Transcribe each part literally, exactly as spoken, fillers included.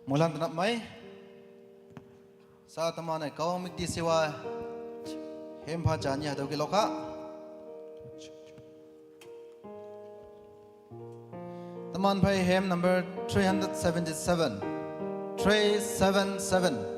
Mulan tanap mai. Sa teman-e kao mikdi siwa hymn pha jani hatüo ke lokha. Teman phei hymn number three hundred seventy-seven. Three seven seven.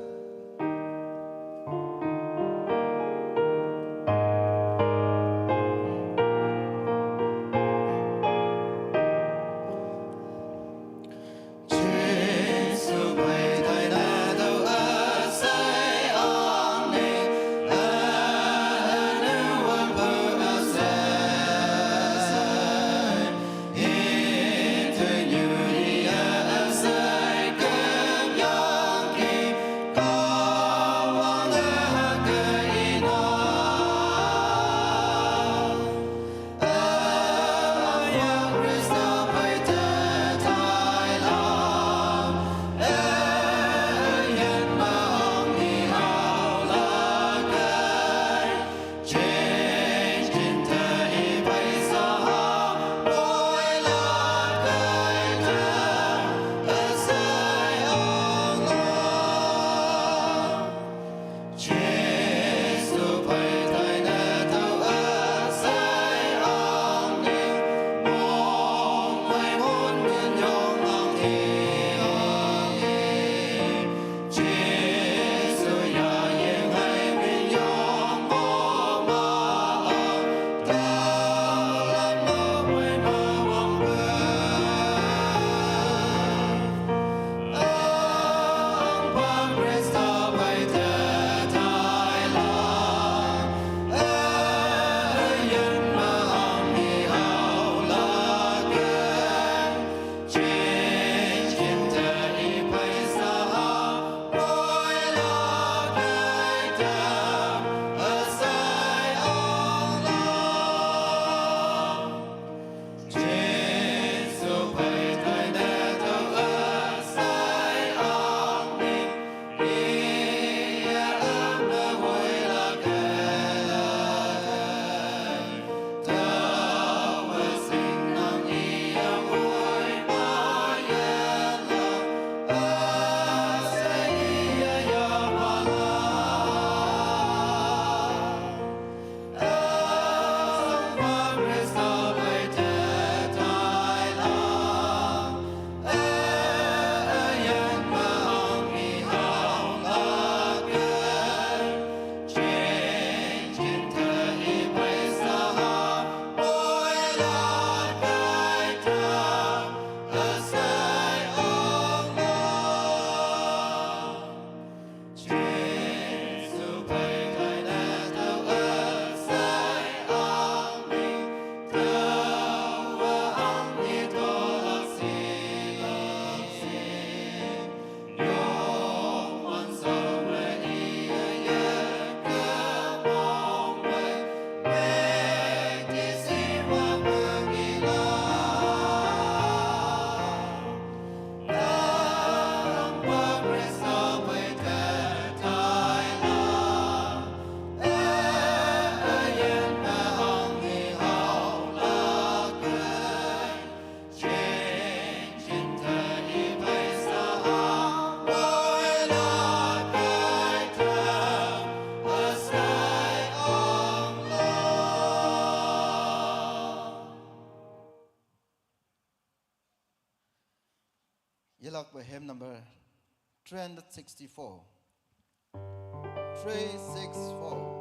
Yelakpe hymn number three hundred sixty-four. Three six four.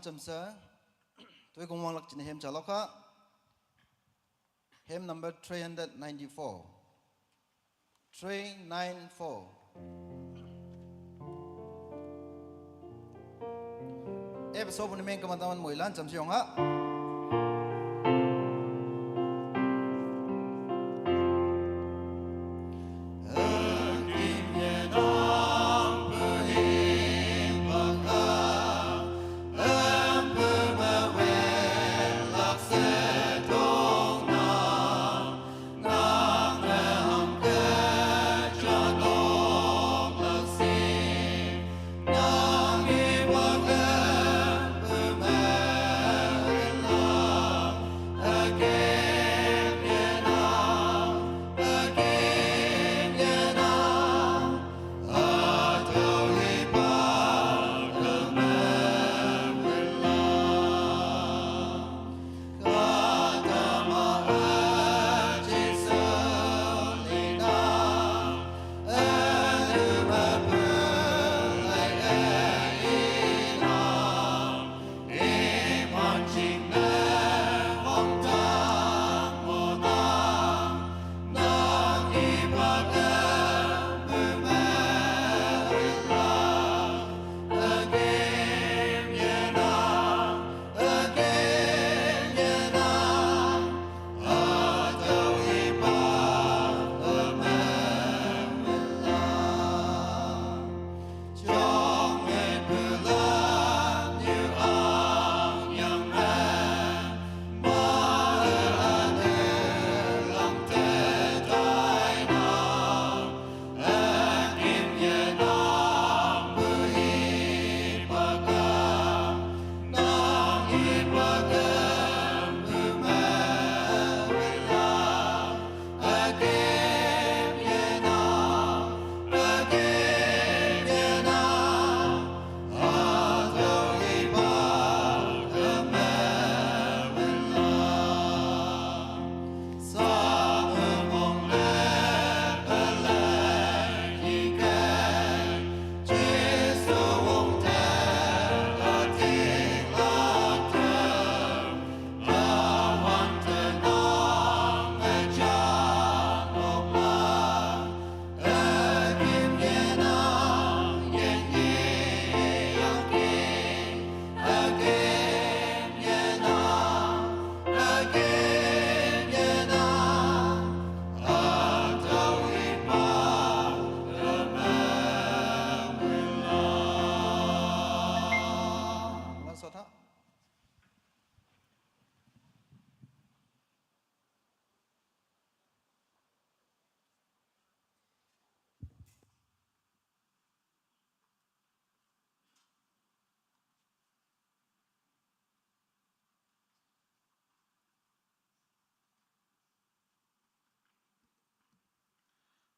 Chamsa, tui kong wang lak chin hem chalok ha. Hymn number three hundred ninety-four. Three nine four. Episode ni meng kamataman mo ilan chamsa yong ha.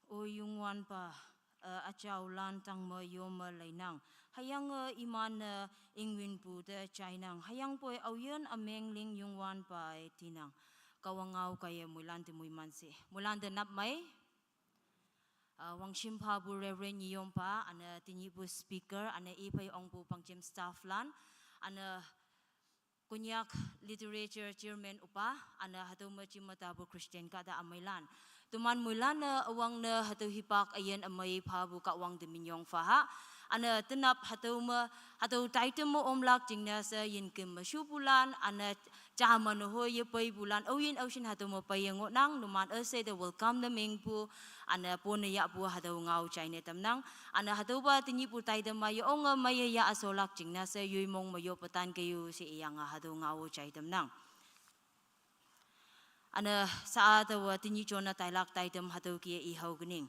O Youngwanpa, a, achau lan tang me yo me leinang. Hüyange iman-e ingwinpu te jainang. Hüyangpoi aoyin ümeng ling Youngwanpa-e tinang. Kahwang ngao kaiye moilan te moiman she. Moilan te nap mei. A, wangshim phapu Reverend Nyiyompa, üne tenyihpu speaker, üne iphei ongpu pangjem staff lan, üne Konyak Literature Chairman üpa, üne hatüo me jim me tapu Christian kahta ümeilan. Toman moilan-e üwangne hatüo hipak üyin ümei phapu Kahwang te minyong phaha. Üne tenap hatüo me, hatüo title me omlak jingne she yinkem me shupulan, üne jame ne hoye peipulan, aoyin aoshin hatüo me peiye ngohnang, numan üshei te welcome ne mengpu, üne pone yahpu hatüo ngao jaine tamnang. Üne hatüopa tenyihpu title me ye onge meiye yah üsholak jingne she yoimong me yoppe tan keiyo she iyange hatüo ngao jai tamnang. Üne sha-a taowe tenyih jone tailak title hatüo kih-e ihao kening.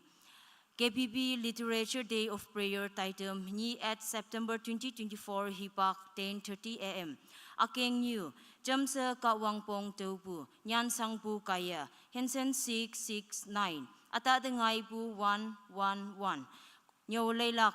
K B B Literature Day of Prayer title nyi at September twenty twenty-four hipak ten thirty A M. Ükengnyu, jamshe Kahwang pong tüopu, nyanshangpu kaiye, Hanson six six nine, ütahte ngaipu one one one. Nyüo leilak,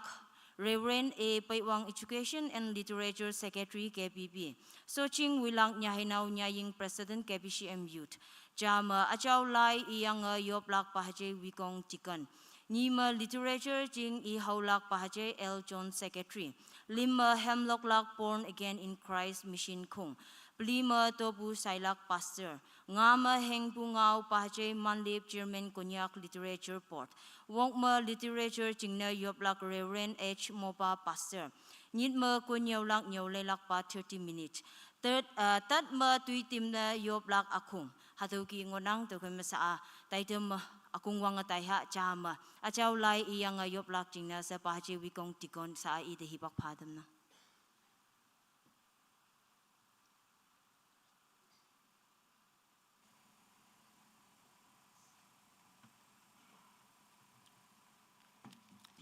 Reverend A Peiwang, Education and Literature Secretary, K B B. Soching Wilak, Nyaheinao Nyaying, President, K B C M Youth. Jame üjao lai iyange yoplak Pahajei Wikong, Deacon. Nyi me Literature jing ihaolak Pahajei L John, Secretary. Lim me Hemloklak Born Again in Christ Mission Khung. Pli me Tobu Sailak Pastor. Nga me Hengpu Ngau Pahajei Manlip Chairman Konyak Literature Board. Wok me Literature Jingne Yoplak Reverend H Mopa Pastor. Nyit me Konyaulak Nyaulelak pa thirty minute. Tet, uh, tat me Tuitim ne Yoplak Akhung. Hatüo ki ngonang tüokhei me sa-a. Taitem me Akhung wange taiha ja me. Achao lai iyange Yoplak Jingne she Pahajei Wikong Deacon sa-a ite hipak phatem nang.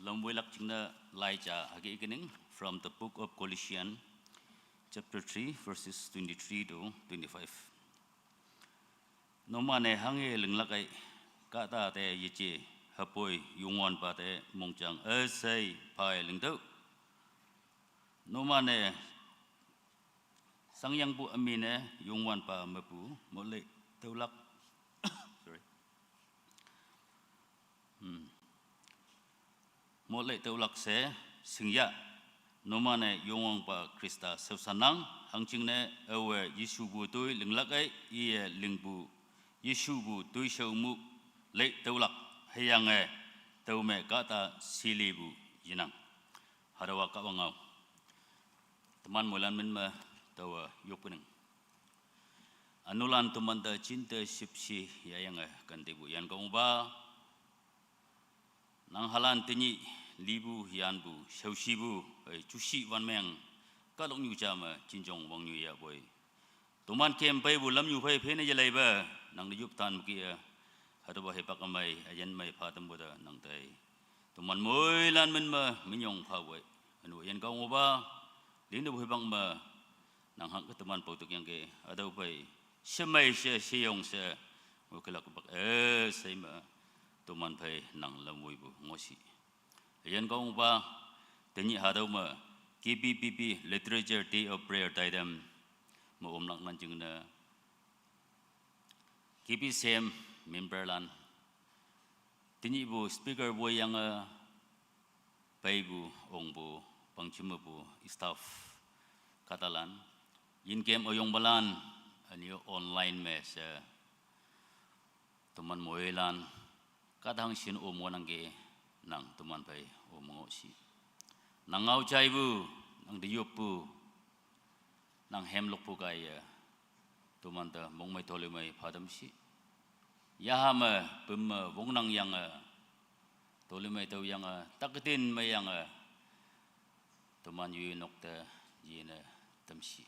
Lamwoi lak jingne lai ja hüke ikening from the book of Colossians, chapter three, verses twenty-three to twenty-five. Numan-e hanghe linglak ei, kahta te yeje, hüpoi Youngwanpa te mongjang üshei phei lingtüoh. Numan-e shangyangpu ümin-e Youngwanpa mepu motlei tüolak. Sorry. Hmm. Motlei tüolak she shingyah. Numan-e Youngwanpa Khrista shaoshanang, hangjingne aowe Jesupu toi linglak ei, iye lingpu Jesupu toishao mu lei tüolak, hüyange tüome kahta shilipu yenang. Hatüowa Kahwang ngao. Teman moilan min me taowe yopnang. Ünulan temante jinte shüpshe yayange kantepu yan kongpa. Nang halan tenyih lipu yanpu shaoshipu, eh, jushi wanmeng, kahtoknyu ja me jinjong wangnyu yahpoi. Toman kem peipu lamnyu phei phei ne yelaipe, nang te yoptan meki-e, hatüopa hipak ümei, üyin mei phatampu te nang tai. Toman moilan min me minyong phawei. Ünu üyin kongpa, lintepu hipak me, nang hangke teman paotok yangki, hatüo phei, shemei she, sheyong she, ngokelak hipak, eh, shei me, toman phei nang lamwoipu ngohshi. Üyin kongpa, tenyih hatüo me, K B P P Literature Day of Prayer taitam, me omlak nan jingne, K B C M memberlan, tenyihpu speaker woiyange, peipu, ongpu, pangjim mepu, staff, kahtalan, yinkem üyongpalan, üne-o online me she, teman moilan, kahta hangshin om ngohnangki, nang toman phei om ngohshi. Nang ngao jaipu, nang te yoppu, nang hemlokpu kaiye, tomante mongmei tolimei phatam shi. Yaha me, püm me, wongnang yange, tolimei tüoyange, taktin meiyange, toman yoi nok te, yine tamshi.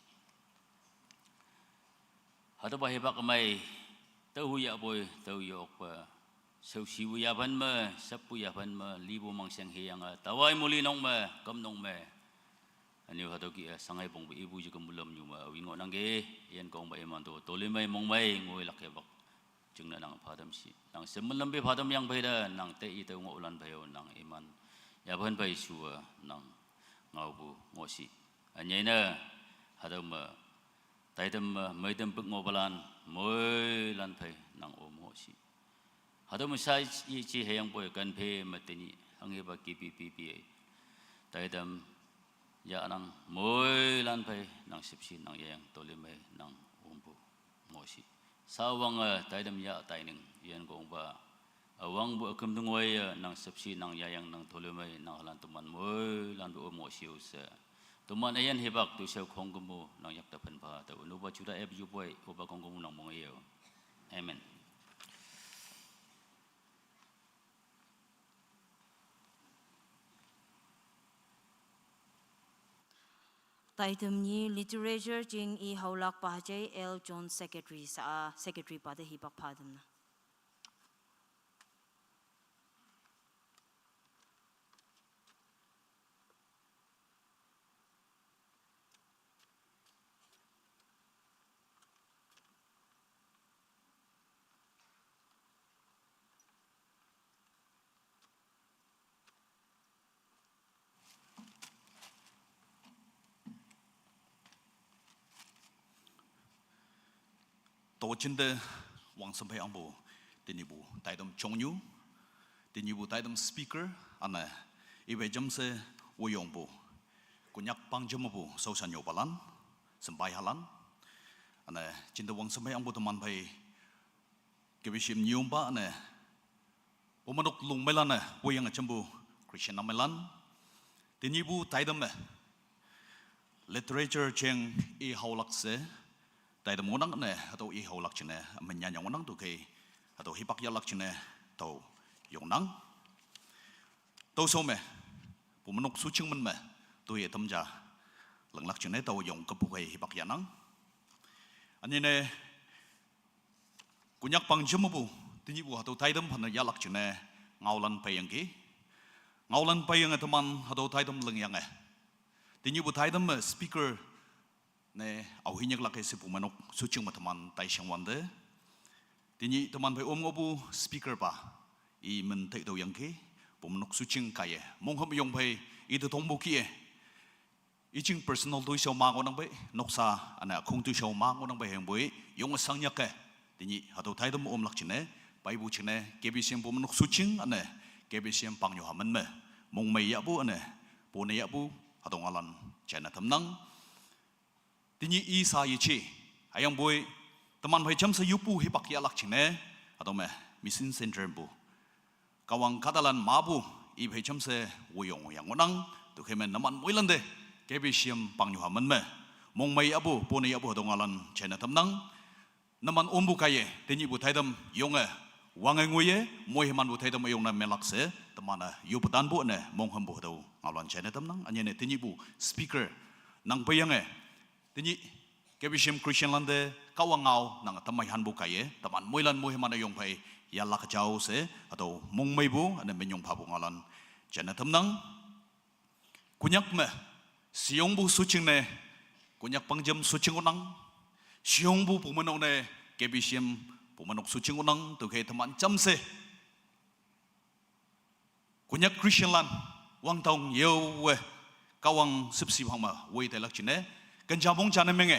Hatüopa hipak ümei, tüohu yahpoi, tüo yokpe, shaoshipu yaphan me, shappu yaphan me, lipu mangsheng heyange, tawai moli nok me, küm nok me. Üne-o hatüo ki, eh, shangai pongpu ipu jikempu lamnyu me, awi ngohnangki, üyin kongpa iman to, tolimei mongmei, ngoilak hipak. Jingne nang phatam shi, nang shemen lampe phatam yangphei te, nang te itüo ngohlan phei-o, nang iman. Yaphan phei shuwe, nang ngaopu ngohshi. Ünyei ne, hatüo me, taitam me, meitam pük ngohpalan, moilan phei, nang om ngohshi. Hatüo me shai yeje hüyangpoi kanphe me tenyih, hanghepa K B P P, taitam, yahnang, moilan phei, nang shüpshe, nang yayang, tolimei, nang ompu ngohshi. Sawange, taitam yah taining, üyin kongpa, üwangpu üküm te ngoiye, nang shüpshe, nang yayang, nang tolimei, nang halan toman moilan te om ngohshi-o she. Toman üyin hipak toishao khongkümpu, nang yakte phen pha, tao ünupa juta ep yupoi, opa khongkümpu nang mong-e-o. Amen. Taitam nyi Literature jing i haolak Pahajei L John Secretary sa-a, Secretary pa te hipak phatam nang. Tao jinte wangsam phei angpu, tenyihpu taitam jongnyu, tenyihpu taitam speaker, üne, ipe jamshe woyongpu, Konyak pangjam apu saosa nyopalan, sempai halan. Ane, chinda wang sempai angpu teman phei, K B C M nyumpa ane, pumanuk lungmeilan ne, puyang champu Christian nameilan. Tinyipu taidam me, literature cheng i haolak se, taidam ngonang ne, hatüo i haolak jingne, menyanya ngonang tu ke, hatüo hipak yahlak jingne, tao yongnang. Tao so me, pumanuk suching men me, tu ye tamja, langlak jingne, tao yong kepu ke hipak yahnang. Anyine, Konyak pangjam apu, tinyipu hatüo taidam phane yahlak jingne, ngaolan peiyangki. Ngaolan peiyange teman hatüo taidam lingyange. Tinyipu taidam me speaker ne aohi nyiklak-e she pumanuk suching me teman taishang wante. Tinyi teman phei om ngohpu speaker pa, i men taitüoyangki, pumanuk suching kaiye. Monghüm yong phei, ite tongpu kih-e. I jing personal toishao ma ngohnang pei, noksa ane ükhong toishao ma ngohnang pei hüyangpoi, yonge shangnyak-e. Tinyi hatüo taidam omlak jingne, peipu jingne, K B C M pumanuk suching ane, K B C M pangnyuha men me, mongmei yahpu ane, pone yahpu, hatüo ngaolan jaine tamnang. Tinyi i sa yeji, hüyangpoi, teman phei jamshe yoppu hipak yahlak jingne, hatüo me, mission centre pu. Kahwang kahtalan mapu, i phei jamshe woyong yang ngohnang, tüokhei me numan moilante, K B C M pangnyuha men me, mongmei yahpu, pone yahpu hatüo ngaolan jaine tamnang. Numan ompu kaiye, tinyipu taidam yonge, wange ngoiye, moimanpu taidam yongne melak she, teman-e yoppe tanpu ne, monghümpu hatüo ngaolan jaine tamnang, anyine tinyipu speaker, nang peiyange, tinyi, K B C M Christian lante, Kahwang ngao, nang tamei hanpu kaiye, teman moilan moiman-e yong phei, yahlak jao she, hatüo mongmeipu, ane minyong phapu ngaolan, jaine tamnang. Konyak me, sheyongpu suching ne, Konyak pangjam suching ngohnang, sheyongpu pumanok ne, K B C M pumanok suching ngohnang, tüokhei teman jamshe Konyak Christian lan, wangtao yeowe, Kahwang shüpshe phang me, woi tailak jingne, kenja mong jane menge,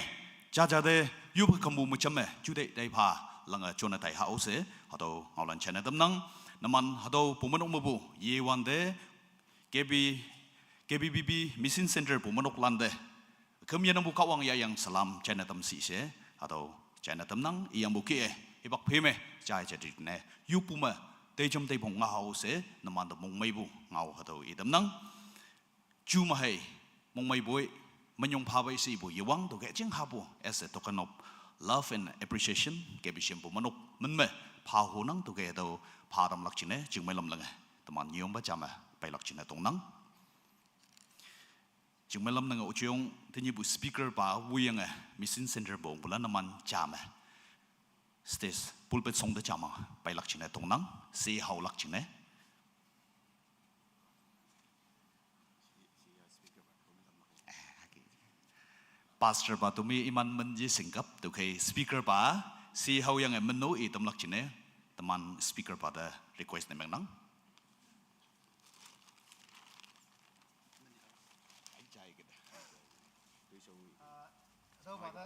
jaja te, yoppe khampu me jamme, jute taipha, lange jone tai hao she, hatüo ngaolan jaine tamnang, numan hatüo pumanok mepu, yewante, K B, K B B B Mission Centre pumanok lante, kemyanangpu Kahwang yahyang salam jaine tamshi she, hatüo jaine tamnang, iyangpu kih-e, hipak phei me, jai jadi ne, yoppu me, teijam teipong ngao she, numante mongmeipu, ngao hatüo i tamnang. Ju me hei, mongmeipoi, minyong phapei she ipu yewang tüoke jing hapu, as a token of love and appreciation, K B C M pumanok, men me, pha honang tüoke hatüo, pha tamlak jingne, jingmei lam lange, teman nyiyongpa jame, peilak jingne tongnang. Jingmei lam nange üjong, tinyipu speaker pa, woiyange, Mission Centre pongpulan numan jame. Stage, pulpit shongte jame, peilak jingne tongnang, she haolak jingne. Pastor pa temi iman men ye shingkap, tüokhei speaker pa, she haoyange men-o i tamlak jingne, teman speaker pa te request ne mengnang. Hatüopa te,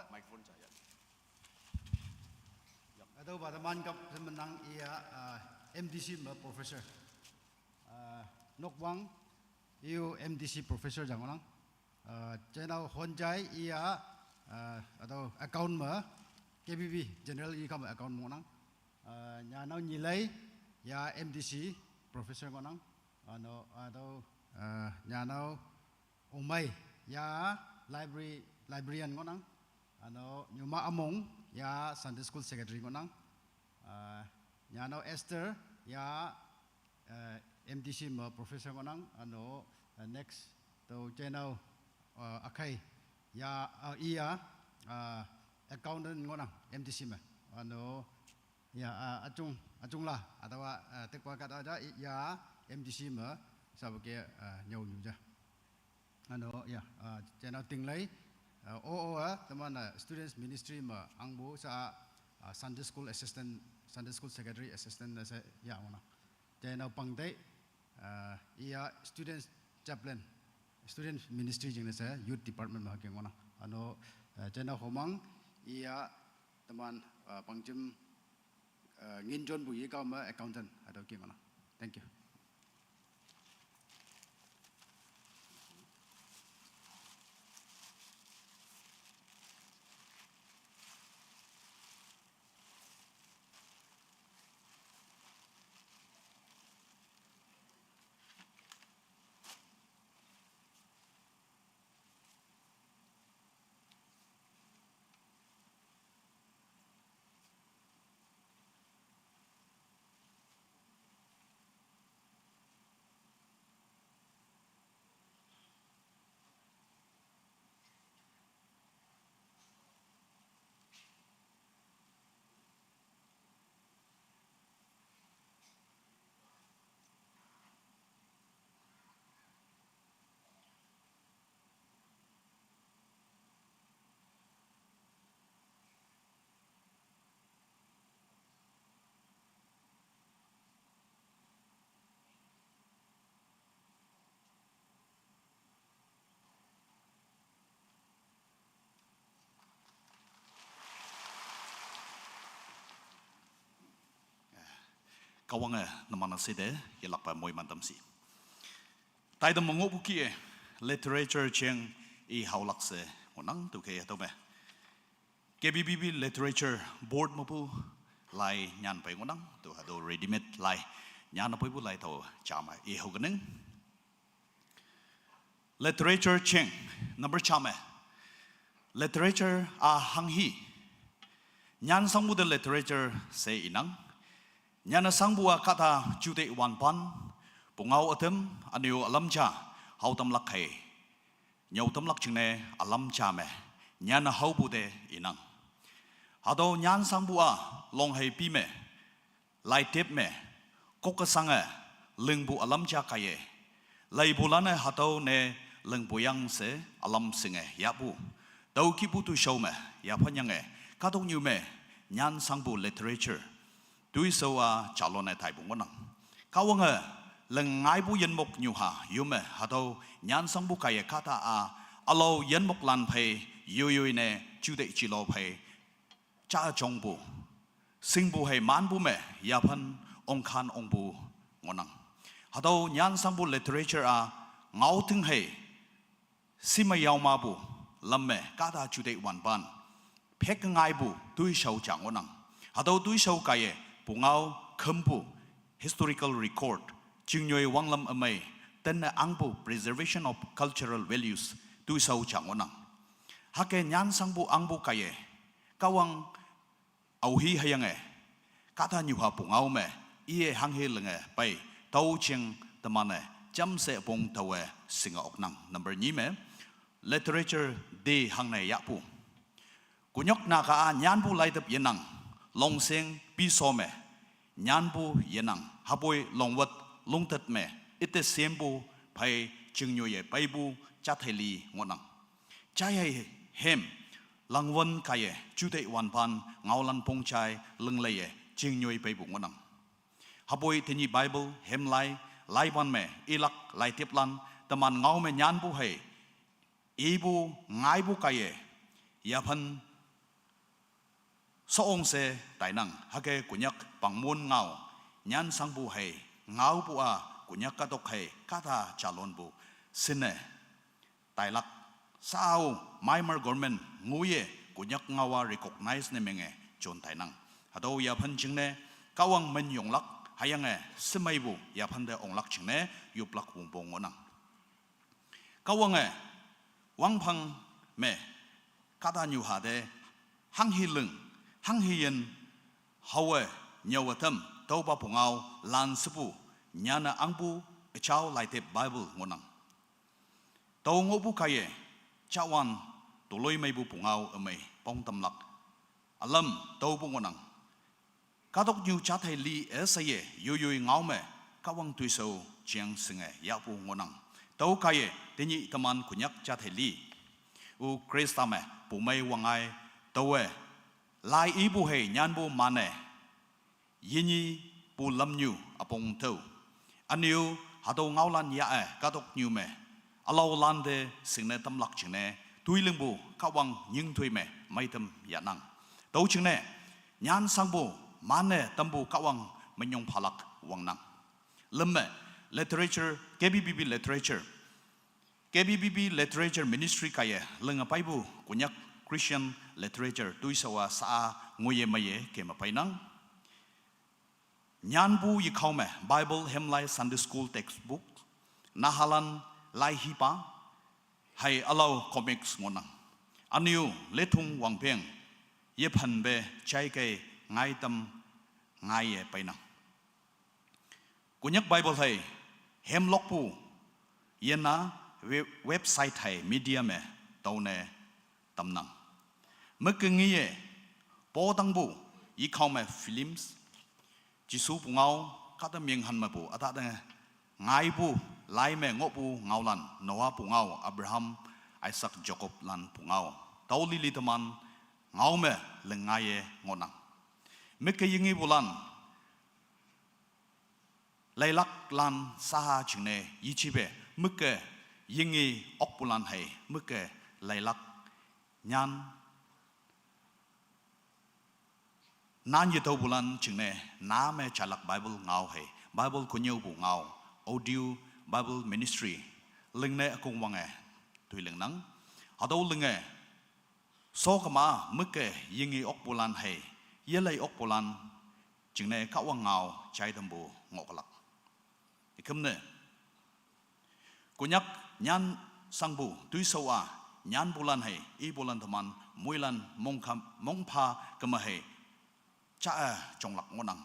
hatüopa te man kap she menang iya, ah, M D C me professor. Ah, Nokwang, i-o M D C professor ja ngohnang. Ah, jeinao Honjai iya, ah, hatüo account me K B B general i kame account me ngohnang. Ah, nyanao Nyilei ya M D C professor ngohnang. Üno, hatüo, ah, nyanao Omei ya library, librarian ngohnang. Üno nyuma Among ya Sunday school secretary ngohnang. Ah, nyanao Esther ya, eh, M D C me professor ngohnang. Üno, eh, next, tüo jeinao, eh, Akhei ya, eh, iya, eh, accountant ngohnang M D C me. Üno, ya, ah, üjong, üjong la, hatüowa, eh, tekpa kahta ja, ya, M D C me, sapu ke, eh, nyüonyu ja. Üno, ya, ah, jeinao Tinglei, eh, o, o, ah, teman, eh, students ministry me, angpu sha, ah, Sunday school assistant, Sunday school secretary assistant ne she, ya, ngohnang. Jeinao Pangtei, eh, iya students chaplain, student ministry jingne she youth department me hüke ngohnang. Üno, eh, jeinao Homang, iya teman, eh, pangjam, eh, ngin jonpu ye kao me accountant, hatüo ke ngohnang. Thank you. Kahwange numan-e site yelakpe moiman tamsi. Taite me ngohpu kih-e literature jeng i haolakse ngohnang tüokhei hatüo me K B B B Literature Board mepu lai nyan pei ngohnang, tüo hatüo ready-made lai nyan peipu lai tao ja me i haokening. Literature jeng, number ja me. Literature-a hanghi. Nyan sangpu te literature she inang. Nyan-e sangpu-a kahta juteih wanpan, pungao ütam, ünyu ülam ja, hao tamlak khei. Nyüo tamlak jingne ülam ja me, nyan-e haopu te inang. Hatüo nyan sangpu-a, long hei pi me, laitep me, kokke sange, lingpu ülam ja kaiye. Leipulan-e hatüo ne lingpu yang she ülam shinge yahpu. Tüokihpu toishao me, yaphanyange, kahtoknyu me, nyan sangpu literature toishao-a jalone taipu ngohnang. Kahwange, ling ngaipu yinmok nyuha, yume, hatüo nyan sangpu kaiye kahta-a, ülao yinmoklan phei, yoiyoi ne, juteih jilao phei, ja jongpu, shingpu hei manpu me, yaphan ongkhan ongpu ngohnang. Hatüo nyan sangpu literature-a, ngaoting hei, shime yaomapu, lam me kahta juteih wanpan, phek ngaipu toishao ja ngohnang. Hatüo toishao kaiye, pungao khümpu, historical record, chingnyoi wanglam ümei, tenne ahngpu preservation of cultural values, toishao ja ngohnang. Hüke nyan sangpu ahngpu kaiye, Kahwang aohi hüyange, kahtanyuha pungao me, iye hanghe linge pei, tüo jeng teman-e, jamshe pong taowe shinge oknang. Number nyi me, Literature Day hangne yahpu. Konyak Naga-a nyanpu laitep yenang, Longsheng Piso me, nyanpu yenang, hüpoi Longwet Longtet me, ite sempu phei chingnyoi-e peipu jathei li ngohnang. Jaiye hem, langwün kaiye, juteih wanpan, ngaolan pongjai, lingleiye, chingnyoi peipu ngohnang. Hüpoi tenyih Bible, hemlai, laipan me, ilak, laiteplan, teman ngao me nyanpu hei, ipu, ngaipu kaiye, yaphan, soong she tainang, hüke Konyak pangmon ngao, nyan sangpu hei, ngaopu-a, Konyak kahtok hei, kahta jalonpu, shinne, tailak, sao, Myanmar government, ngoiye, Konyak ngao-a recognize ne menge, jon tainang. Hatüo yaphan jingne, Kahwang minyonglak, hüyange, shemeipu, yaphante onglak jingne, yoplak wongpong ngohnang. Kahwange, wangphang me, kahtanyuha te, hanghe ling, hanghe yin, haowe, nyüowe tam, tüopa pungao, lan shepu, nyanne ahngpu, üjao laitep Bible ngohnang. Tüo ngohpu kaiye, Jahwan, toloimeipu pungao ümei, pongtamlak. Ülam, tüopu ngohnang. Kahtoknyu jathei li üsheiye, yoiyoi ngao me, Kahwang toishao, jeng shinge, yahpu ngohnang. Tüo kaiye, tenyih teman Konyak jathei li. Ü Khrista me, pumei wangngai, taowe, lai ipu hei, nyanpu mane, yinyepu lamnyu üpong tüo. Ünyu, hatüo ngaolan yah-e, kahtoknyu me, ülaolante shingne tamlak jingne, toilingpu, Kahwang nyingtoi me, meitam yahnang. Tüo jingne, nyan sangpu, mane tampu Kahwang minyong phalak wangnang. Lüm me, literature, K B B B literature. K B B B Literature Ministry kaiye, linge peipu, Konyak Christian Literature, toishao-a sa-a, ngoiye meiye, keme peinang. Nyanpu yekhao me, Bible, hemlai, Sunday School textbook, nahalan, lai hipa, hei ülao comics ngohnang. Ünyu, letung wangpeng, yephanpe, jaikei, ngaitam, ngaiye peinang. Konyak Bible hei, hemlokpu, yena, we-, website hei, media me, taone, tamnang. Meke ngeye, potangpu, yekhao me films, Jesu pungao, kahta menghan mepu, ütahte, ngaipu, lai me ngohpu ngaolan, Noah pungao, Abraham, Isaac, Jacob lan pungao. Tüo lili teman, ngao me, lingngaiye ngohnang. Meke yengepulan, leilaklan saha jingne yejipe, meke yenge okpulan hei, meke leilak nyan Nan yetau bulan chingne, name chalak Bible ngao hei, Bible kunyau bu ngao, audio, Bible ministry, lingne akung wange, tui lingnang. Hatau linge, so kama, meke, yingi ok bulan hei, yelai ok bulan, chingne Kahwang ngao, chai dambu, ngoklak. Ikamne, Konyak nyan sangbu, tuisau a, nyan bulan hei, i bulan teman, muilan, mongkam, mongpha, kema hei, cha e, chonglak ngonang.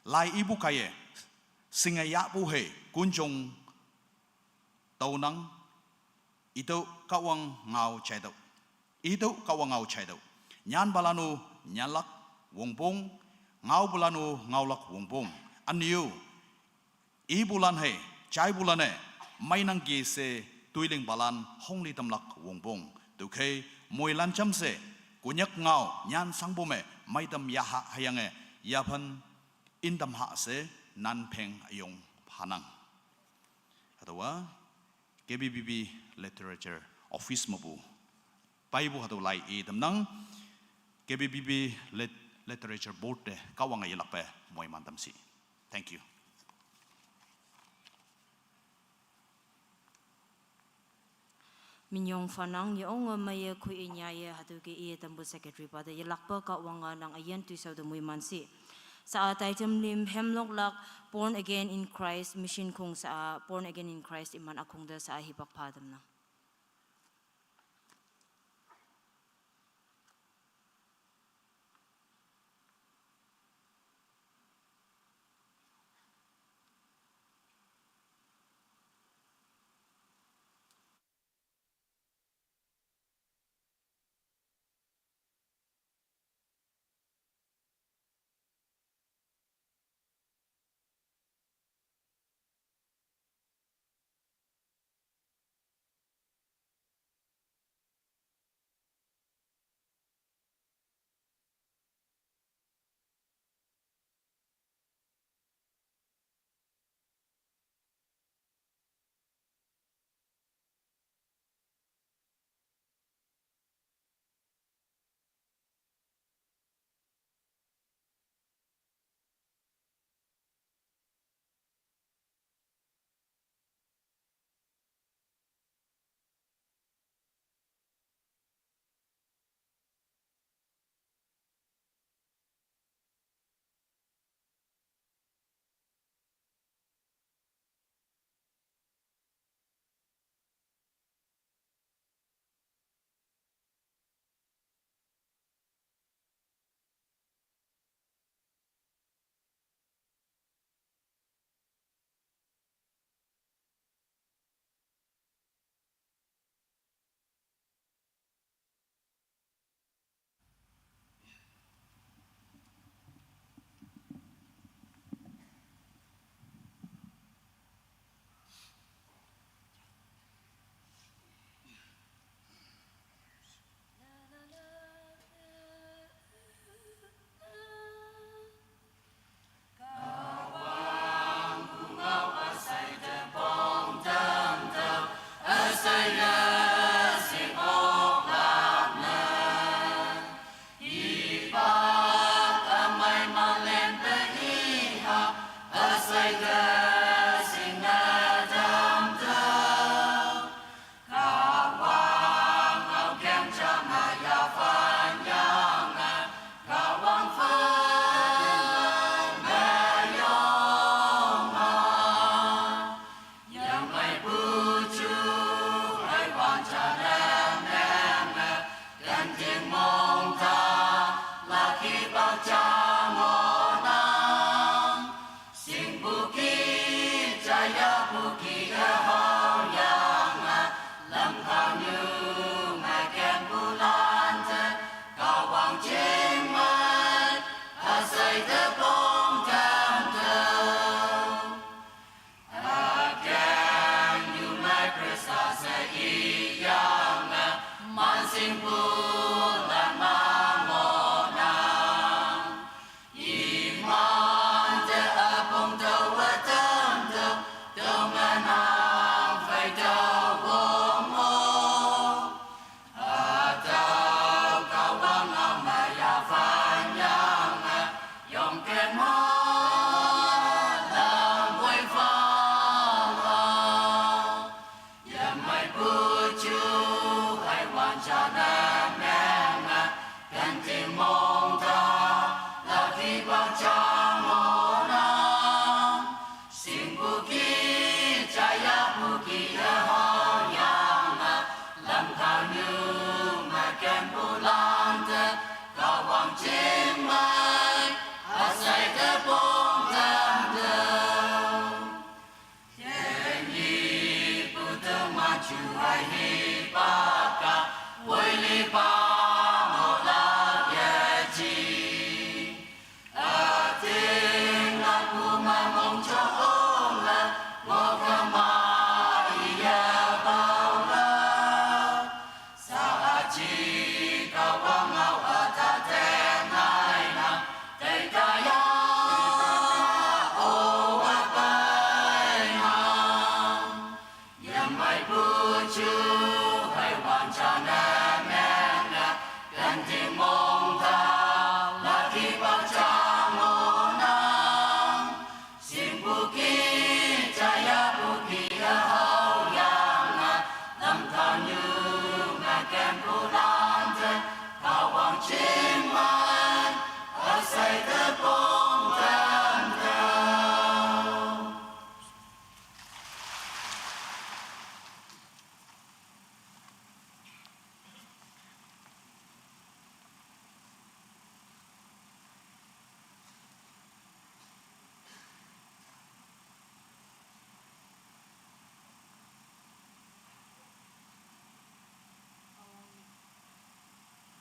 Lai ibu kaiye, singe yapu hei, kunjong, taonang, itau Kahwang ngao chaitau. Itau Kahwang ngao chaitau. Nyan balanu, nyanlak, wongpong, ngao balanu, ngaolak, wongpong. Aniu, i bulan hei, chai bulan e, mainang ge se, tuiling balan, hongli tamlak, wongpong. Tukhei, muilan cham se, Konyak ngao, nyan sangbu me, maitam yaha hayange, yaphan, indam ha se, nan peng ayong, phanang. Hatawa, K B B B Literature Office mabu. Paibu hatau lai i damnang, K B B B Lit-, Literature Board de, Kahwang a yelakpe, moi mantam si. Thank you. Minyong fanang ye ong ma ye kui inya ye hatu ke ye tambu secretary pa de yelakpe Kahwang a nang ayen tuisau de moi man si. Sa a taitem lim hemlok lak Born Again in Christ, Mission Kung sa a Born Again in Christ iman akung de sa a hipak pa damnang.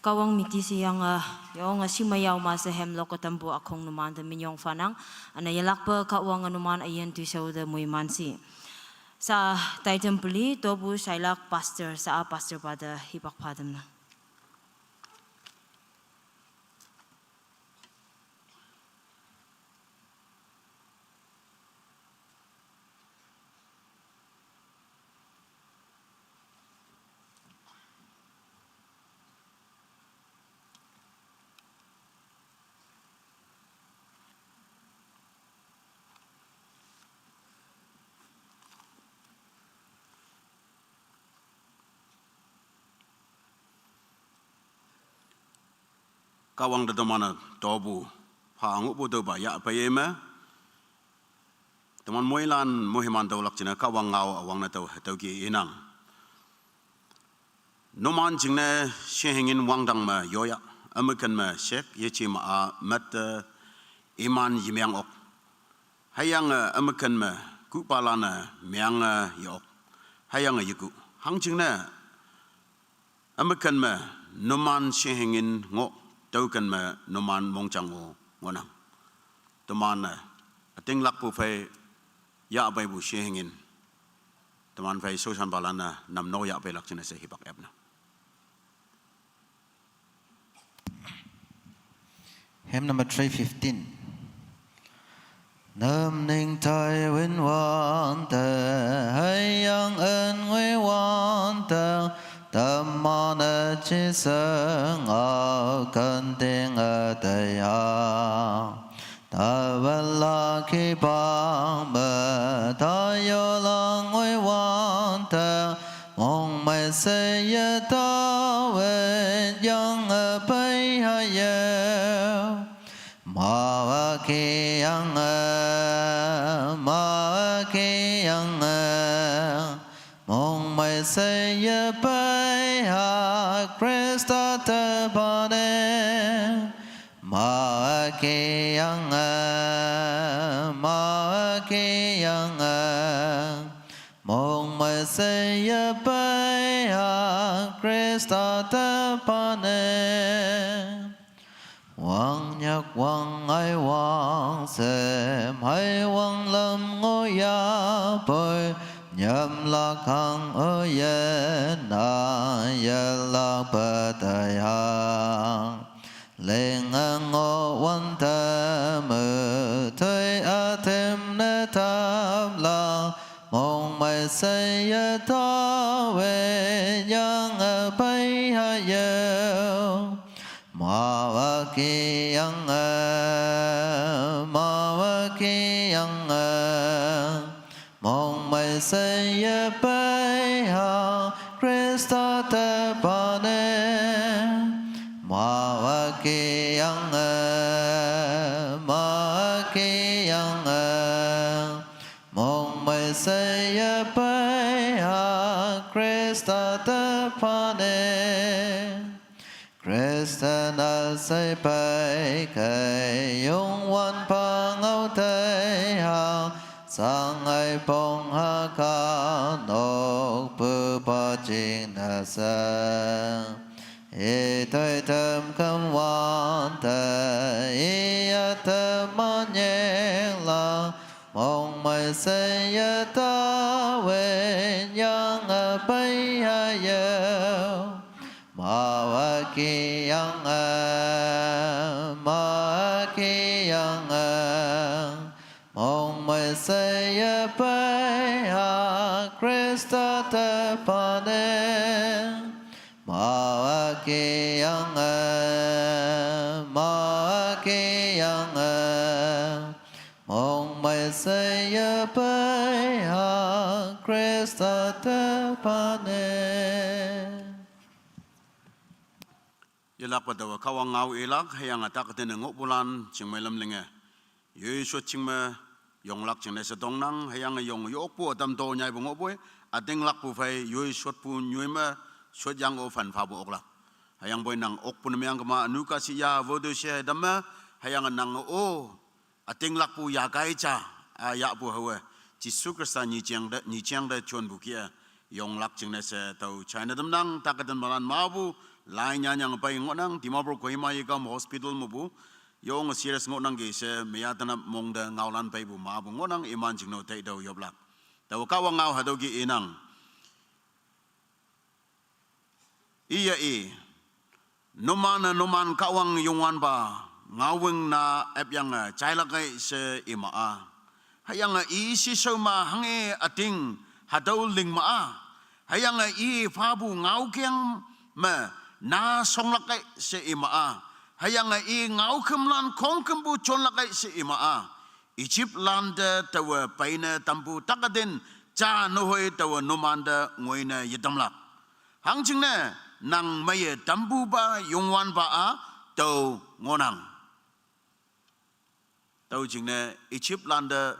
Kahwang miti si yang, uh, yong, uh, si mayau ma sa hem lok katampu akhong numan te minyong fanang, ana yalakpa Kahwang, uh, numan ayan tu sau te mui man si. Sa taitem peli, tobu sailak pastor, sa a pastor pa te hipak pa tem na. Kahwang te teman-a tobu, pha ngohpu tüopa yahpei me. Teman moilan mohiman tüolak jingne Kahwang ngao üwangne tao, tüoke inang. Numan jingne shehingin wangdang me yoya, ümeken me shek yeje ma-a mette iman yemeng ok. Hüyange ümeken me kuhpalan-e menge ye-ok. Hüyange yekuh. Hangjingne ümeken me numan shehingin ngoh, tüoken me numan mongjang-o ngohnang. Teman-e ütinglakpu phei yahpeipu shehingin, teman phei shaoshanpalan-e nam no yahpeilak jingne she hipak epnang. Hymn number three fifteen. Namning tai win wante, hüyange ngui wante, teman-e jiseng ao kenting-e teiya. Tawala kipang me tayola ngui wante, mongmei sheye taowe yange pei haye. Mawa kiyange, mawa kiyange, mongmei sheye pei ha Khrista te pane. Mawa kiyange, mawa kiyange, mongmei sheye pei ha Khrista te pane. Wangnyak wangngai wangsem, hei wanglam ngohyapoi, nyamlak hang oye na yelakpe tai hang. Ling-e ngoh wante me toi ütem ne tamlak, mongmei sheye taowe yange pei haye. Mawa kiyange, mawa kiyange, mongmei sheye pei ha Khrista te pane. Mawa kiyange, mawa kiyange, mongmei sheye pei ha Khrista te pane. Khristan üshei pei kei Youngwanpa ngao tei hang, shangai pong ha kanokpupa jingne she. I toi tamkam wante, i ütam manyenglak, mongmei sheye taowe yange pei haye. Mawa kiyange, mawa kiyange, mongmei sheye pei ha Khrista te pane. Mawa kiyange, mawa kiyange, mongmei sheye pei ha Khrista te pane. Yelakpa taowe Kahwang ngao ilak, hüyange takatene ngohpulan chingmei lam linge yoi shot chingme yonglak jingne she tongnang, hüyange yong yokpu ütam to nyaipu ngohpoi, ütinglakpu phei yoi shotpu nyoi me shot yang-o phan phapu oklak. Hüyangpoi nang okpu ne meang kema ünu ka shi ya wo te she hei tamme, hüyange nang-o ütinglakpu yakai ja, a yahpu hawe, Jesu Khrista nyi jeng te, nyi jeng te jonpu kih-e yonglak jingne she tao jaine tamnang, takatenpalan mapu Lai nyanyang pei ngohnang, Dimapur Kohima yekam hospital mepu, yonge serious ngohnang ke she, meya tenap mongte ngaolan peipu mapu ngohnang, iman jingno taitüoh yoplak. Taowe Kahwang ngao hatüo ke inang. Iye i, numan-e numan Kahwang Youngwanpa ngaowüng na epyange jailak ei she ima-a. Hüyange i shishao me hanghe üting hatüo ling ma-a. Hüyange i phapu ngaokeng me na shonglak ei she ima-a. Hüyange i ngaokhümlan khongkümpu jonlak ei she ima-a. Egyptlante taowe peine tampu takütin ja nehoi taowe numante ngoine yetamlak. Hangjingne nang meiye tampupa Youngwanpa-a tüo ngohnang. Tüo jingne Egyptlante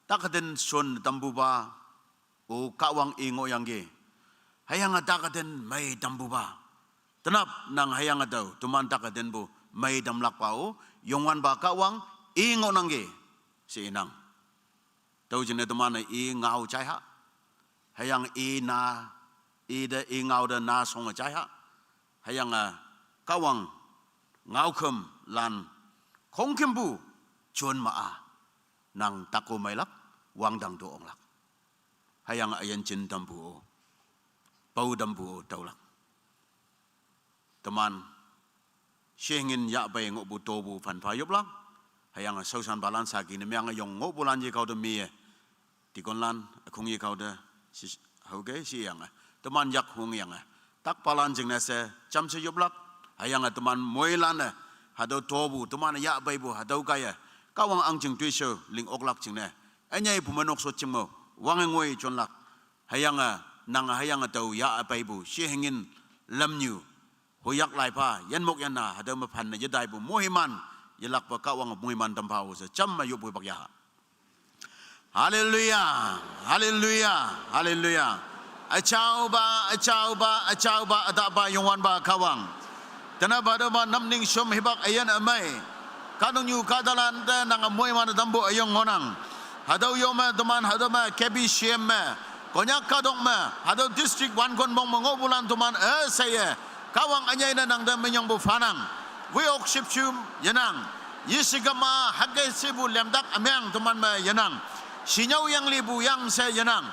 takütin shon tampupa-o Kahwang i ngohyangki. Hüyange takütin mei tampupa. Tenap nang hüyange tao, teman takütinpu mei tamlakpa-o, Youngwanpa Kahwang i ngohnangki she inang. Tüo jingne teman-e i ngao jaiha. Hüyange i na, ite i ngao te na shonge jaiha. Hüyange Kahwang ngaokhümlan khongkümpu jon ma-a. Nang tako meilak, wangdang to onglak. Hüyange üyin jin tampu-o, pao tampu-o tüolak. Teman shingin yahpei ngohpu topu phanpha yoplak. Hüyange shaoshanpalan saki ne meange yong ngohpulan yekao te meiye, deaconlan ükhong yekao te shi, haoke shiyange, teman yak hongyange, takpalan jingne she jamshe yoplak. Hüyange teman moilan-e hatüo topu, teman yahpeipu hatüo kaiye Kahwang ahngching toishao ling oklak jingne, ünyei pumeinok shot jing me wange ngoi jonlak. Hüyange nang hüyange tao yahpeipu shingin lamnyu hoyak lai pha, yinmok yanna hatüo me phanne yetaipu moiman, yelakpa Kahwange moiman tampha-o she jamme yoppu pak yaha. Haleluya, haleluya, haleluya. Üjaopa, üjaopa, üjaopa, ütahpa Youngwanpa Kahwang. Tenap hatüopa namning shom hipak üyin ümei, kahtoknyu kahtalante nange moiman tampu üyong ngohnang. Hatüo yo me teman hatüo me K B C M me, Konyak kahtok me, hatüo district wankon mong me ngohpulan teman üsheiye Kahwang ünyei ne nangte minyongpu phanang. Wei ok shipshum yenang. Yeshikema hüke shepu lemtak ümeng teman me yenang. Shinyao yanglipu yang she yenang.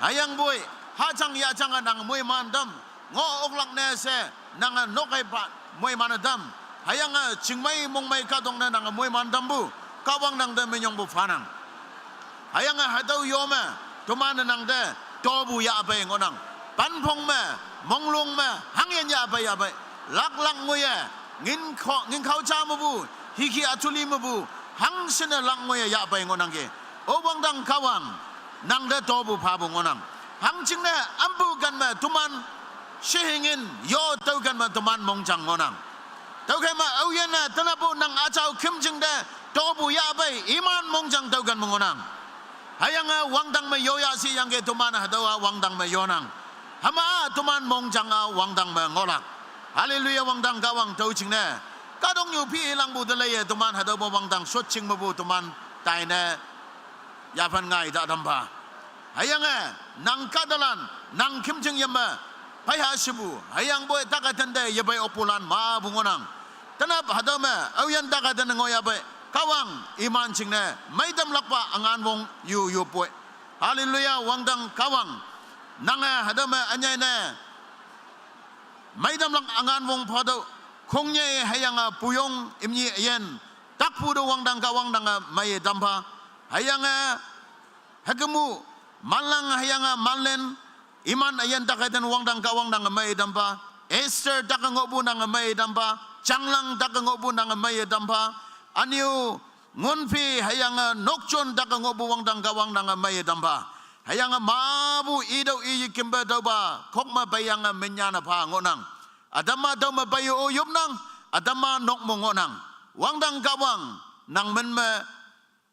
Hüyangpoi, hajang yajange nang moiman tam, ngoh oklak ne she nange nokheipa moiman-e tam. Hüyange chingmei mongmei kahtok ne nange moiman tampu, Kahwang nangte minyongpu phanang. Hüyange hatüo yo me, teman-e nangte topu yahpei ngohnang. Panphong me, monglong me, hangyin yahpei yahpei, laklak ngoiye, ngin kho, ngin khao ja mepu, hiki atuli mepu, hangshinne lak ngoiye yahpei ngohnangki. O wangdang Kahwang, nangte topu phapu ngohnang. Hangjingne ampu ken me teman shingin yo tüo ken me teman mongjang ngohnang. Tüokhei me aoyinne tenapu nang üjao khümjing te topu yahpei iman mongjang tüo ken me ngohnang. Hüyange wangdang me yoya shiyangki teman hatüowa wangdang me yonang. Hüma-a teman mongjang-a wangdang me ngohlak. Haleluya, wangdang Kahwang tüo jingne, kahtoknyu phi ilangpu te leiye teman hatüopa wangdang shot jing mepu teman taine yaphan ngai ta tampha. Hüyange nang kahtalan, nang khümjing yeme, peiha shepu, hüyangpoi takatente yepei okpulan mapu ngohnang. Tenap hatüo me aoyin takatente ngohyahpei, Kahwang iman jingne meitamlakpa üngan wong yu yopoi. Haleluya, wangdang Kahwang. Nange hatüo me ünyei ne meitamlak üngan wong phatüoh, khongnyei hüyange puyong imnyi üyin, takpu te wangdang Kahwang nange meiye tampha. Hüyange hükemu manlang hüyange manlen, iman üyin takheiten wangdang Kahwang nange meiye tampha. Esther take ngohpu nange meiye tampha. Changlang take ngohpu nange meiye tampha. Ünyu ngunphi hüyange nokjon take ngohpu wangdang Kahwang nange meiye tampha. Hüyange mapu itüoh i yekimpe tüopa khok me peiyange minyane pha ngohnang. Ütam-a tüo me pei-o yopnang, ütam-a nok me ngohnang. Wangdang Kahwang, nang min me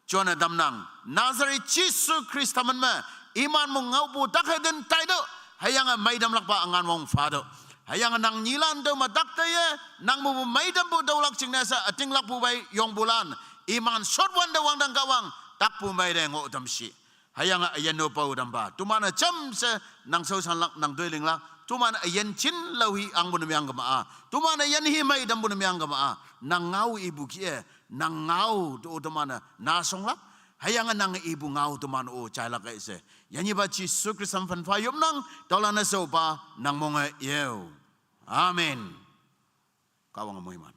jone tamnang. Nazareth Jesu Khrista min me, iman me ngaopu takheiten taitüoh, hüyange meitamlakpa üngan wong phatüoh. Hüyange nang nyilan tüo me takteiye, nang mepu meitampu tüolak jingne she ütinglakpu pei yongpulan, iman shotwante wangdang Kahwang, takpu meite ngoh tamshi. Hüyange üyin-o pao tampa, teman-e jamshe nang shaoshanlak, nang toi linglak, Toman üyin chin lau hi angpu ne meang kema-a. Toman üyin hi mei tampu ne meang kema-a. Nang ngao ipu kih-e, nang ngao to toman-e na shonglak. Hüyange nang ipu ngao toman-o jailak-e she. Yanyipa Jesu Khrista me phanpha yopnang, tüolan-e shaopa nang monge yeo. Amen. Kahwange moiman.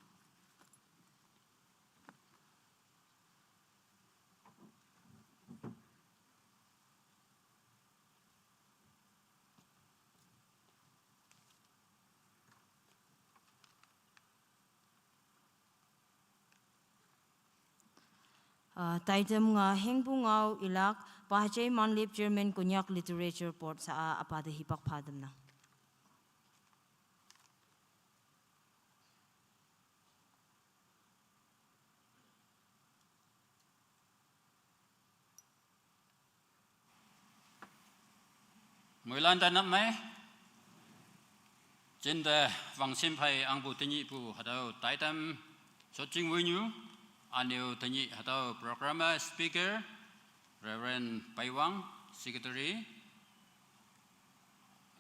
Ah, taitam nga hingpu ngao ilak, Pahachei Manlip Chairman Konyak Literature Board sha-a üpa te hipak pha tamnang. Moilan te nap mei. Jinte wangshim phei angpu tenyihpu hatüo taitam shotjing woinyu. Üneo tenyih hatüo program speaker, Reverend Paiwang, Secretary,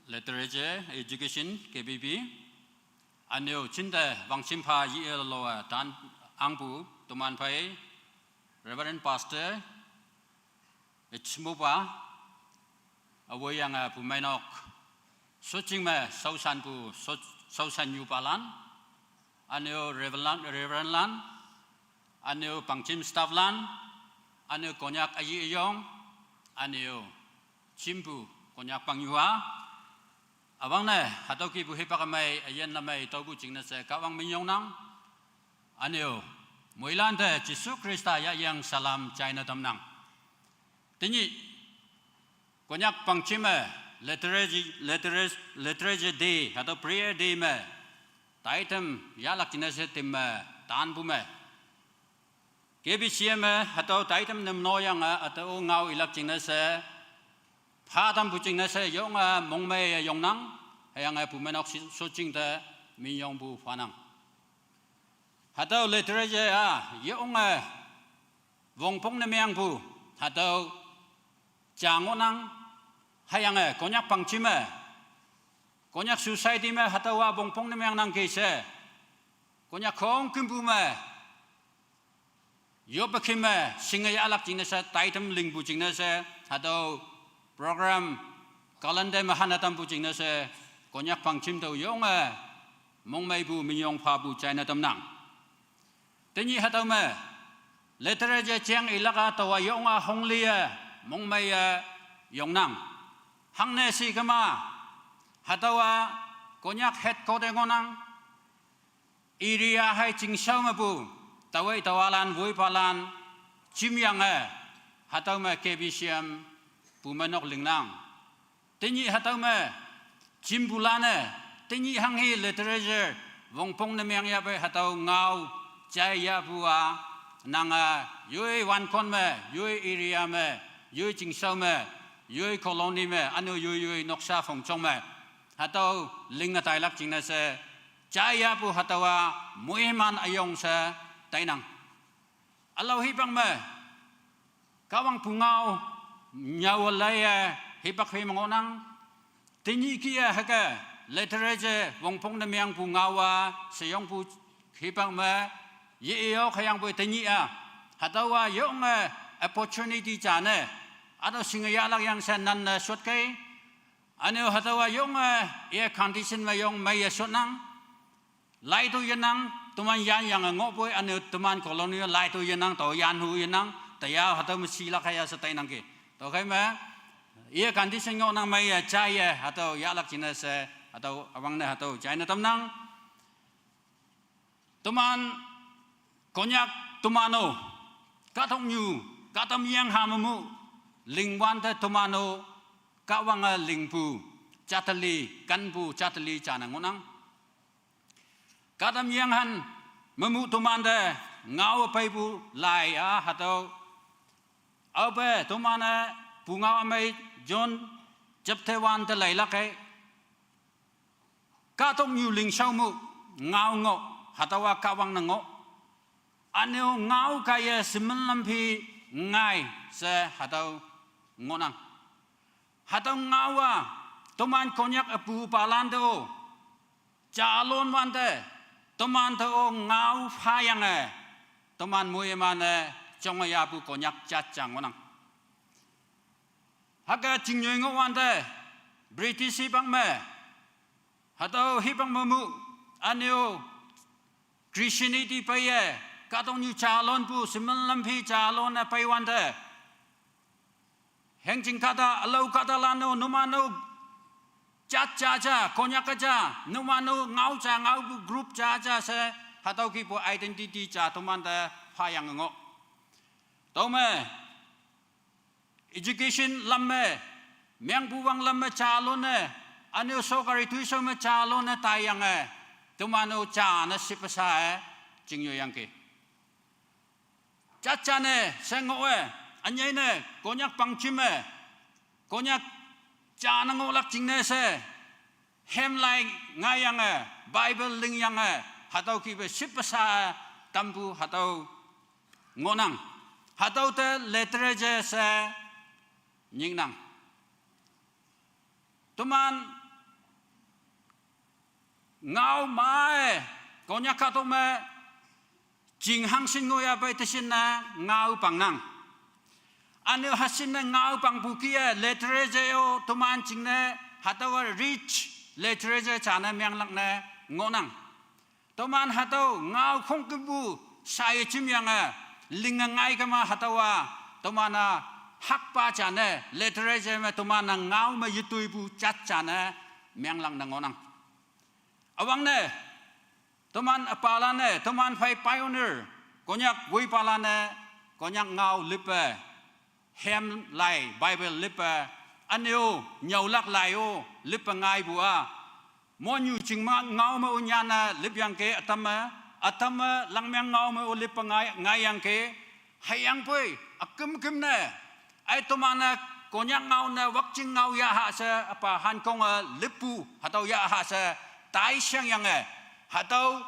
Literature, Education, K B B. Üneo jinte wangshim pha yeyelak-e tan angpu teman phei, Reverend Pastor, H. Mopa, üwoiyange pumeinok, shotjing me shaoshanpu, shao-, shaoshan nyupalan, üneo Reverend lan, Reverend lan, üneo pangchim staff lan, üneo Konyak üyi üyong, üneo chimpu Konyak pangnyu-a, üwangne hatüo kihpu hipak ümei, üyin lamei tüopu jingne she Kahwang minyongnang. Üneo, moilan te Jesu Khrista yahyang salam jaine tamnang. Tenyih, Konyak pangchim me, literature, literature, Literature Day, hatüo Prayer Day me, taitam yahlak jingne she tim me, tanpu me, K B C M me hatüo taitam nem noyange, hatüo ngao ilak jingne she, pha tampu jingne she yonge mongmei yongnang, hüyange pumeinok shi-, shotjing te minyongpu phanang. Hatüo literature-a yonge wongpong ne meangpu, hatüo ja ngohnang, hüyange Konyak pangchim me, Konyak society me hatüowa wongpong ne meangnangki she, Konyak khongkümpu me, yoppe kih me shinge yahlak jingne she, taitam lingpu jingne she, hatüo program calendar me hane tampu jingne she, Konyak pangchim tao yonge mongmeipu minyong phapu jaine tamnang. Tenyih hatüo me, literature jeng ilak-a taowa yonge honglie, mongmeiye yongnang. Hangne shi kema, hatüowa Konyak headquarter ngohnang, area hei chingshao mepu, taowe taowalan, woipalan, jimyange, hatüo me K B C M pumeinok lingnang. Tenyih hatüo me, jimpulan-e, tenyih hanghe literature, wongpong ne meang yahpei hatüo ngao, jai yahpu-a, nange, yoi wankon me, yoi area me, yoi chingshao me, yoi colony me, üne yoi yoi noksa phongjong me, hatüo linge tailak jingne she, jai yahpu hatüowa moiman üyong she tainang. Ülao hipak me, Kahwang pungao, nyüo leiye, hipak phei me ngohnang, tenyih kih-e hüke, literature, wongpong ne meangpu ngao-a, sheyongpu hipak me, ye-ok hüyangpoi tenyih-a, hatüowa yonge opportunity jane, hatüo shinge yahlak yang she nanne shotkei, üne-o hatüowa yonge air condition me yong meiye shotnang, light-o yenang, teman yanyange ngohpoi, üne-o teman colony light-o yenang, tao yanhu yenang, taya hatüo me shilak haya she tainangki. Tüokhei me, air condition ngohnang meiye jaiye, hatüo yahlak jingne she, hatüo üwangne hatüo jaine tamnang. Teman Konyak teman-o, kahtoknyu, kahtamyenghan mepu, lingwante teman-o, Kahwange lingpu, jateli, kenpu, jateli jane ngohnang. Kahtamyenghan mepu temante ngao peipu lai-a hatüo. Aope teman-e pungao ümei John chapter one te leilak-e. Kahtoknyu lingshao mu, ngao ngoh, hatüowa Kahwang ne ngoh. Üne-o ngao kaiye shemen lamphi ngai she hatüo ngohnang. Hatüo ngao-a Toman Konyak apu palan te-o, jalon wante, toman te-o ngao phayange, toman moiman-e, jongyapu Konyak jat ja ngohnang. Hüke chingnyoi ngoh wante, British hipak me, hatüo hipak me mu, üne-o Christianity peiye, kahtoknyu jalonpu, simen lamphi jalon-e pei wante. Hangjing kahta, ülao kahtalan-o, numan-o, jat ja ja, Konyak ja, numan-o, ngao ja, ngaopu group ja ja she, hatüo kihpu identity ja tomante phayang ngoh. Tüome, education lam me, mengpu wanglam me jalon-e, üne-o sokari toishao me jalon-e taiyange, toman-o jane shipasa-e, chingyoiyangki. Jat jane she ngoh-e, ünyei ne, Konyak pangjim me, Konyak jane ngohlak jingne she, hemlai ngaiyange, Bible lingyange, hatüo kihpe shipasa-e, tampu hatüo ngohnang. Hatüo te literature she nyingnang. Toman ngao ma-e, Konyak kahtok me, ching hangshin ngohyapei teshinne ngao pangnang. Üne hashinne ngao pangpu kih-e, literature-o toman jingne, hatüowa rich literature jane menglak ne ngohnang. Toman hatüo ngao khongkümpu, shaye jimyange, linge ngai kema hatüowa, toman-a, hakpa jane, literature me toman-a ngao me yetoipu jat jane, menglak ne ngohnang. Üwangne, toman üpalan-e, toman phei pioneer, Konyak woipalan-e, Konyak ngao lippe, hem lai Bible lippe, üne-o, nyüolak lai-o, lippe ngaipu-a. Monyu chingma ngao me-o nyanne lipyangki ütam me, ütam me langmeng ngao me-o lippe ngai, ngaiyangki, hüyangpoi, üküm küm ne, ai toman-e, Konyak ngao ne, Wakching ngao yaha she, üpa hankonge lippu, hatüo yaha she, taishangyange, hatüo,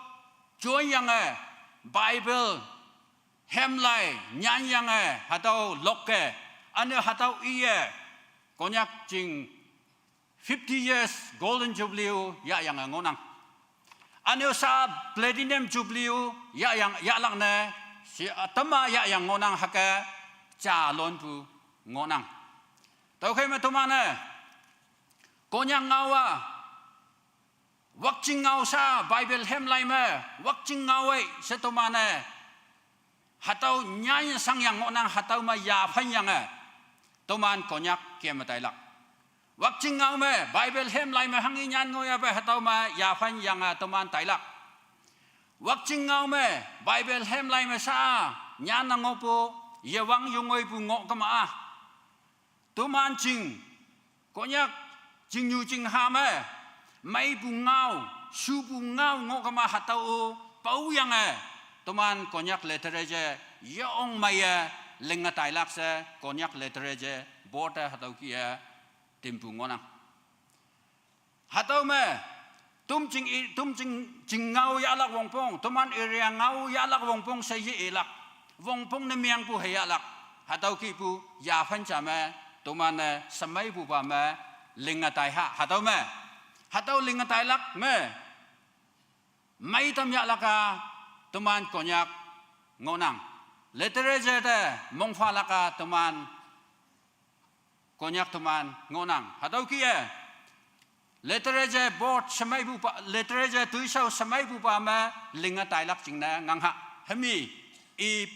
joinyange, Bible, hemlai, nyanyange, hatüo lokke, üne hatüo iye, Konyak jing fifty years Golden Jubilee-o yahyange ngohnang. Üne-o sha Platinum Jubilee-o yahyang, yahlak ne, shi ütam-a yahyang ngohnang hüke, jalonpu ngohnang. Tüokhei me toman-e, Konyak ngao-a, Wakching ngao sha Bible hemlai me, Wakching ngao-e she toman-e, hatüo nyan shangyang ngohnang hatüo me yaphanyange, toman Konyak keme tailak. Wakching ngao me, Bible hemlai me hanghi nyan ngohyape hatüo me yaphanyange toman tailak. Wakching ngao me, Bible hemlai me sha, nyanne ngohpu, yewang yongoipu ngoh kema-a. Toman ching, Konyak, chingnyu chingha me, meipu ngao, shupu ngao ngoh kema hatüo-o, paoyange, toman Konyak literature, yeong meiye, linge tailak she, Konyak Literature Board-e hatüo kih-e, timpu ngohnang. Hatüo me, Tumching i, Tumching, ching ngao yahlak wongpong, toman area ngao yahlak wongpong she ye-ilak. Wongpong ne mengpu heyahlak. Hatüo kihpu, yaphan ja me, toman-e, shemeipupa me, linge taiha, hatüo me. Hatüo linge tailak me, meitam yahlak-a, toman Konyak ngohnang. Literature te mongphalak-a toman Konyak toman ngohnang. Hatüo kih-e, Literature Board shemeipupa, Literature toishao shemeipupa me linge tailak jingne ngangha. Hemi, i,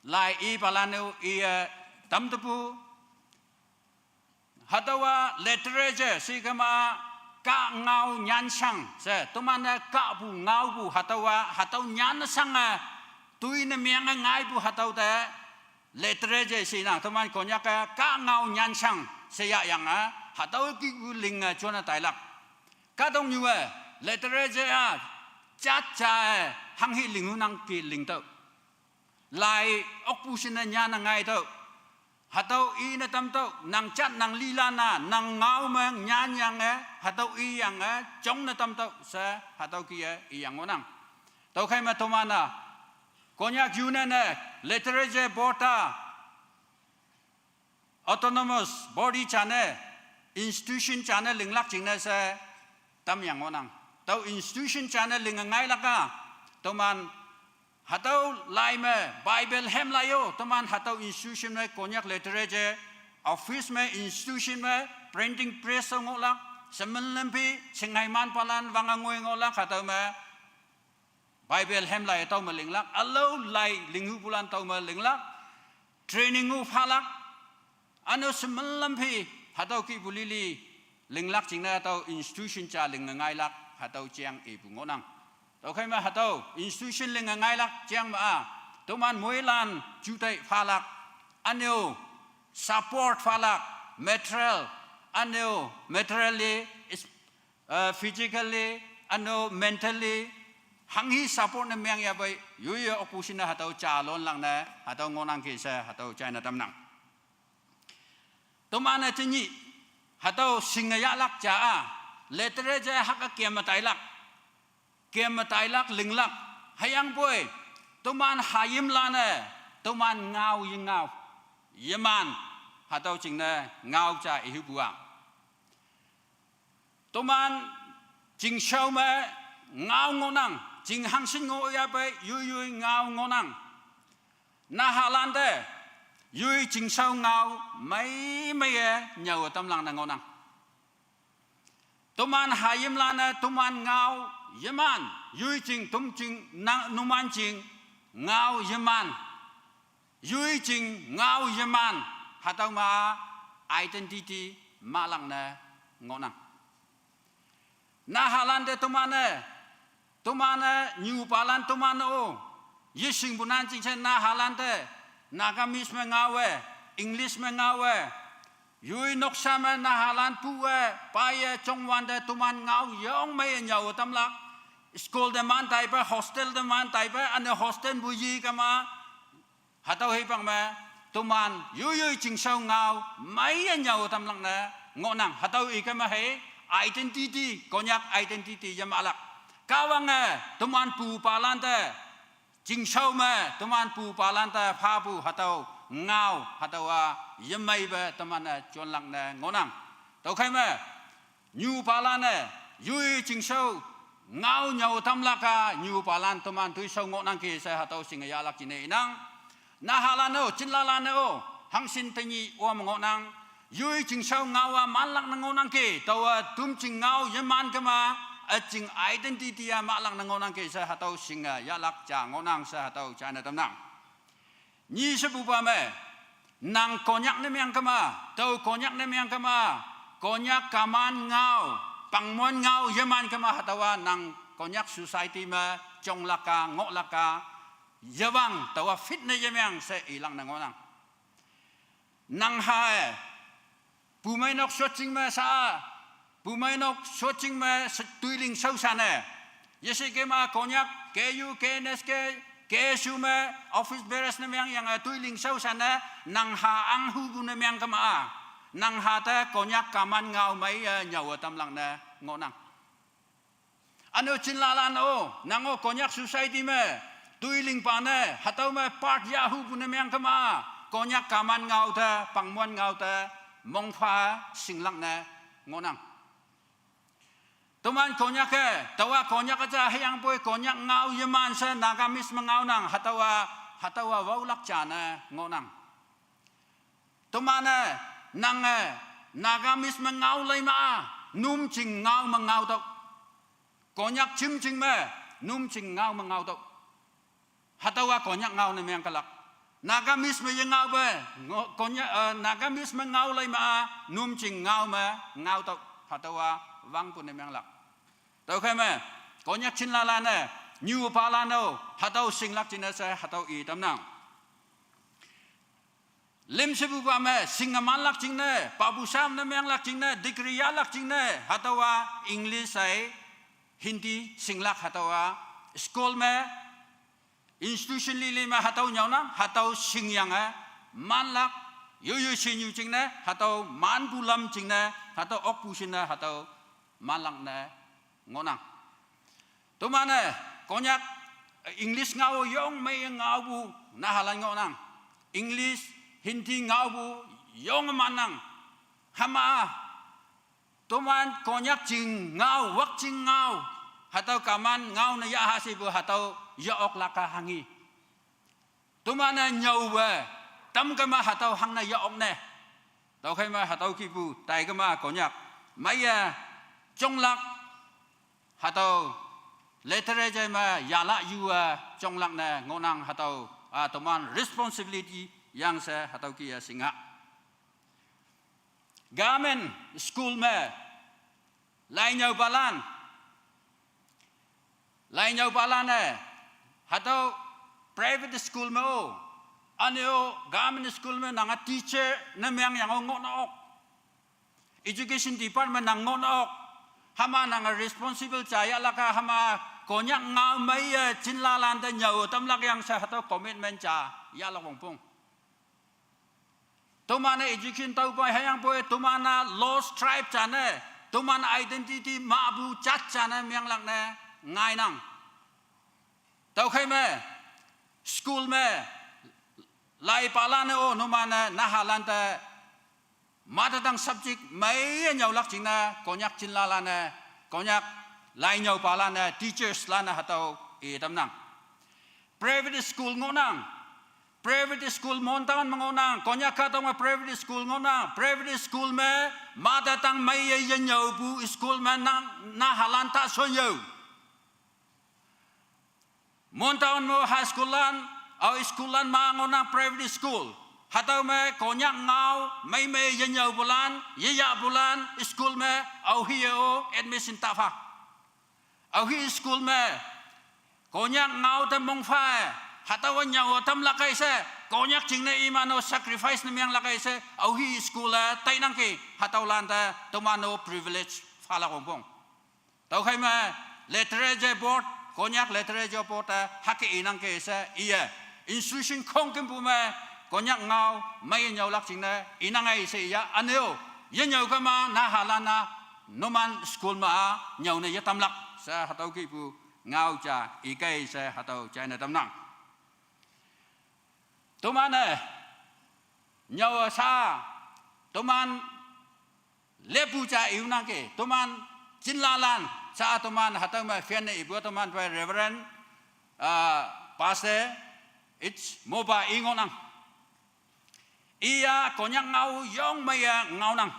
lai ipalan-o iye, tamtepu. Hatüowa literature she kema, kah ngao nyanshang she, toman-e kahpu ngaopu hatüowa, hatüo nyan shange, toine menge ngaipu hatüo te, literature she nang, toman Konyak-e kah ngao nyanshang she yahyange, hatüo kihpu linge jone tailak. Kahtoknyu-e, literature-a, jat ja-e, hanghi lingnangki lingtüoh. Lai okpu shinne nyanne ngaitüoh. Hatüo ine tamtüoh, nang jat nang lilan-a, nang ngao me nyanyange, hatüo iyange, jongne tamtüoh she, hatüo kih-e iyang ngohnang. Tüokhei me toman-a, Konyak Union-e, Literature Board-a, autonomous body jane, institution jane linglak jingne she tamyang ngohnang. Tüo institution jane linge ngailak a, toman hatüo lai me Bible hem lai-o, toman hatüo institution me Konyak literature, office me, institution me, printing press-o ngohlak, shemen lam phi, shinghei manpalan wange ngoi ngohlak, hatüo me Bible hem lai tüo me linglak, ülao lai linghupulan tüo me linglak, training-o phalak, üne-o shemen lam phi, hatüo kihpu lili linglak jingne hatüo institution ja linge ngailak, hatüo jeng ipu ngohnang. Tüokhei me hatüo institution linge ngailak jeng me a, toman moilan jutai phalak, üne-o support phalak, material, üne-o materially, physically, üne-o mentally, hanghi support ne meng yapei, yoiye okpu shinne hatüo ja lonlak ne, hatüo ngohnangki she, hatüo jaine tamnang. Toman-e tenyih, hatüo shinge yahlak ja a, literature hake kem me tailak, kem me tailak linglak, hüyangpoi, toman hayimlan-e, toman ngao yengao, yeman, hatüo jingne ngao ja ihupu a. Toman chingshao me ngao ngohnang, ching hangshin ngoh yapei, yoiyoi ngao ngohnang. Nahalante, yoi chingshao ngao, mei meiye nyüo tamlak ne ngohnang. Toman hayimlan-e, toman ngao yeman, yoi ching, tom ching, na, numan ching, ngao yeman. Yoi ching ngao yeman, hatüo me identity mahlak ne ngohnang. Nahalante toman-e, toman-e, nyupalan toman-o, yeshingpu nan ching she nahalante, Nagamese me ngaowe, English me ngaowe, yoi noksa me nahalan puwe, paiye jongwante toman ngao yong meiye nyüo tamlak, school te man taipe, hostel te man taipe, üne hostelpu yi kema, hatüo hipak me, toman yoiyoi chingshao ngao, meiye nyüo tamlak ne ngohnang. Hatüo ikema hei, identity, Konyak identity yemahlak. Kahwange, toman pupalante, chingshao me, toman pupalante phapu hatüo ngao, hatüo a, yemeipe toman-e jonlak ne ngohnang. Tüokhei me, nyupalan-e, yoi chingshao, ngao nyüo tamlak a, nyupalan toman toishao ngohnangki she hatüo shinge yahlak jingne inang. Nahalan-o, chinlalan-o, hangshin tenyih om ngohnang, yoi chingshao ngao a manlak ne ngohnangki, taowa tom ching ngao yeman kema, üjing identity a mahlak ne ngohnangki she hatüo shinge yahlak ja ngohnang she hatüo jaine tamnang. Nyi shepupa me, nang Konyak ne meng kema, tao Konyak ne meng kema, Konyak kaman ngao, pangmon ngao yeman kema hatüowa nang Konyak society me jonglak a, ngohlak a, yewang taowa fit ne yemeng she ilak ne ngohnang. Nang ha-e, pumeinok shotjing me sa-a, pumeinok shotjing me she-, toiling shao shanne. Yeshe kema Konyak, K U, K N S K, K S U me, office bearers ne meng yange toiling shao shanne, nang ha ahnghupu ne meng kema-a. Nang ha te Konyak kaman ngao meiye nyüo tamlak ne ngohnang. Üne-o chinlalan-o, nang-o Konyak society me, toilingpa ne, hatüo me part yahhupu ne meng kema-a, Konyak kaman ngao te, pangmon ngao te, mongpha shinglak ne ngohnang. Toman Konyak-e, taowa Konyak-e ja hüyangpoi Konyak ngao yeman she Nagamese me ngaonang, hatüowa, hatüowa waolak ja ne ngohnang. Toman-e, nange, Nagamese me ngao lei ma-a, num ching ngao me ngao tüoh. Konyak jim ching me, num ching ngao me ngao tüoh. Hatüowa Konyak ngao ne meng kalak. Nagamese me yengaope, ngo-, Konyak, eh, Nagamese me ngao lei ma-a, num ching ngao me ngao tüoh. Hatüowa wangpu ne menglak. Tüokhei me, Konyak chinlalan-e, nyupalan-o, hatüo shinglak jingne she, hatüo i tamnang. Lüm shepupa me, shinge manlak jingne, papu sam ne menglak jingne, degree yahlak jingne, hatüowa English hei, Hindi shinglak hatüowa, school me, institution lili me hatüo nyüonang, hatüo shingyange, manlak, yoiyoi shinyu jingne, hatüo manpu lam jingne, hatüo okpu shinne, hatüo manlak ne ngohnang. Toman-e, Konyak, eh, English ngao yong meiye ngaopu nahalan ngohnang. English, Hindi ngaopu yong mannang. Hüma-a, Toman Konyak jing ngao, wak jing ngao, hatüo kaman ngao ne yahha shepu hatüo ye-ok laka hanghi. Toman-e nyüowe, tamkema hatüo hangne ye-ok ne. Tüokhei me hatüo kihpu taikema Konyak meiye jonglak, hatüo literature me yala yuwe jonglak ne ngohnang hatüo, a, toman responsibility yangshe hatüo kih-e shinga. Government school me lainyüopalan, lainyüopalan-e hatüo private school me-o, üne-o government school me nange teacher ne mengyange ngohne ok. Education department nang ngohne ok. Hüma nange responsible ja yahlak-a hüma Konyak ngao meiye jinlalan te nyüo tamlak yangshe hatüo commitment ja yahlak wongpong. Toman-e education taopei hüyangpoi toman-a lost tribe jane, toman identity mahpu jat jane menglak ne ngainang. Tüokhei me, school me, laipalan-e-o numan-e nahalan te mother tongue subject meiye nyüolak jingne, Konyak jinlalan-e, Konyak lainyüopalan-e, teachers lan-e hatüo i tamnang. Private school ngohnang. Private school Mon town me ngohnang. Konyak kahtok me private school ngohnang. Private school me mother tongue meiye yenyüopu school me nang nahalan ta shonyüo. Mon town me high school lan, ao school lan ma ngohnang private school. Hatüo me Konyak ngao meimei yenyüopulan, yeyahpulan school me aohi-e-o admission ta pha. Aohi school me Konyak ngao te mongpha-e, hatüowa nyüo tamlak kei she, Konyak jingne iman-o sacrifice ne menglak kei she, aohi school-e tainangki, hatüolan te toman-o privilege phalak wongpong. Tüokhei me literature board, Konyak literature board-e hüke inangki she iye institution khongkümpu me Konyak ngao meiye nyüolak jingne inang ei she iya üne-o, yenyüo kema nahalan-a numan school me-a nyüo ne yetamlak she hatüo kihpu ngao ja ikei she hatüo jaine tamnang. Toman-e nyüo sha, toman leppu ja iunangki, toman jinlalan sha toman hatüo me fan-e ipu toman phei Reverend, ah, Pastor H Moba i ngohnang. Iya Konyak ngao yong meiye ngaonang.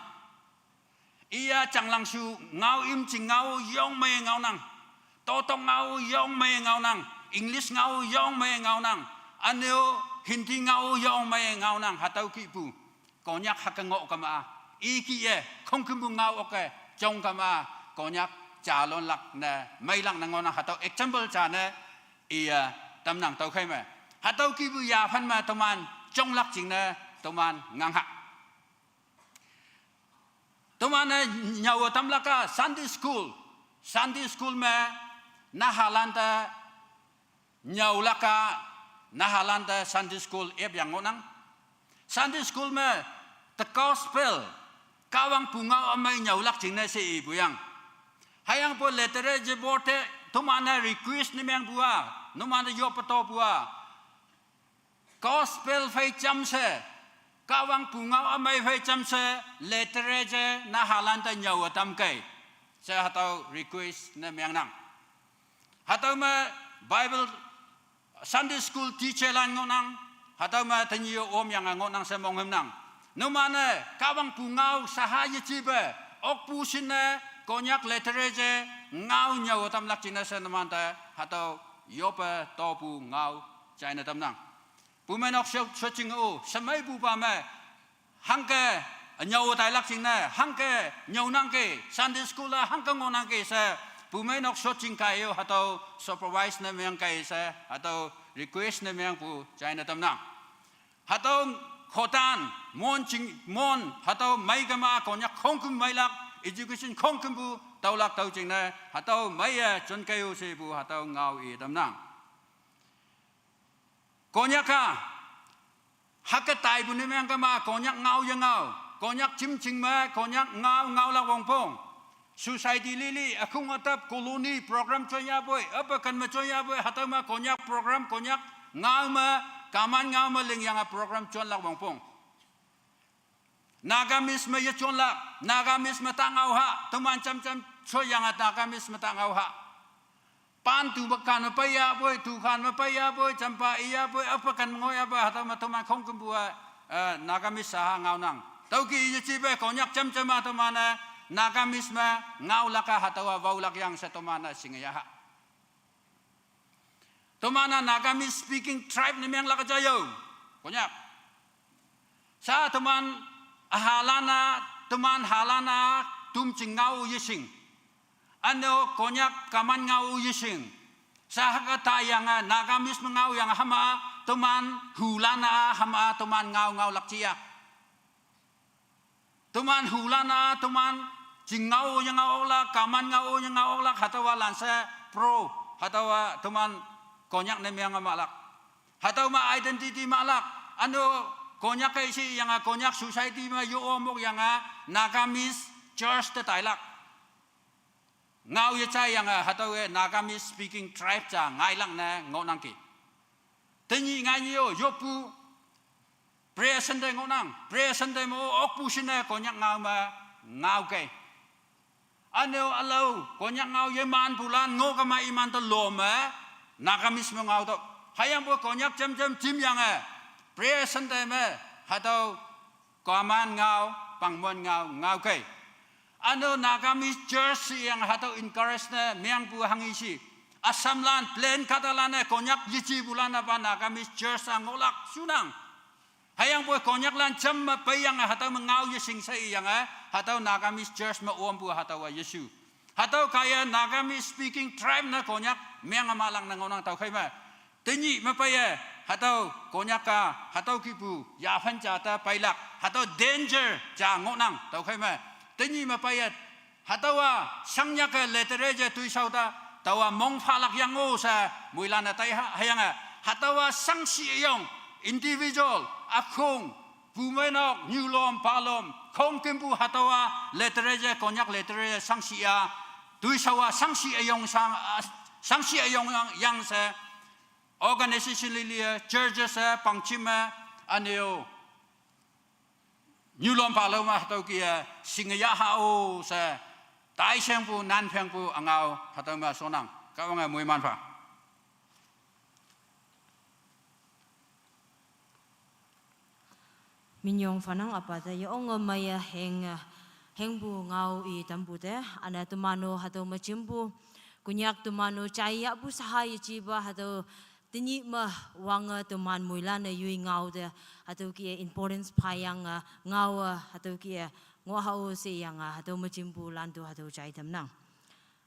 Iya Changlangshu ngao, Imching ngao yong meiye ngaonang. Totok ngao yong meiye ngaonang. English ngao yong meiye ngaonang. Üne-o Hindi ngao yong meiye ngaonang. Hatüo kihpu Konyak hüke ngoh kema-a, ikih-e khongkümpu ngao oke jong kema-a, Konyak jalonlak ne meilak ne ngohnang. Hatüo example jane iye tamnang. Tüokhei me hatüo kihpu yaphan me toman jonglak jingne toman ngangha. Toman-e nyüo tamlak-a Sunday school, Sunday school me nahalan te nyüolak-a, nahalan te Sunday school epyang ngohnang. Sunday school me the gospel, Kahwang pungao ümei nyüolak jingne she ipu yang. Hüyangpoi literature board te toman-e request ne mengpu-a, numan-e yoppe topu-a, gospel phei jamshe, Kahwang pungao ümei phei jamshe, literature nahalan te nyüo tamkei she hatüo request ne mengnang. Hatüo me Bible Sunday school teacher lan ngohnang, hatüo me tenyih omyange ngohnang she monghümnang. Numan-e Kahwang pungao shaha yejipe, okpu shinne Konyak literature ngao nyüo tamlak jingne she numan te hatüo yoppe topu ngao jaine tamnang. Bumeinok sho-, shotjing-o, shemeipupa me hangke nyüo tailak jingne, hangke nyüonangki, Sunday school-a hangke ngohnangki she, bumeinok shotjing kaiye-o hatüo supervise ne meng kei she, hatüo request ne mengpu jaine tamnang. Hatüo Khotan, Mon ching, Mon, hatüo mei kema Konyak khongküm meilak, education khongkümpu taolak tüo jingne, hatüo meiye jonkei-o shepu hatüo ngao i tamnang. Konyak-a hüke taipu ne meng kema Konyak ngao yengao, Konyak jimjing me Konyak ngao ngaolak wongpong. Society lili, ükhung ütap, colony program jonyapoi, üpe ken me jonyapoi, hatüo me Konyak program, Konyak ngao me, kaman ngao me lingyange program jonlak wongpong. Nagamese me yejon lak, Nagamese me tangau ha, teman jam jam soyang at Nagamese me tangau ha. Pan tu bakan me paya boy, tu kan me paya boy, jampa iya boy, apa kan ngoya ba, hatau me teman khong kembua, eh, Nagamese sa ha ngau nang. Tau ki iya cibe Konyak jam jam ma teman, eh, Nagamese me ngau laka hatau a wau lak yang sa teman, eh, sing ya ha. Teman, eh, Nagamese speaking tribe ne miang laka jayo. Konyak. Sa teman ahalana, teman halana, tum cingau yesing. Ano Konyak kaman ngau yesing. Sa haka ta yang, eh, Nagamese me ngau yang hama, teman hulana hama, teman ngau ngau lak cia. Teman hulana, teman cingau yang ngau lak, kaman ngau yang ngau lak, hatau a lansa pro, hatau a teman Konyak ne miang ma lak. Hatau ma identity ma lak. Ano Konyak ke si yang, eh, Konyak society ma yo omok yang, eh, Nagamese church te tai lak. Ngau ye cai yang, eh, hatau, eh, Nagamese speaking tribe ca ngai lak ne ngau nang ki. Tenyi ngai nyi yo, yopu prayer center ngau nang, prayer center mo okpu sine Konyak ngau ma ngau ke. Ano alau Konyak ngau ye man bulan ngo kama iman te lo me, Nagamese me ngau to. Hayang bo Konyak jam jam jim yang, eh, prayer center me, hatau kaman ngau, pangmon ngau, ngau ke. Ano Nagamese church si yang hatau encourage ne, miang bu hangi si. Assam lan, plain kata lan, eh, Konyak yici bulan apa Nagamese church a ngolak sunang. Hayang boy Konyak lan jam ma payang, eh, hatau me ngau yesing sa yang, eh, hatau Nagamese church ma om bu hatau, eh, Yesu. Hatau kaya Nagamese speaking tribe na Konyak miang ma lang na ngau nang tau khai ma. Tenyi ma paya, hatau Konyak ka, hatau kipu, ya phan ca ta pailak, hatau danger ca ngau nang tau khai ma. Tenyi ma paya, hatau a sangnya ke literature tui sau ta, tau a mong phalak yang ngo sa muilan a tai ha, hayang a. Hatau a sangsi yong, individual, akhong, pumenok, nyulom, palom, khong kimpu hatau a literature, Konyak literature sangsi a, tui sau a sangsi yong sang, a, sangsi yong yang, yang sa, organization lilia, churches a, pangchim a, aneo. Nyulom palom a hatau kia, singaya hao sa, tai sengpu, nan pengpu, angau, hatau ma sonang, kawang a muiman pa. Minyong fanang apa te ya ong maya heng, heng bu ngau i tambu te, ana tumano hatau macim bu, Konyak tumano cai ya bu sahai ya ciba hatau tenyi ma wang, eh, teman muilan, eh, yui ngau te, hatau ki, eh, importance payang, eh, ngau, eh, hatau ki, eh, ngo hao se yang, eh, hatau macim bu lan tu hatau cai tam nang.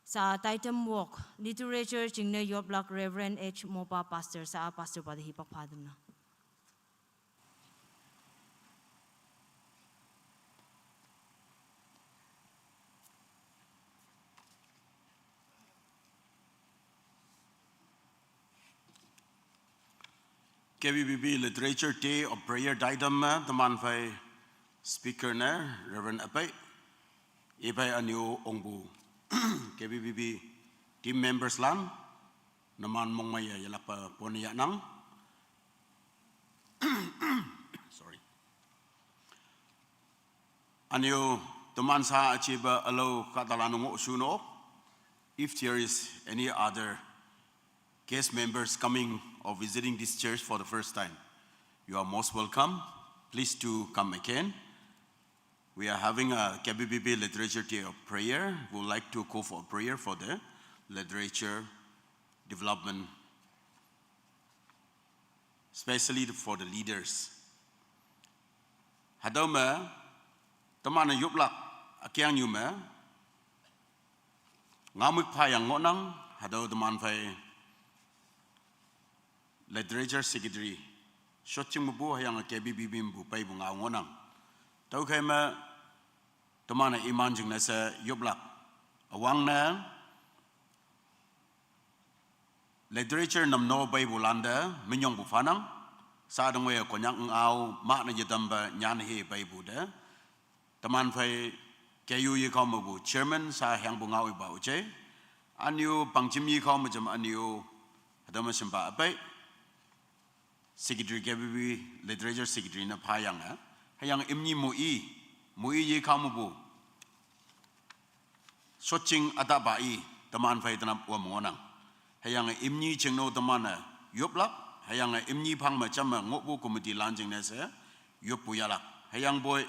Sa taitam wok, literature chingne yoplak Reverend H Mopa Pastor, sa Pastor pa te hipak pa tam nang. K B B B Literature Day of Prayer daidam ma, teman phai speaker ne, Reverend Apai, ipai anio ongbu K B B B team members lan, naman mong maya yalak pa pon ya nang. Sorry. Anio teman sa achiba alo katalanungo suno. If there is any other guest members coming or visiting this church for the first time, you are most welcome. Please do come again. We are having a K B B B Literature Day of Prayer. We would like to call for a prayer for the literature development, especially for the leaders. Hadau me, teman yuplak, akiang yu me, ngamuk pa yang ngonang, hadau teman phai literature secretary, shot ching bu hayang K B B B bu pai bu ngau ngonang. Tau khai me, teman iman jing na se yuplak. Awang na, literature nam no bai bu landa, minyong bu fanang, sa dong waya Konyak ngau, mak na jedam ba nyan he bai bu de. Teman phai K U yi kau ma bu chairman, sa hyang bu ngau i ba uche. Anio pangchim yi kau ma jam anio, hadama semba apai. Secretary K B B B, Literature Secretary na phayang, eh. Hayang imnyi mo i, Mui ye khao mepu. Soching atapa i, teman phei tenap wa mengonang. Hüyange imni chingno teman-e yoplak, hüyange imni phang me jam me ngohpu committee lan jingne she yoppu yahlak. Hüyangpoi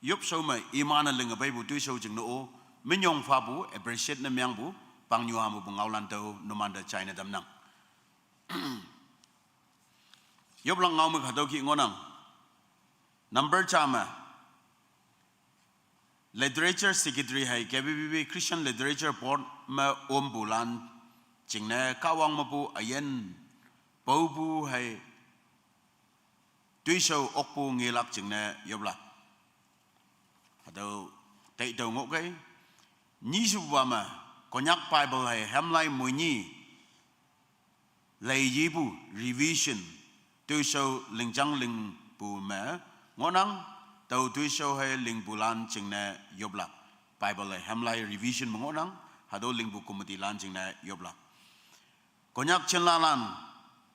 yopshao me iman-e linge peipu toishao chingno-o, minyong phapu, appreciate ne mengpu, pangnyu hamepu ngaolan tüo numante jaine tamnang. Yoplak ngao me hatüo ki ngohnang. Number ja me, Literature Secretary hei K B B B Christian Literature Board me ompulan jingne Kahwang mepu üyin paopu hei toishao okpu ngelak jingne yoplak. Hatüo taitüoh ngohkei. Nyishepupa me, Konyak Bible hei hemlai moini lei yepu revision, toishao lingjang lingpu me ngohnang, tüo toishao hei lingpulan jingne yoplak. Bible hei hemlai revision me ngohnang, hatüo lingpu committee lan jingne yoplak. Konyak chinlalan,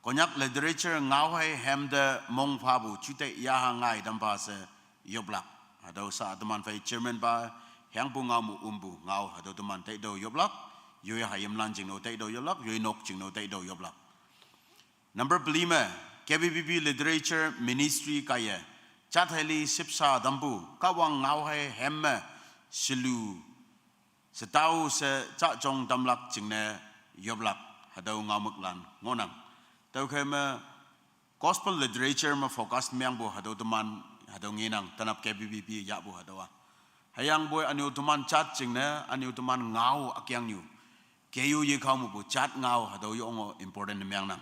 Konyak literature ngao hei hemte mong phapu jute yaha ngai tampha she yoplak. Hatüo sa teman phei chairman pa hangpu ngao me ompu ngao hatüo teman taitüoh yoplak, yoi hayimlan chingno taitüoh yoplak, yoi nok chingno taitüoh yoplak. Number peli me, K B B B Literature Ministry kaiye, jat heili shipsha tampu, Kahwang ngao hei hem me, shelu, shetao she jajong tamlak jingne yoplak, hatüo ngaomüklan ngohnang. Tüokhei me, Gospel literature me focus mengpu hatüo teman, hatüo ngenang, tenap K B B B yahpu hatüowa. Hüyangpoi ünyu teman jat jingne, ünyu teman ngao ükeangnyu. K U ye khao mepu jat ngao hatüo yonge important mengnang.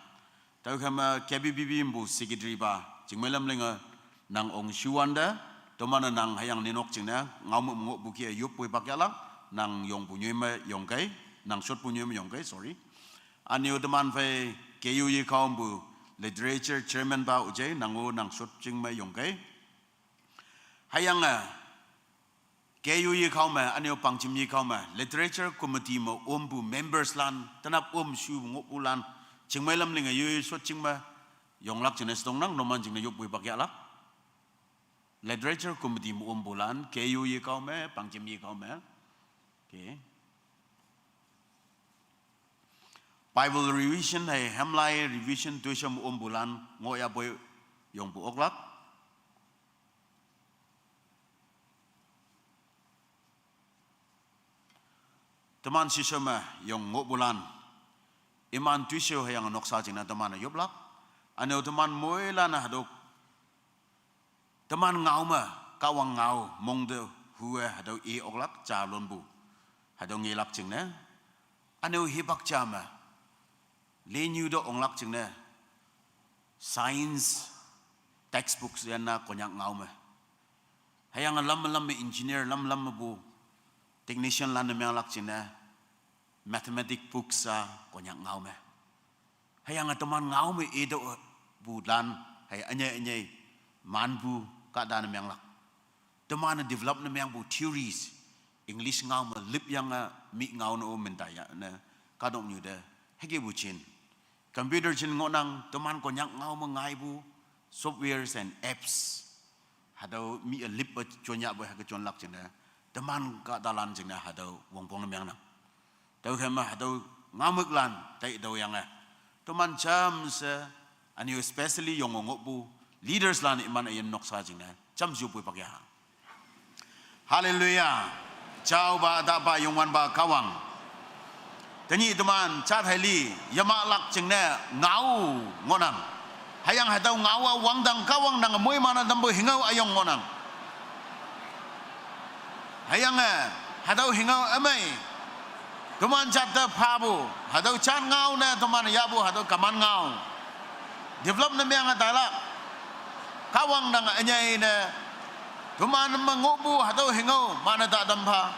Tüokhei me K B B B mepu secretary pa, Chingmeilam linge nang ongshuwante, teman-e nang hüyange ninok jingne, ngao me ngohpu kih-e yoppoi pak yahlak, nang yongpu nyoi me yongkei, nang shotpu nyoi me yongkei, sorry. Ünyu teman phei K U ye khao mepu literature chairman pa üjai, nang-o nang shot jing me yongkei. Hüyange, K U ye khao me, ünyu Pangjim ye khao me, literature committee me ompu members lan, tenap omshu ngohpulan, Chingmeilam linge yoi shot jing me, yonglak jingne she tongnang, numan jingne yoppoi pak yahlak. Literature committee me ompulan, K U ye khao me, Pangjim ye khao me. Okay. Bible revision hei hemlai revision toishao me ompulan ngohyapoi yongpu oklak. Teman shishao me yong ngohpulan, iman toishao hüyange noksa jingne teman-e yoplak. Ünyu teman moilan-e hatüo teman ngao me, Kahwang ngao mongte hu-e hatüo i oklak jalonpu, hatüo ngelak jingne. Ünyu hipak ja me, lenyu te onglak jingne, science textbooks yanna Konyak ngao me. Hüyange lam lam me engineer, lam lam mepu technician lan-e menglak jingne, mathematic books-a Konyak ngao me. Hüyange teman ngao me itüohpulan, hei ünyei ünyei manpu kahta ne menglak. Teman-e develop ne mengpu theories, English ngao me lipyange mi ngao ne-o minta yahne, kahtoknyu te, hükepu jin. Computer jin ngohnang, teman Konyak ngao me ngaipu softwares and apps. Hatüo mi-e lip-e jonyahpu hüke jonlak jingne, teman kahtalan jingne hatüo wongpong ne mengnang. Tüokhei me hatüo ngaomüklan taitüoh yange, teman jamshe, ünyu especially yonge ngohpu leaders lan iman üyin noksa jingne jamshe yoppoi pak yaha. Hallelujah. Jaopa, Tapa, Youngwanpa Kahwang. Tenyih teman jat heili yemahlak jingne ngao ngohnang. Hüyange hatüo ngao-a wangdang Kahwang nange moiman-e tampu hingao üyong ngohnang. Hüyange hatüo hingao ümei, teman jatte phapu, hatüo jat ngao ne teman yahpu hatüo command ngao develop ne meange tailak. Kahwang nange ünyei ne, teman me ngohpu hatüo hingao mane ta tam pha,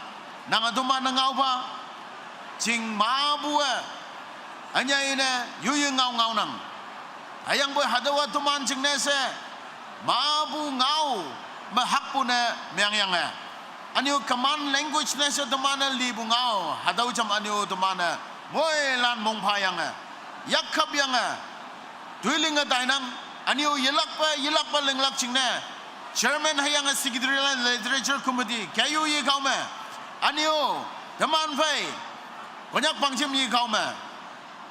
nange teman-e ngao pha, ching mapu-e ünyei ne yoiye ngao ngaonang. Hüyangpoi hatüowa teman jingne she mapu ngao me hakpu ne meangyange, ünyu command language ne she teman-e lipu ngao hatüo jam ünyu teman-e moilan mongphayange, yakkapyange, toilinge tainang, ünyu yelakpe yelakpe linglak jingne Chairman hüyange Secretary lan Literature Committee, K U yi kao me. Anyo, teman phei, Konyak pangjem yi kao me.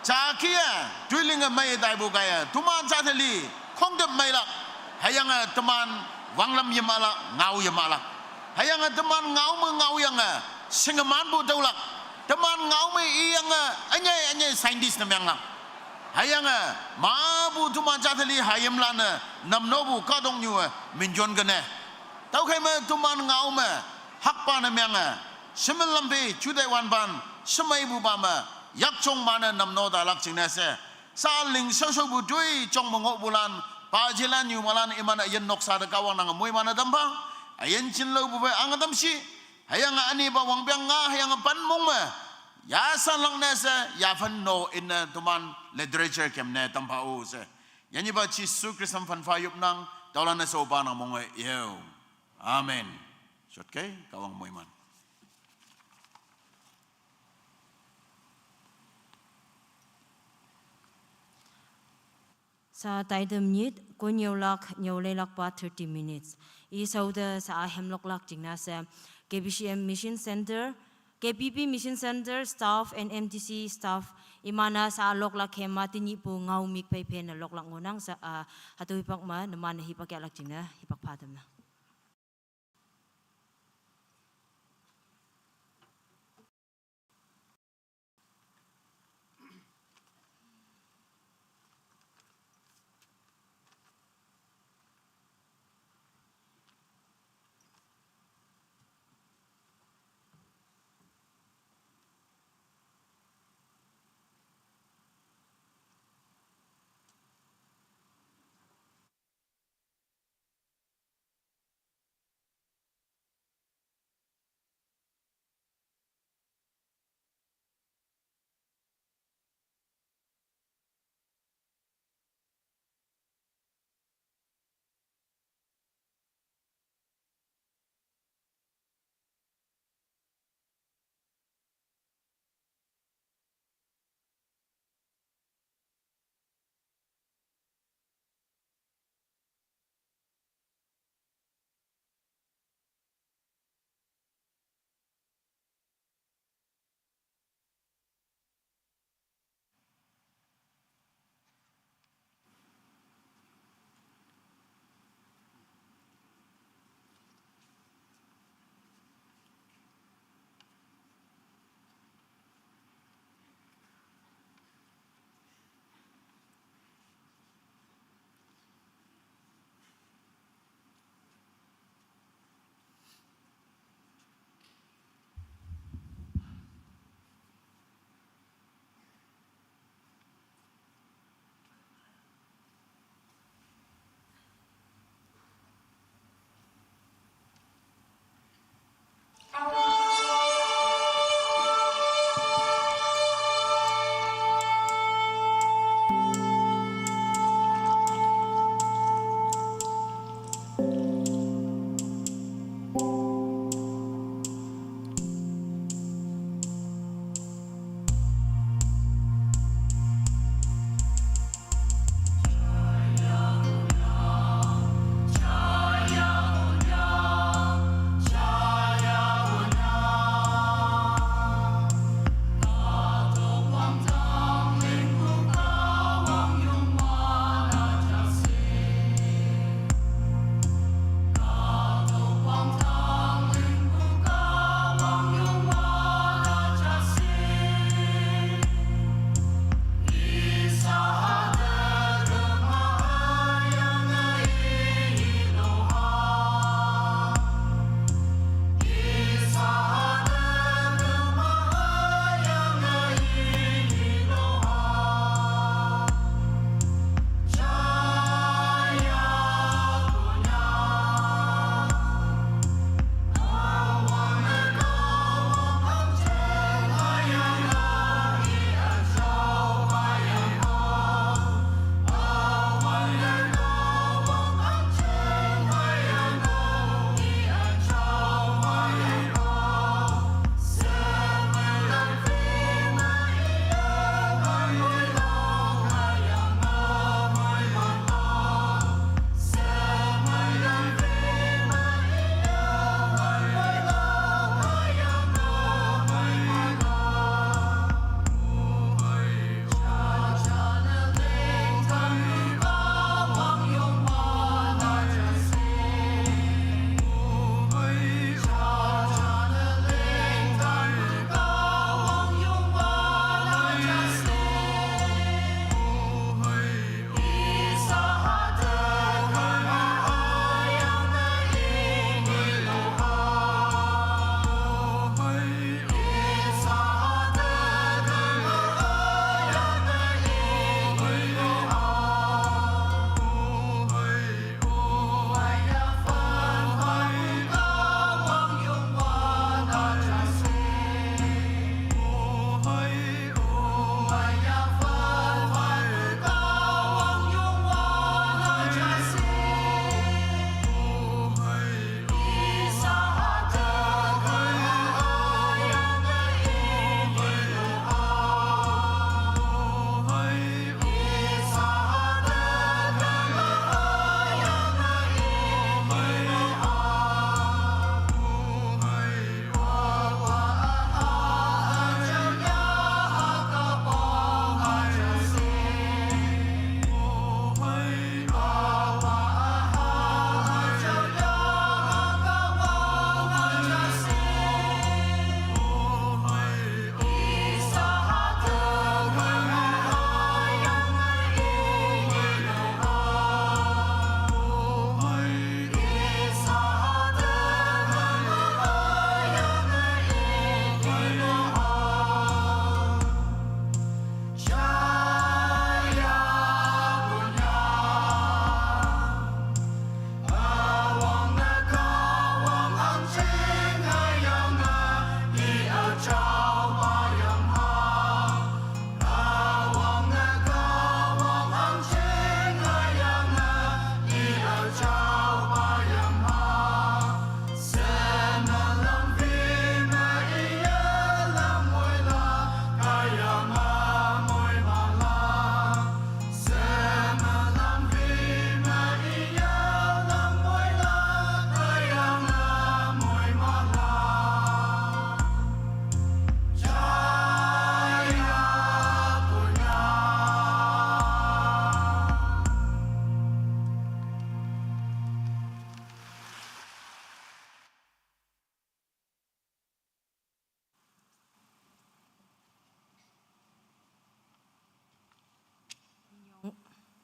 Jaki e, tuiling e mei taipu kaiye, teman jateli, khongtep meilak. Hüyange teman wanglam yemahlak, ngao yemahlak. Hüyange teman ngao me ngaoyange, shingemanpu tüolak. Teman ngao me iyange, ünyei ünyei scientist ne menglak. Hüyange, mapu teman jateli hayimlan-e, namnopu kahtoknyu-e, minjon kene. Tüokhei me teman ngao me, hakpa ne menge, shemei lam phei, juteih wanpan, shemeipupa me, yakjong mane namno talak jingne she. Sa ling shaoshaopu toi, jong me ngohpulan, pajelan nyumalan, iman üyin noksa te Kahwang nange moiman-e tampha, üyin jinlaopu phei ange tamshi, hüyange ünipa wangpeng nga, hüyange pen mong me, yasanlak ne she, yaphen no inne teman literature kem ne tampha-o she. Yanyipa Jesu Khrista phanpha yopnang, taolan-e shopa nang monge yeo. Amen. Shotkei, Kahwang moiman. Sa taitam nyit, konnyüolak, nyüoleilakpa thirty minutes. I shaote sa ahemloklak jingne she, K B C M Mission Center, K B B Mission Center staff and M T C staff, iman-e sa loklak hema tenyihpu ngao mik phei phei ne loklak ngohnang sa, ah, hatüo hipak me, numan-e hipak yahlak jingne, hipak pha tamnang.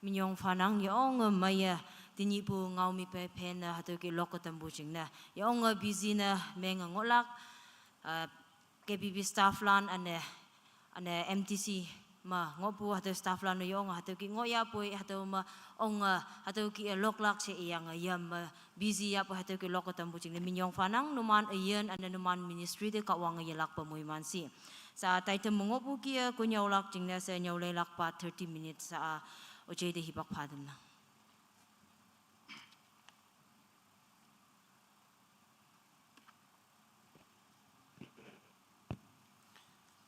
Minyong phanang, yonge meiye, tenyihpu ngaomi pe phen ne hatüo ke lok ketampu jingne. Yonge busy ne menge ngohlak, uh, K B B B staff lan ane, ane M T C me ngohpu hatüo staff lan yonge hatüo ke ngohyapoi hatüo me onge hatüo ke loklak she iyange yam me busy yahpu hatüo ke lok ketampu jingne minyong phanang numan üyin ane numan ministry te Kahwange yelakpe moiman shi. Sa taitam me ngohpu ke konyaolak jingne she nyüoleilakpa thirty minutes sa oje te hipak pha tamnang.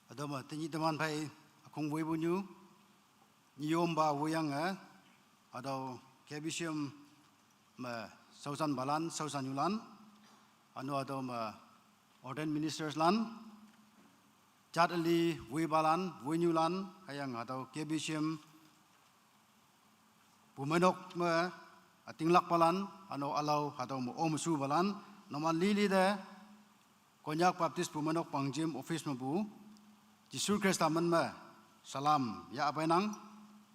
Hatüo me tenyih teman phei ükhong woipu nyu, nyiyompa woiyange, hatüo K B C M me shaoshanpalan, shaoshannyulan, üno hatüo me ordained ministers lan, jat üli woipalan, woinyulan, hüyange hatüo K B C M pumeinok me ütinglakpalan, üno ülao hatüo me omshupalan, numan lili te Konyak Baptist Pumeinok Pangjim office mepu Jesu Khrista min me salam yahpeinang.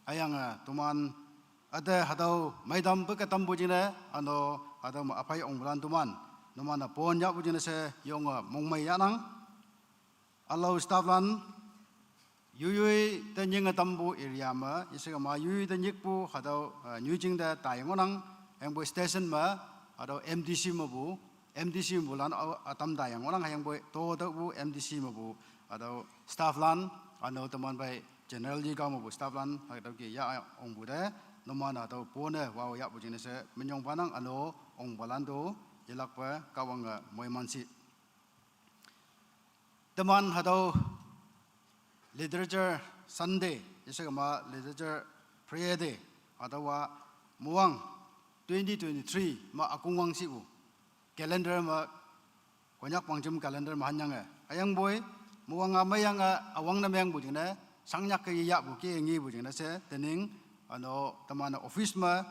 Hüyange toman üte hatüo meitam pe ketampu jingne, üno hatüo me üphei ongpulan toman, numan-e pon yahpu jingne she yonge mongmei yahnang. Ülao staff lan, yoiyoi te nyinge tampu area me, yeshe kema yoiyoi te nyikpu hatüo, uh, nyoijing te taiye ngohnang, hüyangpoi station me, hatüo M D C mepu, M D C mepulan, uh, ütam taiye ngohnang, hüyangpoi to tüopu M D C mepu, hatüo staff lan, üno teman phei general likao mepu staff lan, hatüo ke yah ongpu te, numan hatüo pone wao yahpu jingne she minyong phanang, üno ongpalan to, yelakpe Kahwange moiman shi. Teman hatüo Literature Sunday, yeshe kema Literature Prayer Day, hatüowa muwang twenty twenty-three me ükongwang shipu calendar me, Konyak Pangjim calendar me hanyange. Hüyangpoi muwang-a meiyange üwangne mengpu jingne, shangnyak ke yeyahpu ke ngepu jingne she tening, üno teman office me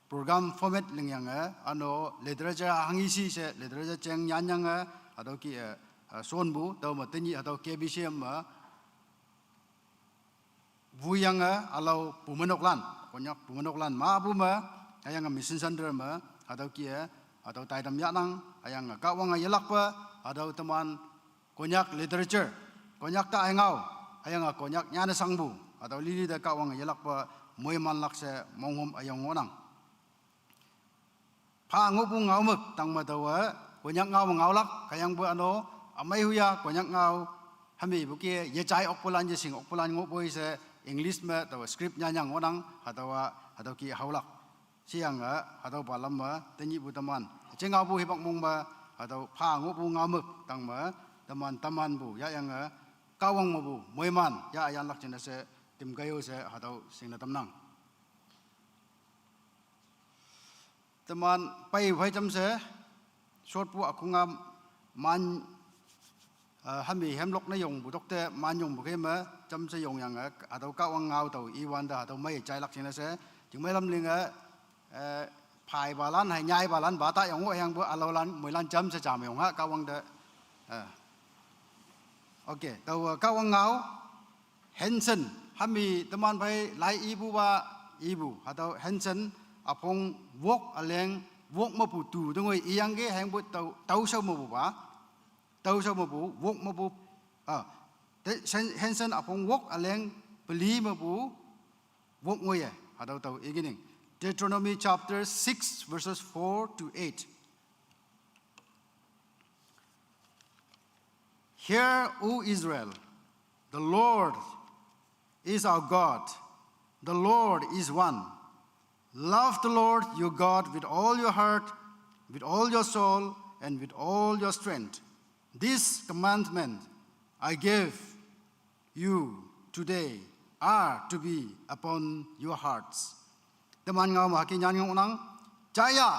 program format lingyange, üno literature hanghe shi she literature jeng nyanyange, hatüo ke, eh, eh, shonpu, tüome tenyih hatüo K B C M me, woiyange ülao pumeinoklan, Konyak pumeinoklan mepu me, hüyange mission center me, hatüo ke, hatüo taitam yahnang, hüyange Kahwange yelakpe, hatüo teman Konyak literature, Konyak ta-e ngao, hüyange Konyak nyanne shangpu, hatüo lili te Kahwange yelakpe moimanlak she monghüm üyong ngohnang. Pha ngohpu ngaomük tangme taowe, Konyak ngao me ngaolak, hüyangpoi üno, ümei huya Konyak ngao, hamipu ke yejai okpulan yeshing okpulan ngohpoi she, English me taowe script nyanyang ngohnang, hatüowa, hatüo ke haolak. Sheyange, hatüopa lam me, tenyihpu teman, jing ngaopu hipak mong me, hatüo pha ngohpu ngaomük tangme, teman temanpu yahyange, Kahwang mepu moiman yahyanlak jingne she, timkei-o she hatüo shingne tamnang. Teman pei phei jamshe, shotpu ükhong-a man, eh, hami hemlok ne yongpu tokte man yongpu kei me jamshe yongyange, hatüo Kahwang ngao tao iwante hatüo mei jailak jingne she, jingmei lam linge, eh, phaipalan hei nyaipalanpa ta yong-o hüyangpoi ülaolan moilan jamshe jame yong ha Kahwang te, eh. Okay, taowe Kahwang ngao, Hanson, hami teman phei lai ipupa ipu, hatüo Hanson, üpong wok üleng, wok mepu tu tengoi iyangki hüyangpoi tao, taoshao mepupa, taoshao mepu, wok mepu, ah, te, Hanson üpong wok üleng, peli mepu, wok ngoiye, hatüo tao ikining. Deuteronomy chapter six, verses four to eight. Hear, O Israel, the Lord is our God, the Lord is one. Love the Lord your God with all your heart, with all your soul, and with all your strength. This commandment I give you today are to be upon your hearts. Teman ngao me hüke nyan ngohnang, jaiya,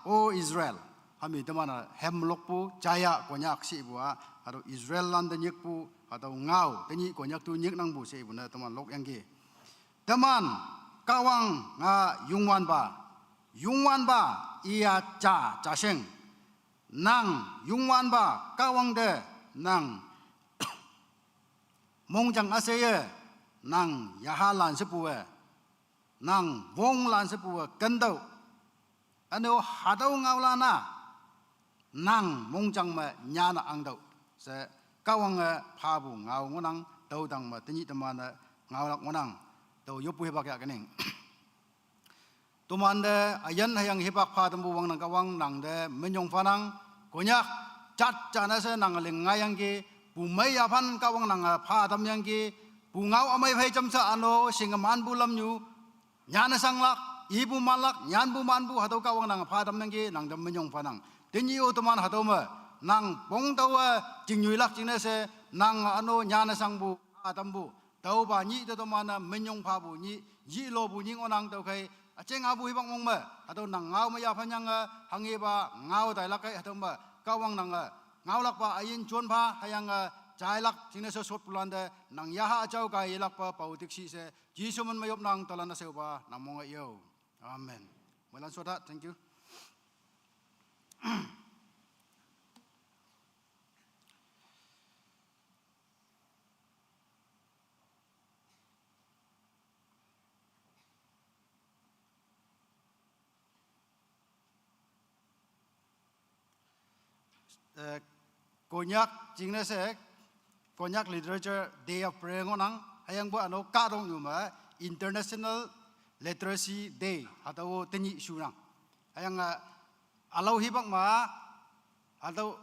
O Israel. Hami teman-e hemlokpu, jaiya Konyak shipu-a, hatüo Israel lan te nyikpu, hatüo ngao, tenyih Konyak tu nyiknangpu shipu ne teman lokyangki. Teman, Kahwang nga Youngwanpa, Youngwanpa, iya ja, jasheng. Nang, Youngwanpa, Kahwang te, nang, mongjang üsheiye, nang, yahalan shepuwe. nang wonglan shepu-e kentüoh. Üne-o hatüo ngaolan-a nang mongjang me nyanne angtüoh. She Kahwange phapu ngao ngohnang, tüo tangme tenyih teman-e ngaolak ngohnang. Tao yoppu hipak yah kening. Tomante üyin hüyange hipak pha tampu wangnang Kahwang, nangte minyong phanang. Konyak jat jane she nange ling ngaiyangki, pumei yaphan Kahwang nange pha tamyangki, pungao ümei phei jamshe üno shingemanpu lamnyu nyanne shanglak, ipu manlak, nyanpu manpu hatüo Kahwang nange pha tamyangki, nangte minyong phanang. Tenyih-o teman hatüo me nang pong taowe chingnyoilak jingne she, nang üno nyanne shangpu, pha tampu, tüopa nyih te teman-e minyong phapu nyih, yilopu nyih ngohnang. Tüokhei üjing apu hipak mong me hatüo nang ngao me yaphanyange hanghepa ngao tailak kei, hatüo me Kahwang nange ngaolakpa üyin jon pha hüyange jailak jingne she shotpulante nang yaha jao kaiyelakpa pao tiksi she Jesu min me yopnang. Taolan üsheopa nang monge yo. Amen. Moilan shota, thank you. Eh, Konyak jingne she, Konyak Literature Day of Prayer ngohnang, hüyangpu üno kahtoknyu me International Literacy Day, hatüo tenyih shunang. Hüyange, eh, ülao hipak me, hatüo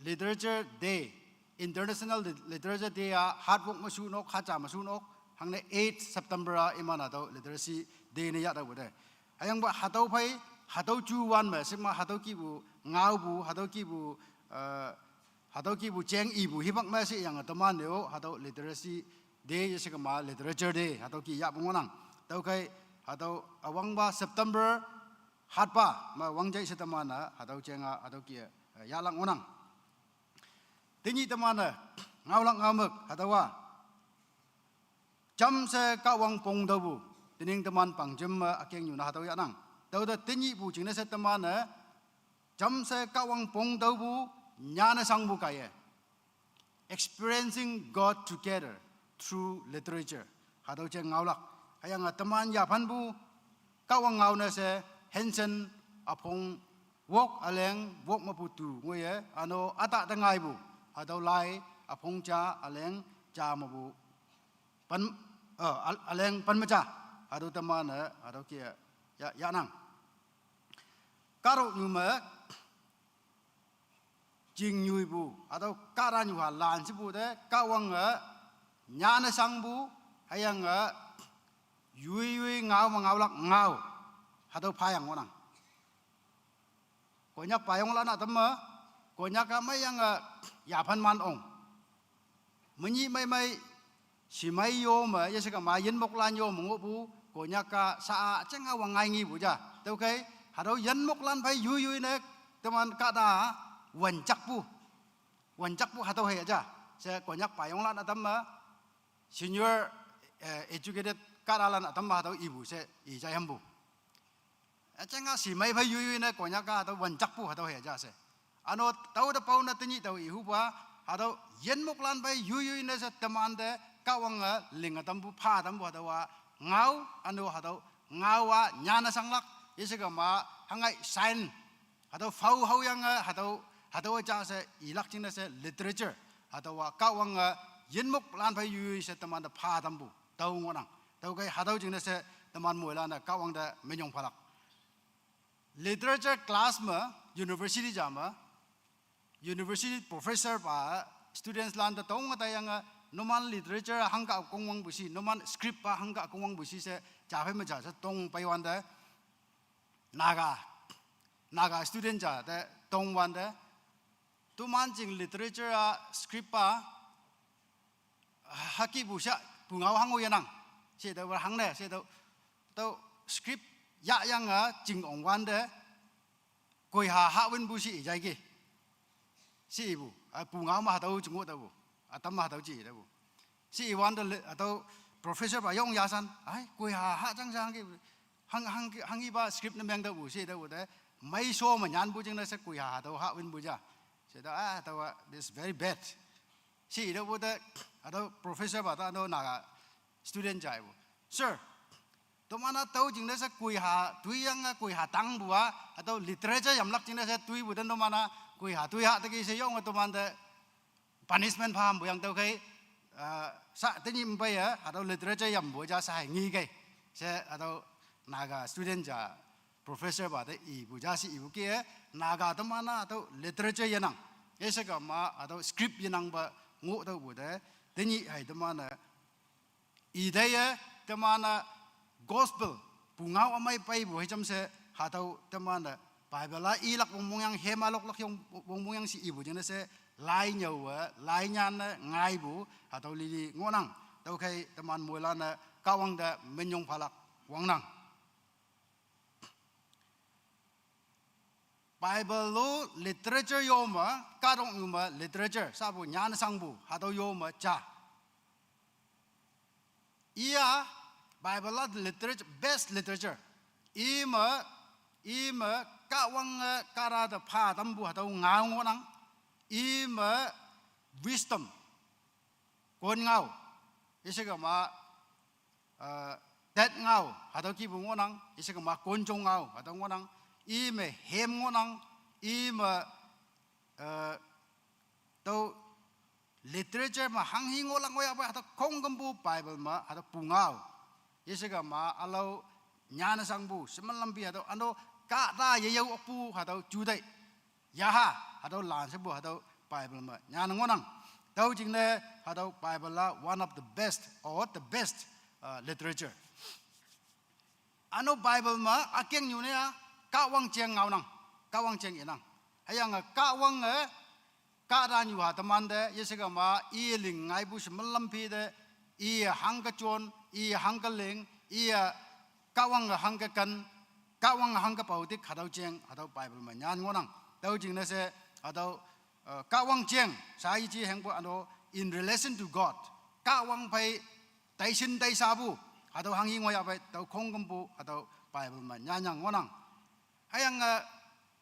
Literature Day, International Lit-, Literature Day-a hatwok me shunok, hatja me shunok, hangne eight September-a iman hatüo Literacy Day ne yahtaopu te. Hüyangpu hatüo phei, hatüo juwan me, shima hatüo kihpu ngaopu, hatüo kihpu, eh, hatüo kihpu jeng ipu hipak me sheyange teman-e-o hatüo Literacy Day yeshekema Literature Day hatüo kih yahpu ngohnang. Tüokhei hatüo üwangpa September hatpa me wangjai she teman-e hatüo jeng-a hatüo kih, eh, yahlak ngohnang. Tenyih teman-e ngaolak ngaomük hatüowa jamshe Kahwang pong taopu, tening teman pangjem me ükengnyu ne hatüo yahnang. Tüote tenyihpu jingne she teman-e jamshe Kahwang pong taopu nyanne shangpu kaiye, Experiencing God Together Through Literature, hatüo jeng ngaolak. Hüyange teman yaphanpu Kahwang ngao ne she Hanson üpong wok üleng wok mepu tu ngoiye, üno üta te ngaipu hatüo lai üpong ja üleng ja mepu pen, eh, ül-, üleng pen me ja, hatüo teman-e hatüo kih-e ya, yahnang. Kahtoknyu me chingnyoipu hatüo kahtanyuha lan shepu te Kahwange nyanne shangpu, hüyange yoi yoi ngao me ngaolak ngao, hatüo phayang ngohnang. Konyak payonglan-a tamme, Konyak-a meiyange yaphan man ong. Menyih meimei shimei yo me yeshekema yinmoklan yo me ngohpu Konyak-a sha-a jeng-a wang ngai ngipu ja. Tüokhei hatüo yinmoklan phei yoi yoi ne teman kahta wünjakpu, wünjakpu hatüo hei ja. She Konyak payonglan-a tamme, senior, eh, educated kahtalan-a tamme hatüo ipu she i jai hampu. Üjang-a shimei phei yoi yoi ne Konyak-a hatüo wünjakpu hatüo hei ja she. Üno tao te pao ne tenyih tao ihupa, hatüo yinmoklan phei yoi yoi ne she temante Kahwange linge tampu pha tampu hatüowa ngao, üno hatüo ngao-a nyanne shanglak, yeshekema hangai sign, hatüo phao haoyange hatüo, hatüo ja she ilak jingne she literature, hatüowa Kahwange yinmoklan phei yoi yoi she temante pha tampu tao ngohnang. Tüokhei hatüo jingne she teman moilan-e Kahwang te minyong phalak. Literature class me, university ja me, university professor pa, students lan te tong taiyange, numan literature hangka kongwangpu shi, numan script pa hangka kongwangpu shi she, ja phei me ja she tong peiwante, Naga, Naga student ja te tongwante, toman jing literature-a script pa, hükepu sha, pungao hango yenang, she tüo hangne, she tüo, tüo script yahyange ching ongwante, koiha hahwinpu she i jaiki. She ipu, a, pungao me hatüo jingoh taopu, ütam me hatüo ji taopu. She iwante le, hatüo professor pa yong yashan, ai, koiha hahjang jangki, hang, hang, hanghipa script ne meng taopu, she taopu te, meisho me nyanpu jingne she koiha hatüo hahwinpu ja. She tüo, ah, hatüowa, this is very bad. She taopu te, hatüo professor pa te, üno Naga student jaipu, Sir, Teman-a tüo jingne she koiha toiyange, koiha tangpu-a, hatüo literature yamlak jingne she toipu ten teman-a koiha toiha teki she yonge temante punishment phampu yang tüokhei, ah, sa tenyih mpeiye hatüo literature yampu ja sa hei ngekei. She hatüo Naga student ja professor pa te ipu ja she ipu ke, Naga teman-a hatüo literature yenang, yeshe kema hatüo script yenangpa ngoh tüopu te, tenyih hei teman-e iteiye, teman-e gospel pungao ümei peipu hei jamshe, hatüo teman-e Bible-a ilak wongmongyang, hem-a loklak yong wongmongyang she ipu jingne she, lai nyüowe, lai nyanne ngaipu, hatüo lili ngohnang. Tüokhei teman moilan-e Kahwang te minyong phalak wangnang. Bible-o literature yo me, kahtoknyu me literature, sapu nyanne shangpu, hatüo yo me ja. Iya, Bible-a literature, best literature. I me, i me Kahwange kahta te pha tampu hatüo ngao ngohnang. I me wisdom, kon ngao. Yeshe kema, eh, tet ngao, hatüo kihpu ngohnang. Yeshe kema konjong ngao, hatüo ngohnang. I me hem ngohnang. I me, eh, tüo literature me hanghi ngohlak ngohyahpei hatüo khongkümpu Bible me hatüo pungao. Yeshe kema ülao nyanne shangpu, shemen lampi hatüo, üno kahta yeyao okpu hatüo juteih. Yaha, hatüo lan shepu hatüo Bible me nyanne ngohnang. Tüo jingne hatüo Bible-a one of the best or the best, uh, literature. Üno Bible me ükengnyu ne-a Kahwang jeng ngaonang, Kahwang jeng inang. Hüyange Kahwange kahta nyuha temante, yeshe kema i ling ngaipu shemen lampi te, iye hangke jon, iye hangke ling, iye Kahwange hangke ken, Kahwange hangke paotik hatüo jeng, hatüo Bible me nyan ngohnang. Tüo jingne she, hatüo, eh, Kahwang jeng, sa yeji hengpu üno, in relation to God. Kahwang phei taishin taishapu, hatüo hanghi ngohyahpei, tüo khongkümpu, hatüo Bible me nyanyang ngohnang. Hüyange, eh,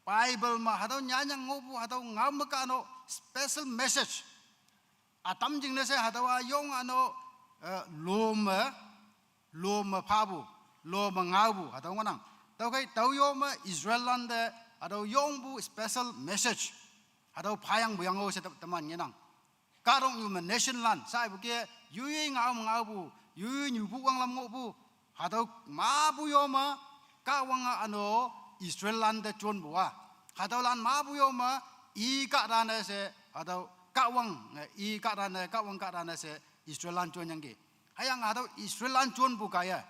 Bible me hatüo nyanyang ngohpu, hatüo ngao me ka üno special message. Ütam jingne she hatüowa yong üno, eh, lo me, lo me phapu, lo me ngaopu, hatüo ngohnang. Tüokhei tüo yo me Israel lante, hatüo yongpu special message. Hatüo phayangpu yang-o she te-, teman ngenang. Kahtoknyu me nation lan, sa ipu ke, yoi ngao me ngaopu, yoi nyupu wanglam ngohpu, hatüo mapu yo me, Kahwange üno Israel lante jonpu-a. Hatüolan mapu yo me, i kahta ne she, hatüo Kahwang, eh, i kahta ne, Kahwang kahta ne she, Israel lan jonyangki. Hüyange hatüo Israel lan jonpu kaiye,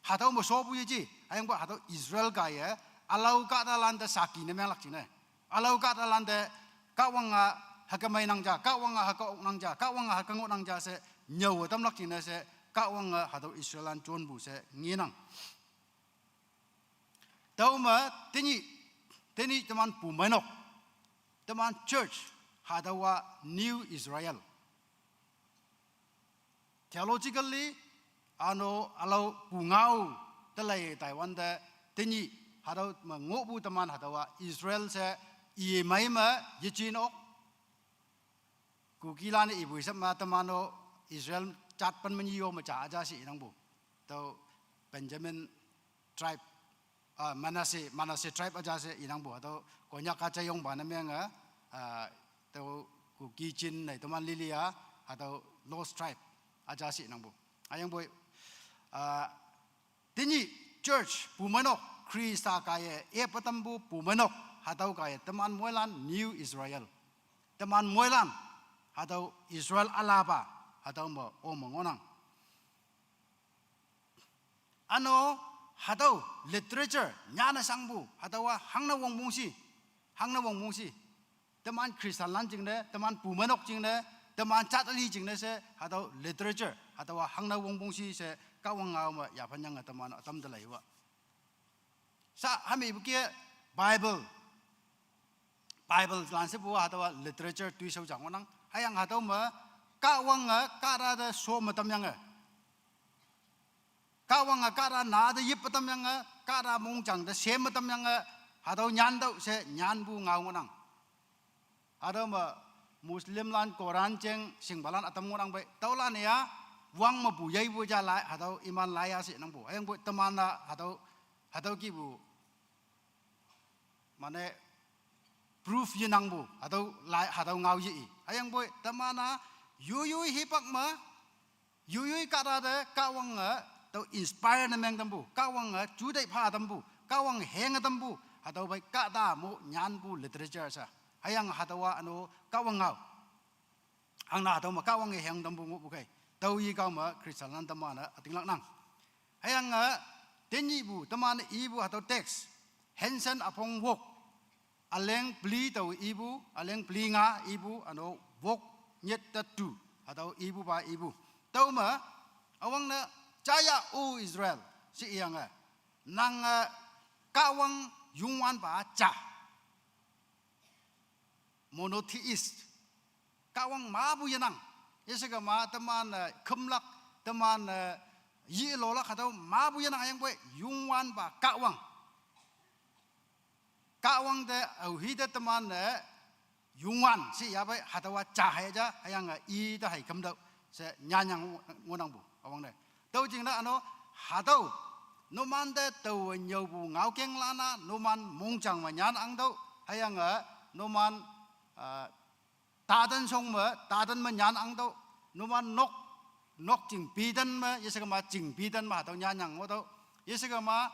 hatüo me shopu yeji, hüyangpoi hatüo Israel kaiye, ülao kahtalante saki ne menglak jingne. Ülao kahtalante Kahwange hüke meinang ja, Kahwange hüke oknang ja, Kahwange hüke ngohnang ja she, nyüowe tamlak jingne she, Kahwange hatüo Israel lan jonpu she ngenang. Tüome tenyih, tenyih teman pumeinok, teman church, hatüowa New Israel. Theologically, üno ülao pungao te lei taiwante, tenyih hatüo me ngohpu teman hatüowa Israel she imei me yejin ok. Kukilan-e ipu sap me teman-o Israel jat pen me nyi yo me ja aja she inangpu. Tüo Benjamin tribe, ah, Manasseh, Manasseh tribe aja she inangpu. Hatüo Konyak kahta yongpa ne menge, ah, tüo Kuki jin nei teman lili-a, hatüo lost tribe aja she inangpu. Hüyangpoi, ah, tenyih church pumeinok, Khrista kaiye epa tampu pumeinok, hatüo kaiye teman moilan New Israel. Teman moilan, hatüo Israel ülapa, hatüo me ome ngohnang. Üno, hatüo literature, nyane shangpu, hatüowa hangne wongpong shi, hangne wongpong shi. Teman Christianlan jingne, teman pumeinok jingne, teman jat üli jingne she, hatüo literature, hatüowa hangne wongpong shi she, Kahwang ngao me yaphanyange teman ütam te leiwa. Sa hami ipu ke Bible, Bible lan shepu hatüowa literature toishao ja ngohnang. Hüyange hatüo me, Kahwange kahta te sho me tamyange, Kahwange kahta na te yippe tamyange, kahta mongjang te shem me tamyange, hatüo nyantüoh she nyanpu ngao ngohnang. Hatüo me Muslimlan Koran jeng shingpalan ütam ngohnang pei. Tüolan-e-a, wang mepu yaipu ja lai, hatüo iman laiya she nangpu. Hüyangpoi teman-a hatüo, hatüo kihpu, mane, proof yenangpu, hatüo lai, hatüo ngao ye-i. Hüyangpoi teman-a, yoiyoi hipak me, yoiyoi kahta te Kahwange, tüo inspire ne meng tampu, Kahwange, jutai pha tampu, Kahwange henge tampu, hatüo phei kahta mo nyanpu literature she. Hüyange hatüowa üno Kahwang ngao. Hangne hatüo me Kahwange heng tampu ngohpu khei. Tüo yikao me Christian lan teman-e ütinglak nang. Hüyange, tenyihpu, teman-e ipu hatüo text. Hanson üpong wok. Üleng peli tao ipu, üleng peli nga ipu, üno wok nyit te tu. Hatüo ipupa ipu. Tüome, üwangne, jaya o Israel, she iyange. Nange, Kahwang Youngwanpa ja. Monotheist. Kahwang mepu yenang. Yeshekema teman-e khümlak, teman-e yelolak hatüo mepu yenang hüyangpoi Youngwanpa Kahwang. Kahwang te aohi te teman-e Youngwan she yaphei hatüowa ja hei ja, hüyange i te hei khümtüoh she nyanyang ngohnangpu, üwangne. Tüo jingne üno, hatüo, numante taowe nyüopu ngaokenglan-a, numan mongjang me nyan angtüoh, hüyange, numan, ah, taten shong me, taten me nyan angtüoh, numan nok, nok jing piten me, yeshekema jing piten me, hatüo nyanyang ngohtüoh, yeshekema,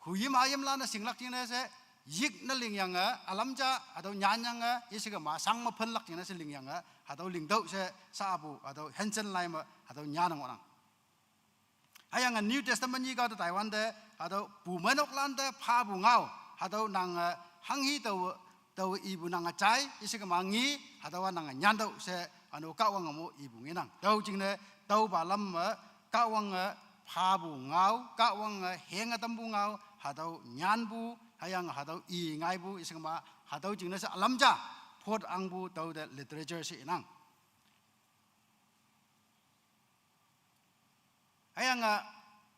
huyim hayimlan-e shinglak jingne she, yik ne lingyange, ülam ja, hatüo nyanyange, yeshekema, shang me phenlak jingne she lingyange, hatüo lingtüoh she, shapu, hatüo Hanson lai me, hatüo nyanne ngohnang. Hüyange New Testament yikao te taiwante, hatüo pumeinoklan te phapu ngao, hatüo nange, hanghi tao, tao ipu nange jai, yeshekema ngi, hatüowa nange nyantüoh she, üno Kahwange mo ipu ngenang. Tüo jingne, tüopa lam me, Kahwange phapu ngao, Kahwange henge tampu ngao, hatüo nyanpu, hüyange hatüo i ngaipu, yeshekema, hatüo jingne she ülam ja, phot angpu tüote literature she inang. Hüyange,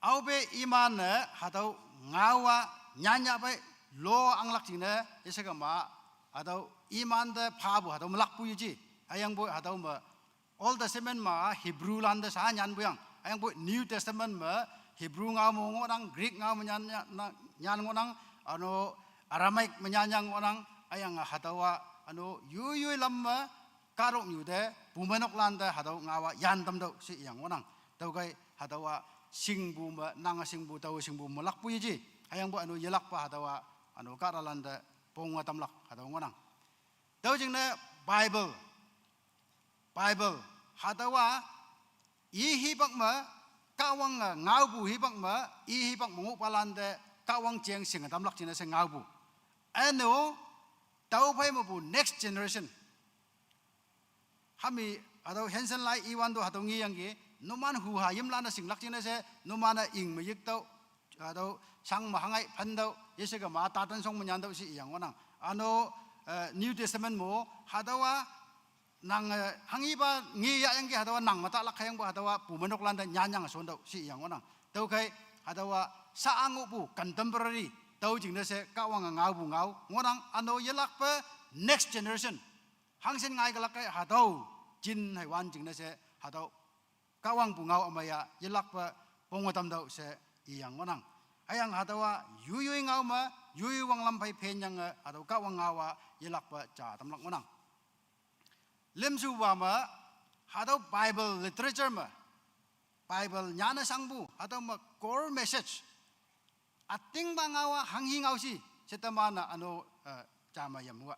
aope iman-e hatüo ngaowa nyanyah pei lo anglak jingne, yeshekema, hatüo imante phapu hatüo melakpu yeji. Hüyangpoi hatüo me Old Testament me Hebrew lan te sha nyanpu yang. Hüyangpoi New Testament me Hebrew ngao me ngohnang, Greek ngao me nyan, nyan, nyan ngohnang, üno Aramaic me nyanyang ngohnang, hüyange hatüowa, üno yoiyoi lam me, kahtoknyu te, pumeinoklan te, hatüo ngaowa yan tamtüoh she iyang ngohnang. Tüokhei, hatüowa, shingpu me, nange shingpu, taowe shingpu melakpu yeji. Hüyangpoi üno yelakpa hatüowa, üno kahtalan te, ponge tamlak, hatüo ngohnang. Tüo jingne Bible, Bible, hatüowa, i hipak me, Kahwange ngaopu hipak me, i hipak me ngohpalan te, Kahwang jeng shinge tamlak jingne she ngaopu. Üno, tüophei mepu next generation. Hami, hatüo Hanson lai iwante hatüo ngeyangki, numan huhayimlan-e shinglak jingne she, numan-e ing me yiktüoh, hatüo shang me hangai phantüoh, yeshekema taten shong me nyantüoh she iyang ngohnang. Üno, eh, New Testament mo, hatüowa, nang, eh, hanghipa nge yahyangki hatüowa nang me talak hüyangpoi hatüowa pumeinoklan te nyanyange shontüoh she iyang ngohnang. Tüokhei hatüowa sha ngohpu contemporary, tüo jingne she Kahwange ngaopu ngao ngohnang, üno yelakpe next generation. Hangshin ngaikelak kei hatüo, jin hei wan jingne she hatüo Kahwangpu ngao ümeiya yelakpe ponge tamtüoh she iyang ngohnang. Hüyange hatüowa yoiyoi ngao me, yoiyoi wanglam phei phenyange hatüo Kahwang ngaowa yelakpe ja tamlak ngohnang. Limshupa me, hatüo Bible literature me, Bible nyanne shangpu, hatüo me core message. Ütingpa ngaowa hanghi ngao shi, she teman-e üno, eh, ja me yamwa.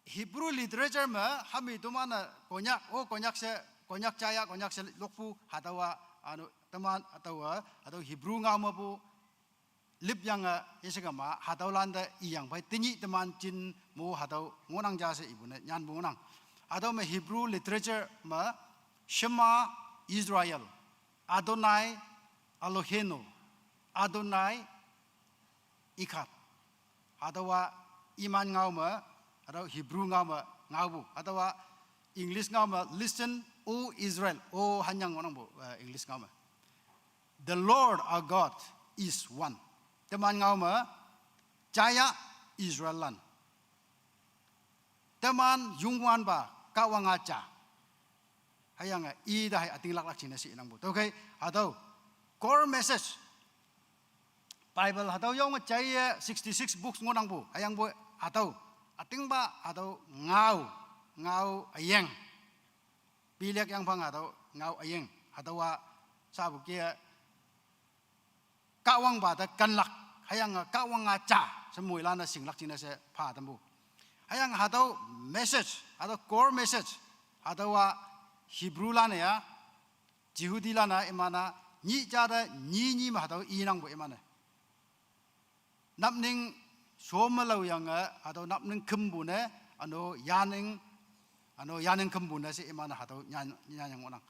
Hebrew literature me hami teman-e Konyak, o Konyak she, Konyak jaya, Konyak she lokpu, hatüowa, üno, teman, hatüowa, hatüo Hebrew ngao mepu, lipyange, yeshekema, hatüolan te iyang phei tenyih teman jin mo hatüo ngohnang ja she ipu ne nyanpu ngohnang. Hatüo me Hebrew literature me, Shema Israel, Adonai Eloheinu, Adonai Echad. Hatüowa iman ngao me, hatüo Hebrew ngao me ngaopu. Hatüowa English ngao me, Listen, O Israel. O hanyang ngohnangpu, eh, English ngao me. The Lord our God is one. Teman ngao me, jaya Israel lan. Teman Youngwanpa Kahwang-a ja. Hüyange ite hei ütinglaklak jingne she nangpu. Tüokhei, hatüo core message. Bible hatüo yonge jaiye sixty-six books ngohnangpu. Hüyangpoi hatüo ütingpa hatüo ngao, ngao üyeng. Pilek yangphang hatüo ngao üyeng. Hatüowa shapu ke Kahwangpa te kenlak, hüyange Kahwang-a ja, she moilan-e shinglak jingne she pha tampu. Hüyange hatüo message, hatüo core message, hatüowa Hebrewlan-e ya, Jehudilan-a iman-a nyih ja te nyi nyi me hatüo inangpu iman-e. Napning shom me laoyange, hatüo napning khümpu ne, üno yaning, üno yaning khümpu ne she iman-e hatüo nyan, nyanyang ngohnang.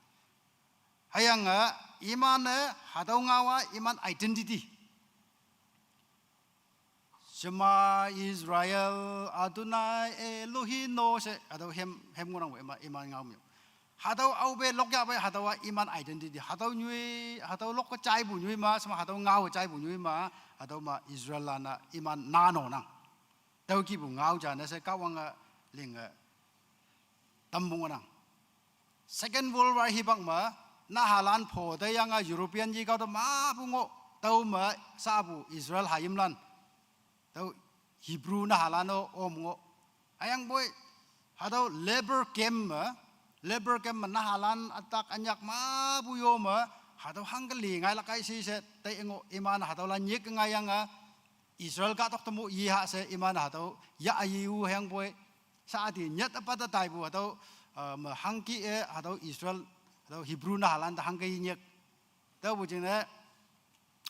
Hüyange iman-e hatüo ngao-a iman identity. Shema Israel, Adonai Elohim no she, hatüo hem, hem ngohnangpu iman, iman ngao me. Hatüo aope lok yahpei hatüowa iman identity. Hatüo nyoi, hatüo lok-e jaipu nyoi ma, shema hatüo ngao jaipu nyoi ma, hatüo me Israellan-a iman nano nang. Tüo kihpu ngao ja ne she Kahwange linge tampu ngohnang. Second World War hipak me, nahalan pho teyange European yekao te mapu ngoh, tüome shapu Israel hayimlan, tüo Hebrew nahalan-o om ngoh. Hüyangpoi, hatüo labor camp me, labor camp me nahalan ütak ünyak mapu yo me, hatüo hangke li ngailak kai she she, tei ngoh iman hatüolan nyik ngaiyange, Israel kahtok te mo yeha she iman hatüo yah ye-u hüyangpoi. Sha ati nyat üpa te taipu hatüo, ah, me hangke-e, hatüo Israel, hatüo Hebrew nahalan te hangke yenyik. Tüopu jingne,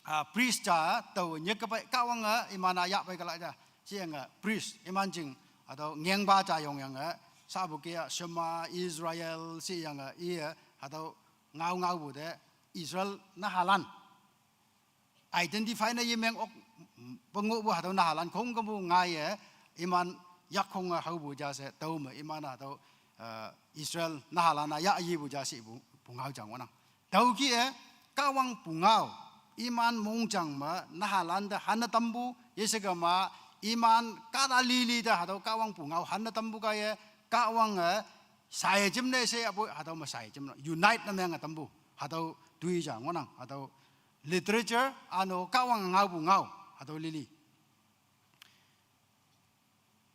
ah, priest ja, tao nyik kepei Kahwange iman-a yahpei kalak ja. Sheyange priest, iman jing, hatüo ngengpa ja yongyange, shapu ke-a Shema Israel, sheyange iye, hatüo ngao ngaopu te, Israel nahalan identify ne yemeng ok, pe ngohpu hatüo nahalan khongkümpu ngaiye, iman yakkhonge haopu ja she, tüome iman hatüo, eh, Israel nahalan-a yah yepu ja she ipu, pungao ja ngohnang. Tüokih-e, Kahwang pungao, iman mongjang me nahalan te hanne tampu, yeshekema, iman kahta lili te hatüo Kahwang pungao hanne tampu kaiye, Kahwange, sai jim ne she apu, hatüo me sai jim, unite ne menge tampu, hatüo toi ja ngohnang, hatüo literature, üno Kahwang ngaopu ngao, hatüo lili.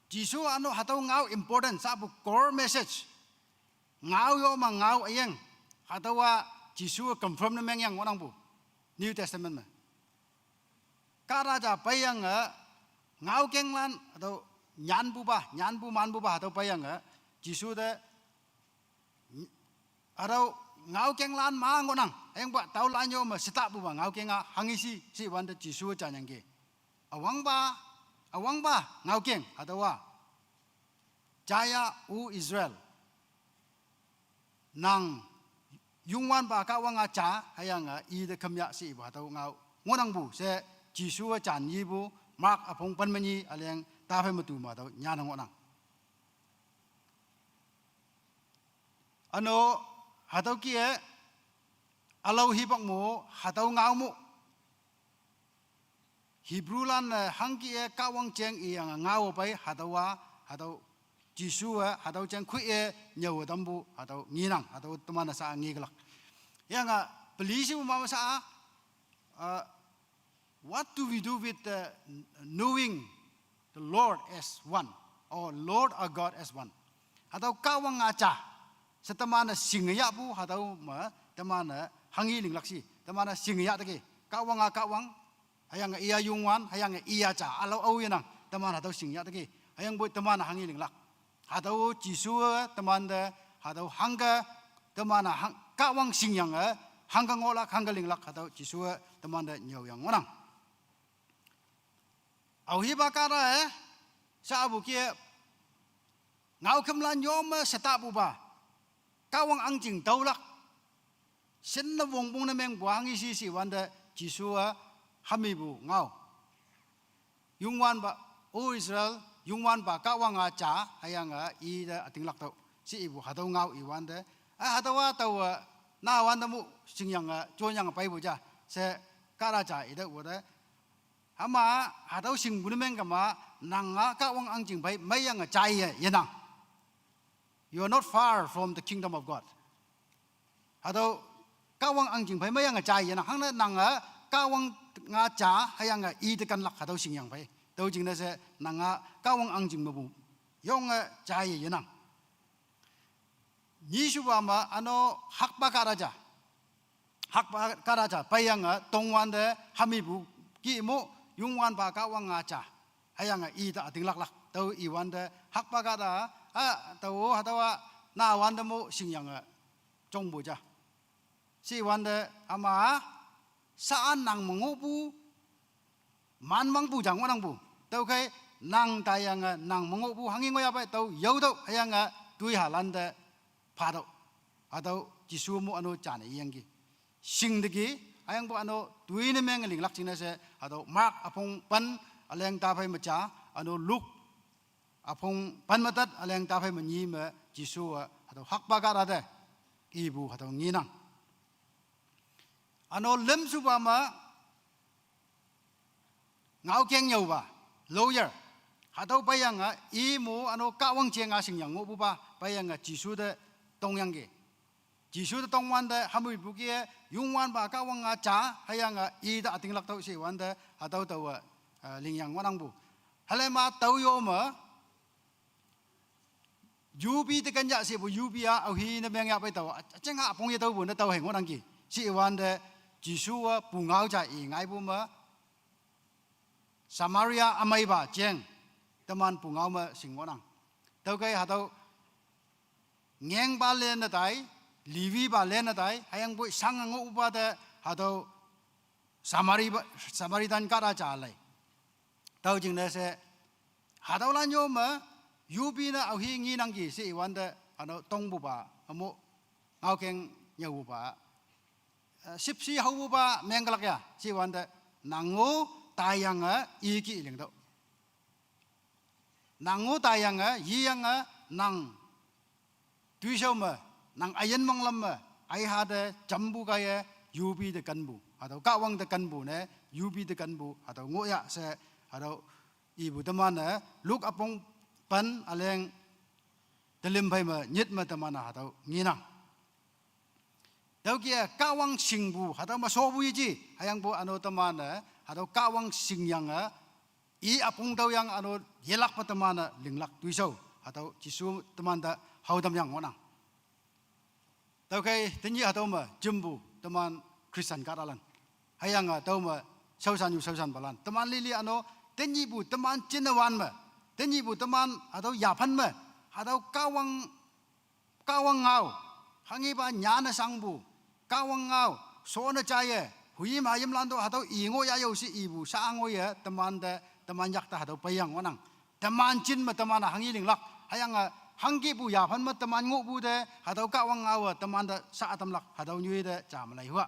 Jesu üno hatüo ngao important, shapu core message. Ngao yo me ngao üyeng, hatüowa Jesu confirm ne mengyang ngohnangpu, New Testament me. Kahta ja peiyange, ngaokenglan, hatüo nyanpupa, nyanpu manpupa hatüo peiyange, Jesu te, hatüo ngaokenglan ma ngohnang, hüyangpa taolan yo me shetapupa ngaokeng-a hanghe shi, she wante Jesu janyangki. Üwangpa, üwangpa ngaokeng, hatüowa. Jaya, O Israel. Nang, Youngwanpa Kahwang-a ja, hüyange ite khümyah she ipu hatüo ngao ngohnangpu she, Jesu jan yepu, Mark üpong pen me nyi üleng taphei me tu me hatüo nyanne ngohnang. Üno, hatüo kih-e, ülao hipak mo, hatüo ngao mo. Hebrewlan-e hangke-e Kahwang jeng iyange ngao pei hatüowa, hatüo Jesu-e, hatüo jeng khui-e nyüo tampu, hatüo ngenang, hatüo teman-e sha ngekelak. Hüyange, peli shepu ma sha, uh, what do we do with the knowing the Lord as one, or Lord our God as one? Hatüo Kahwang-a ja, she teman-e shinge yahpu, hatüo me, teman-e hanghe linglak shi, teman-e shinge yah teki, Kahwang-a Kahwang, hüyange iya Youngwan, hüyange iya ja, ülao ao yenang, teman hatüo shinge yah teki, hüyangpoi teman hanghe linglak. Hatüo Jesu-e temante, hatüo hangke, teman hang, Kahwang shingyange, hangke ngohlak, hangke linglak, hatüo Jesu-e temante nyüoyang ngohnang. Aohipa kahta-e, shapu ke, ngaokhümlan yo me shetapupa, Kahwang ahngching taolak, shinne wongpong ne mengpu hanghe shi she wante Jesu-a hamipu ngao. Youngwanpa, O Israel, Youngwanpa Kahwang-a ja, hüyange ite ütinglak tüoh she ipu hatüo ngao iwante, a hatüowa taowe, nawante mo shingyange, jonyange peipu ja, she kahta ja itüohpu te. Hüma, hatüo shingpu ne meng kema, nang-a Kahwang ahngching pei meiyange jaiye yenang. You are not far from the kingdom of God. Hatüo Kahwang ahngching phei meiyange ja yenang. Hangne nange Kahwang nga ja, hüyange i te kenlak hatüo shingyang phei. Tüo jingne she nange Kahwang ahngching mepu yonge ja ye yenang. Nyishupa me üno hakpa kahta ja. Hakpa kahta ja peiyange tongwante hamipu kih mo Youngwanpa Kahwang nga ja. Hüyange i te ütinglaklak. Tüo iwante hakpa kahta, a, tao hatüowa nawante mo shingyange jongpu ja. Shiwante hüma sha-a nang me ngohpu manmangpu ja ngohnangpu. Tüokhei nang taiyange nang me ngohpu hanghi ngohyahpei tao yaotüoh, hüyange toihalante phatüoh. Hatüo Jesu mo üno jane yangki. Shingteki, hüyangpoi üno toi ne menge linglak jingne she, hatüo Mark üpong pen üleng taphei me ja, üno Luke üpong pen me tet üleng taphei me nyi me Jesu-a hatüo hakpa kahta te ipu hatüo ngenang. Üno lümshupa me ngaokeng nyüopa, lawyer. Hatüo peiyange i mo üno Kahwang jeng-a shingyang ngohpupa peiyange Jesu te tongyangki. Jesu te tongwante hamipu kih-e Youngwanpa Kahwang nga ja, hüyange i te ütinglak tüoh shiwante hatüo taowe, eh, lingyang ngohnangpu. Hüle ma tüo yo me yupi te ken ya shepu yupi-a aohi ne mengyahpei tao üjing-a üpong yetüopu ne tao hei ngohnangki. Shiwante Jesu-a pungao ja i ngaipu me Samaria ümeipa jeng teman pungao me shing ngohnang. Tüokhei hatüo ngengpa lenne tai, Levipa lenne tai, hüyangpoi shange ngohpa te hatüo Samaripa, Samaritan kahta ja lei. Tüo jingne she hatüolan yo me yupi ne aohi ngenangki shiwante üno tongpupa ümo ngaokeng nyüopupa, eh, shüpshe haopupa mengkelak ya shiwante nang-o taiyange i kih lingtüoh. Nang-o taiyange yiyange nang toishao me, nang üyin manglam me, aiha te jampu kaiye yupi te kenpu, hatüo Kahwang te kenpu ne, yupi te kenpu hatüo ngohya she, hatüo ipu teman-e Luke üpong pen üleng telim phei me nyit me teman-e hatüo ngenang. Tüokih-e Kahwang shingpu hatüo me shopu yeji, hüyangpoi üno teman-e hatüo Kahwang shingyange i üpong tüoyange üno yelakpe teman-e linglak toishao, hatüo Jesu temante haotamyang ngohnang. Tüokhei tenyih hatüo me jimpu teman Christian kahtalan, hüyange tüo me shaoshanyu shaoshanpalan, teman lili üno tenyihpu teman jinne wan me, tenyihpu teman hatüo yaphan me, hatüo Kahwang Kahwang ngao, hanghipa nyanne shangpu Kahwang ngao shonne jaiye, huyi ma yimlan to hatüo i ngohya yo she ipu sha ngoiye temante, teman yak te hatüo peiyang ngohnang. Teman jin me teman-a hanghi linglak, hüyange hangkihpu yaphan me teman ngohpu te hatüo Kahwang ngao-e temante sha tamlak hatüo nyoi te ja me lei hua.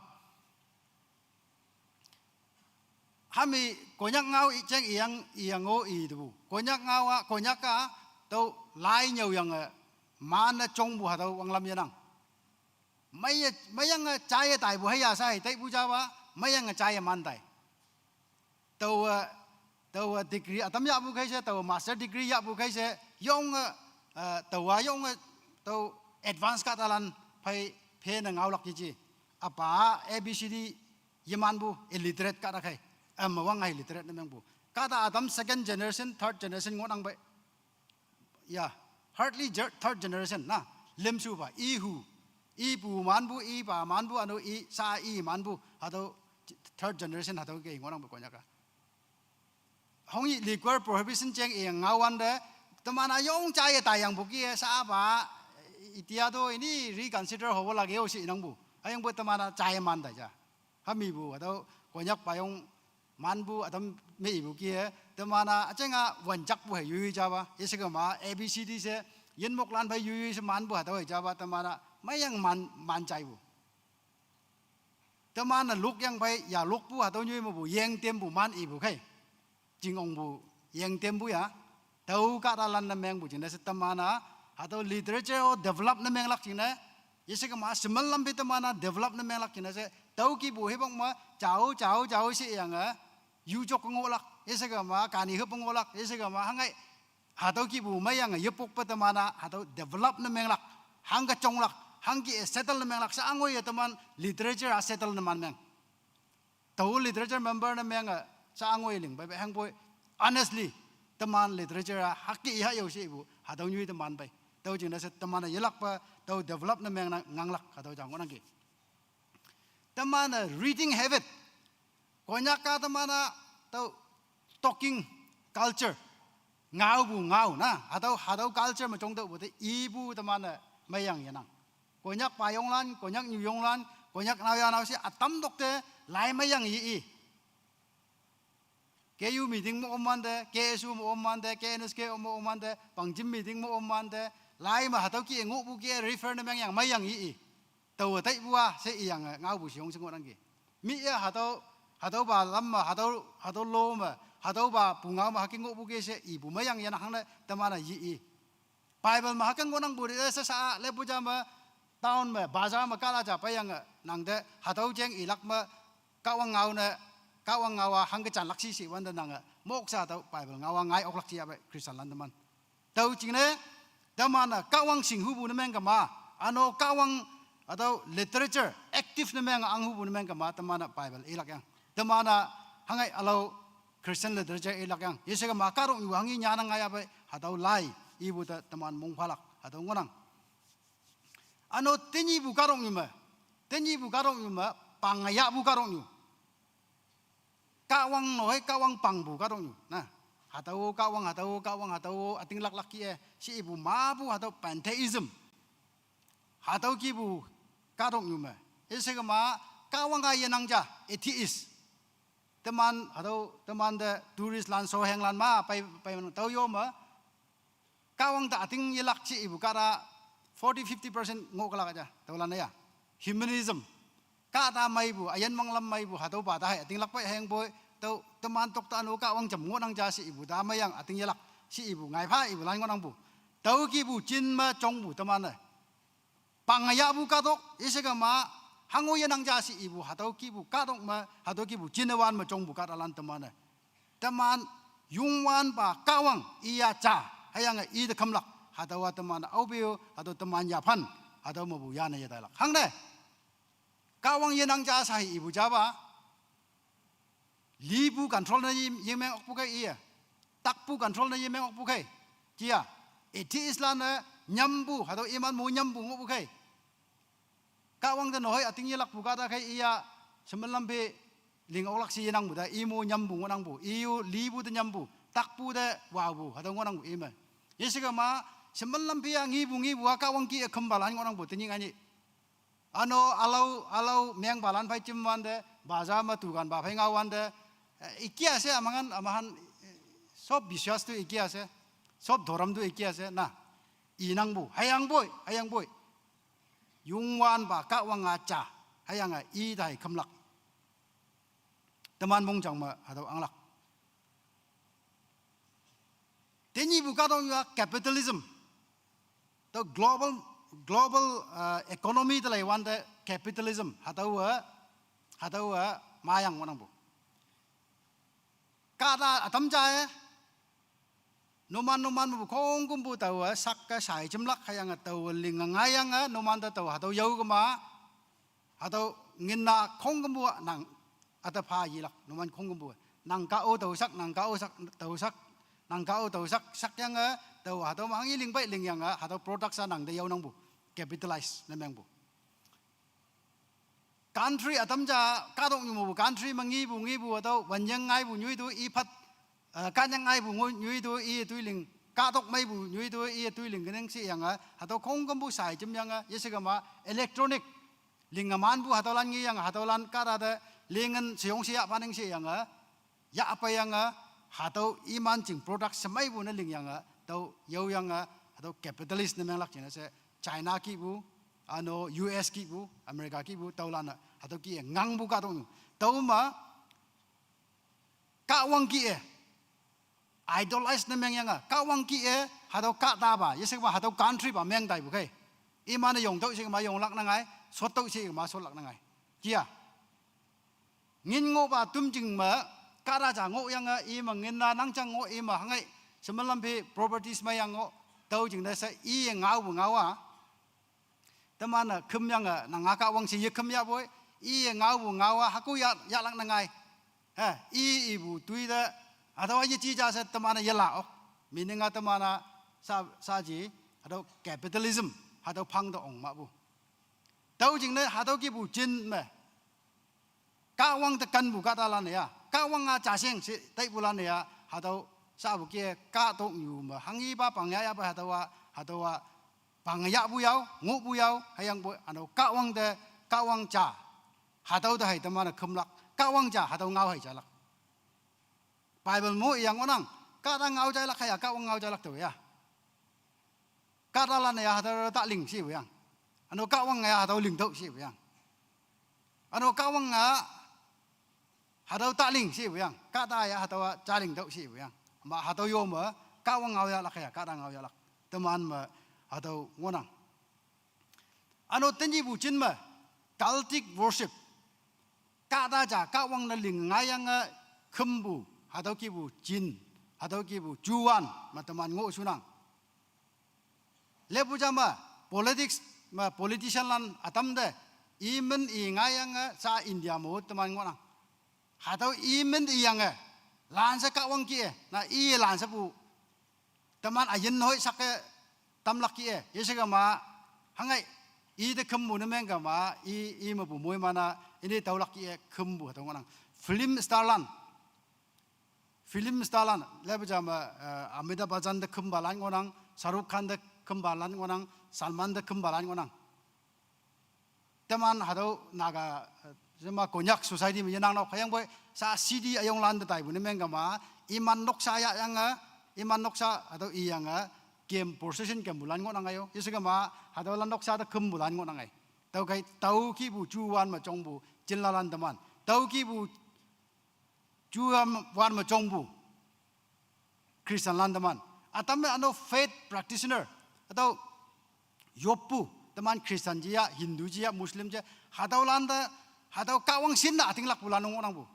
Hami Konyak ngao i jeng iyang, iyang-o itepu Konyak ngao-a, Konyak-a tüo lai nyüoyange man-e jongpu hatüo wanglam yenang. Meiye, meiyange jaiye taipu heiya shai taipu japa, meiyange jaiye man tai. Taowe, taowe degree ütam yahpu khei she, taowe master degree yahpu khei she, yonge, eh, taowa yonge, tüo advance kahtalan phei phene ngaolak yeji. Üpa A B C D yemanpu illiterate kahta khei, üm, wang-a illiterate ne mengpu. Kahta ütam second generation, third generation ngohnang pei. Ya, hardly third generation na, lümshupa, ihu, ipu manpu, ipa manpu, üno i, sha i manpu, hatüo third generation hatüo ke ngohnang pei Konyak-a. Hongyi liquor prohibition jeng i ngaowante, teman-a yong jaiye taiyangpu kih-e shapa, itia to ini reconsider hobo lage-o she inangpu. Hüyangpoi teman-a jaiye man tai ja. Hamipu hatüo Konyak payong manpu ütam me ipu kih-e, teman-a üjeng-a wanjakpu hei yoi japa, yeshekema A B C D she, yinmoklan phei yoi she manpu hatüo hei japa, teman-a meiyang man, man jaipu. Teman-e lokyang phei ya lokpu hatüo nyoi mepu yengtempu man ipu khei. Jingongpu yengtempu ya. Tüo kahtalan ne mengpu jingne she teman-a hatüo literature-o develop ne menglak jingne, yeshekema shemen lam phei teman-a develop ne menglak jingne she tüokihpu hipong me jao, jao, jao sheyange yujok ngohlak, yeshekema kani hüpong ngohlak, yeshekema hangai hatüo kihpu meiyange yepokpe teman-a hatüo develop ne menglak, hangke jonglak, Hangki e settle ne menglak sa angoi e teman literature a settle ne man meng. Tao literature member ne meng e sa angoi ling bai bai hangpoi. Honestly, teman literature a haki i ha yau si ibu. Hatüo nyoi teman bai. Tüo jingne she teman a yelakpa, tüo develop ne meng na nganglak, hatüo jang ngohnangki. Teman a reading habit. Konyak a teman a tüo talking culture. Ngaopu ngao na, hatüo, hatüo culture me jongtüohpu te ipu teman a meiyang yenang. Konyak payonglan, Konyak nyuyonglan, Konyak naoya nao she ütam tok te lai meiyang yi i. K U meeting me om wante, K S U me om wante, K N S K me om wante, Pangjim meeting me om wante, lai me hatüo ki ngohpu ki refer ne mengyang meiyang yi i. Tao taipu a she iyange ngaopu shiyong she ngohnangki. Mi e hatüo, hatüopa lam me, hatüo, hatüo lo me, hatüopa pungao me hüke ngohpu ki she ipu meiyang yenang hangne teman a yi i. Bible me hüke ngohnangpu te she sa leppu ja me, town me, bazar me kahta ja peiyange nangte hatüo jeng ilak me, Kahwang ngao ne, Kahwang ngao a hangke janlak shi she wante nange mok sa tüo Bible ngao a ngai oklak shi yape Christian lan teman. Tüo jingne, teman a Kahwang shinghupu ne meng kema, üno Kahwang hatüo literature active ne meng anghupu ne meng kema, teman a Bible ilak yang. Teman a hangai ülao Christian literature ilak yang. Yeshe kema kahtoknyu hanghi nyanang ngaiyape hatüo lai ipu te teman mongphalak hatüo ngohnang. Üno tenyihpu kahtoknyu me, tenyihpu kahtoknyu me, pangayahpu kahtoknyu. Kahwang noi, Kahwang pangpu kahtoknyu na. Hatüo Kahwang, hatüo Kahwang, hatüo ütinglaklak ki e she ipu mapu hatüo pantheism. Hatüo kipu kahtoknyu me. Yeshe kema Kahwang a yenang ja atheist. Teman hatüo, teman te tourist lan, shohenglan ma pei, pei tüo yo me Kahwang te üting yelak she ipu kahta forty, fifty percent ngoh kelak ja, tüolan ya. Humanism. Kahta meipu, üyin wanglam meipu, hatüopa te hei ütinglak pei hüyangpoi, tüo teman tok te üno Kahwang jam ngohnang ja she ipu te meiyang üting yelak she ipu ngaipha ipulan ngohnangpu. Tüo kipu jin me jongpu teman e. Pangayahpu kahtok, yeshe kema, hango yenang ja she ipu, hatüo kipu kahtok me, hatüo kipu jinne wan me jongpu kahtalan teman e. Teman, Youngwanpa Kahwang iya ja, hüyange i te khümlak, hatüowa teman aope-o, hatüo teman yaphan, hatüo mepu yane yetailak. Hangne, Kahwang yenang ja she ipu japa, lipu control ne ye, yemeng okpu khei iye. Takpu control ne yemeng okpu khei. Jia, atheist lan-e nyampu, hatüo iman mo nyampu ngohpu khei. Kahwang te nohoi üting yelakpu kahta khei iya, shemen lam phe ling oklak she yenangpu te, i mo nyampu ngohnangpu, i-o lipu te nyampu, takpu te waopu, hatüo ngohnangpu ime. Yeshe kema, shemen lam phe a ngipu ngipu a Kahwang ki e khümpalan ngohnangpu, tenyih nganyih. Üno ülao, ülao mengpalan phei jim wante, bazar me dukanpa phei ngao wante, eh, ikia she ümangan, ümahan, eh, sob biswas tu ikia she, sob dhorom tu ikia she na. Inangpu, hüyangpoi, hüyangpoi. Youngwanpa Kahwang a ja, hüyange i te hei khümlak. Teman mongjang me hatüo anglak. Tenyihpu kahtoknyu a capitalism. Tüo global, global, uh, economy te lei wante capitalism. Hatüowe, hatüowe mayang ngohnangpu. Kahta ütam ja e, numan numan mepu khongkümpu taowe sakke shai jimlak hüyange taowe linge ngaiyange numan te tao hatüo yao kema, hatüo ngin-a khongkümpu nang üte pha yelak, numan khongkümpu. Nang ka-o tao sak, nang ka-o sak, tao sak, nang ka-o tao sak, sakyange, tao hatüo me hanghi ling pei lingyange, hatüo product sa nang te yaonangpu, capitalize ne mengpu. Country ütam ja kahtoknyu mepu country me ngipu ngipu hatüo wanyang ngaipu nyoi tu i phat, eh, kanyang ngaipu ngo-, nyoi tu i toiling, kahtok meipu nyoi tu i toiling kenang sheyange, hatüo khongkümpu shai jimyange, yeshe kema electronic, linge manpu hatüolan ngeyange, hatüolan kahta te, lingen sheyong sheya phanang sheyange, yahpeiyange, hatüo iman jing product shemeipu ne lingyange, tüo yaoyange, hatüo capitalist ne menglak jingne she, China kihpu, üno U S kihpu, America kihpu, tüolan-e, hatüo ki e ngangpu kahtoknyu. Tüome, Kahwang ki e, idolize ne mengyange, Kahwang ki e, hatüo kahtapa, yeshe kema hatüo country pa meng taipu khei. Iman-e yongtüoh she kema yonglak nangai, shottüoh she kema shotlak nangai. Jia. Ngin ngohpa tümjing me, kahta ja ngohyange, ime ngin-a nangjang ngoh ime hangai, shemen lam phe properties meiyang ngoh, tüo jingne she i ngaopu ngao a. Teman-e khümyange nang-a Kahwang she yekhüm yahpoi, iye ngaopu ngao-a hüko yah, yahlak ne ngai. He, i ipu toi te, hatüowa yeji ja she teman-e yela ok. Meaning-a teman-a sa, saji, hatüo capitalism, hatüo phang te ong mahpu. Tüo jingne hatüo kihpu jin me Kahwang te kenpu kahtalan-e ya, Kahwang-a jashing she taipulan-e ya, hatüo sapu ke kahtoknyu me hanghipa pang yah yahpa hatüowa, hatüowa pang yahpu yao, ngohpu yao, hüyangpoi ano Kahwang te, Kahwang ja, hatüo te hei teman-e khümlak, Kahwang ja, hatüo ngao hei jalak. Bible mo iyang ngohnang, kahta ngao jailak haya, Kahwang ngao jailak tao ya. Kahtalan-e ya hatüo taling shepu yang. Ano Kahwang ya hatüo lingtüoh shepu yang. Ano Kahwang ya hatüo taling shepu yang. Kahta ya hatüowa jalingtüoh shepu yang. Ma hatüo yo me, Kahwang ngao yahlak ya, kahta ngao yahlak. Teman me hatüo ngohnang. Ano tenyihpu jin me, cultic worship. Kahta ja Kahwang ne ling ngaiyange khümpu, hatüo kihpu jin, hatüo kihpu juwan me teman ngohshunang. Lepu ja me, politics me politicianlan ütam te, imin i ngaiyange sa India mo teman ngohnang. Hatüo imin iyange, lanshe Kahwang kih-e, na i lanshepu teman üyin hoi sake tamlak kih-e, yeshe kema, hanghe, ite khümpu ne meng kema, i, i mepu moiman-a, ini taolak kih-e khümpu hatüo ngohnang. Film starlan. Film starlan, lepu ja me, eh, Amitabh Bachchan te khümpalan ngohnang, Shah Rukh Khan te khümpalan ngohnang, Salman te khümpalan ngohnang. Teman hatüo Naga, eh, jema Konyak society me yenang nok hüyangpoi sa C D üyonglan te taipu ne meng kema, iman noksa yahyange, iman noksa hatüo iyange, kem procession kempulan ngohnang ayo. Yeshe kema, hatüolan noksa te khümpulan ngohnang ai. Tüokhei, tüo kihpu juwan me jongpu, jinlalan teman. Tüo kihpu juwan me jongpu Christianlan teman. Ütam me ano faith practitioner, hatüo yoppu, teman Christian ji ya, Hindu ji ya, Muslim ji ya, hatüolan te, hatüo Kahwang shinne ütinglakpulan ngohnangpu.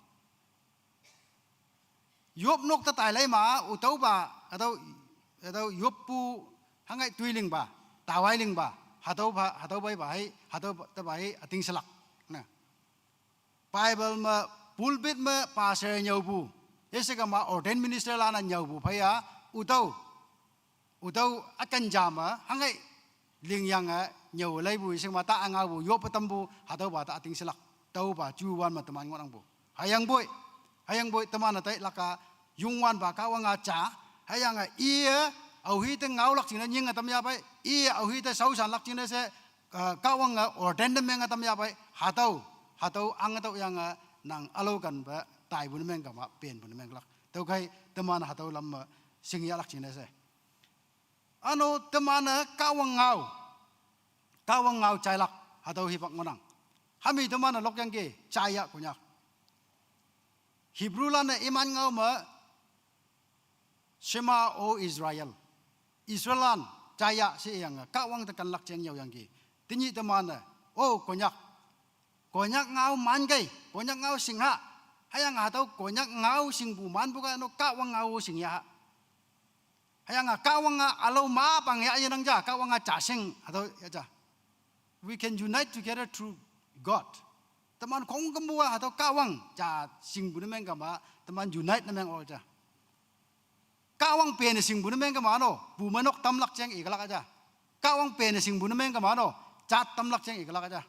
Yop nok te tailei ma, ütüopa, hatüo, hatüo yoppu, hangai toi lingpa, tawai lingpa, hatüopa, hatüo peipa hei, hatüo tepa hei üting shelak ne. Bible me, pulpit me pastor nyüopu, yeshe kema ordained ministerlan-e nyüopu phei ya, ütüo, ütüo üken ja me, hangai lingyange nyüo leipu, yeshe kema ta ngaopu, yoppe tampu, hatüopa ta üting shelak, tüopa juwan me teman ngohnangpu. Hüyangpoi, hüyangpoi teman-e tailak-a, Youngwanpa Kahwang-a ja, hüyange iye, aohi te ngaolak jingne nyinge tam yahpei, iye aohi te shaoshanlak jingne she, eh, Kahwange ordain ne menge tam yahpei, hatüo, hatüo ange tüoyange nang ülao kanpe taipu ne meng kema, penpu ne menglak. Tüokhei teman hatüo lam me shingyahlak jingne she. Ano teman-e Kahwang ngao, Kahwang ngao jailak, hatüo hipak ngohnang. Hami teman-e lokyangki, jaiya Konyak. Hebrewlan-e iman ngao me, Shema, O Israel. Israellan, jaiya sheyange, Kahwang te kenlak jeng yaoyangki. Tenyih teman-e, O Konyak, Konyak ngao mankei, Konyak ngao shingha. Hüyange hatüo Konyak ngao shingpu manpu ka no Kahwang ngao shingya. Hüyange Kahwang-a ülao ma pang ya yenang ja, Kahwang-a jashing, hatüo ya ja. We can unite together through God. Teman khongkümpu-a hatüo Kahwang ja shingpu ne meng kema, teman unite ne meng ok ja. Kahwang pene shingpu ne meng kema no, bumeinok tamlak jeng ikelak ja. Kahwang pene shingpu ne meng kema no, jat tamlak jeng ikelak ja.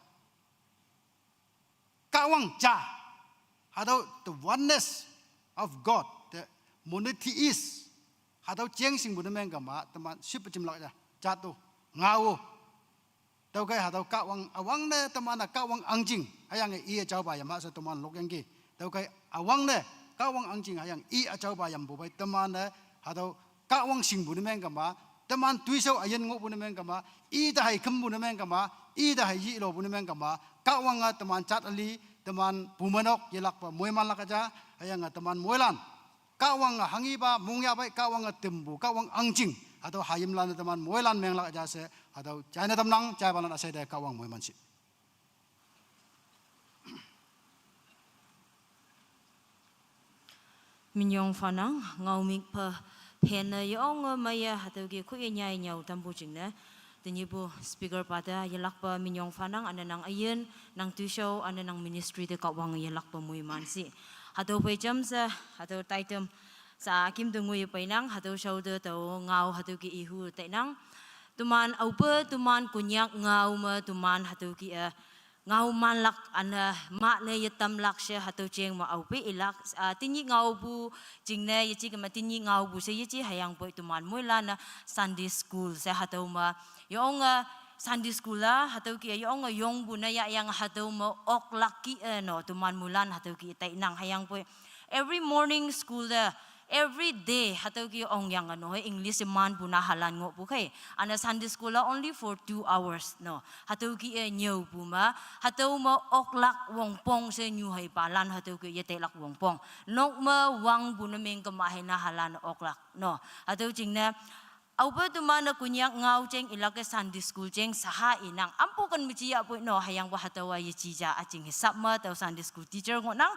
Kahwang ja, hatüo the oneness of God, the monotheist, hatüo jeng shingpu ne meng kema, teman shippe jimlak ja, jat to, ngao. Tüokhei hatüo Kahwang üwangne teman-e Kahwang ahngching, hüyange iye jaopa yam ha she teman lokyangki. Tüokhei üwangne Kahwang ahngching hüyange i üjaopa yampu phei teman-e hatüo Kahwang shingpu ne meng kema, teman toishao üyin ngohpu ne meng kema, ite hei khümpu ne meng kema, ite hei yilopu ne meng kema, Kahwange teman jat üli, teman bumeinok yelakpe moimanlak ja, hüyange teman moilan Kahwange hanghipa mongyahpei, Kahwange tümpu, Kahwang ahngching, hatüo hayimlan-e teman moilan menglak ja she, hatüo jaine tamnang, jaipalan üsheite Kahwang moiman shi. Minyong phanang, ngaomük phe, phenne yonge meiye hatüoke khoye nyai nyüo tampu jingne. Tenyihpu speaker pa te yelakpe minyong phanang, üne nang üyin, nang toishao, üne nang ministry te Kahwang yelakpe moiman shi. Hatüo phei jamshe, hatüo taitam sha üküm te ngoi peinang, hatüo shao te tao ngao hatüo ke ihu tainang. Teman aope, teman Konyak ngao me, teman hatüo ke, eh, ngao manlak, üne, mah ne yetamlak she hatüo jeng me aope ilak, ah, tenyih ngaopu jingne yeje kema tenyih ngaopu she yeje hüyangpoi teman moilan-e Sunday school she hatüo me. Yonge Sunday school-a hatüo ke yonge yongpu ne yahyange hatüo me oklak ki-e no, teman moilan hatüo ke tainang hüyangpoi. Every morning school te, every day hatüo ke ongyange no, English manpu nahalan ngohpu khei. Üne Sunday school-a only for two hours no. Hatüo ke-e nyüopu me, hatüo me oklak wongpong she nyuheipalan hatüo ke yeteilak wongpong. Nok me wangpu ne meng kema hei nahalan oklak no. Hatüo jingne, aope teman-e Konyak ngao jeng ilak-e Sunday school jeng shaha inang. Ampu ken me jiyahpoi no, hüyangpoi hatüowa yeji ja üjing hisap me tao Sunday school teacher ngohnang.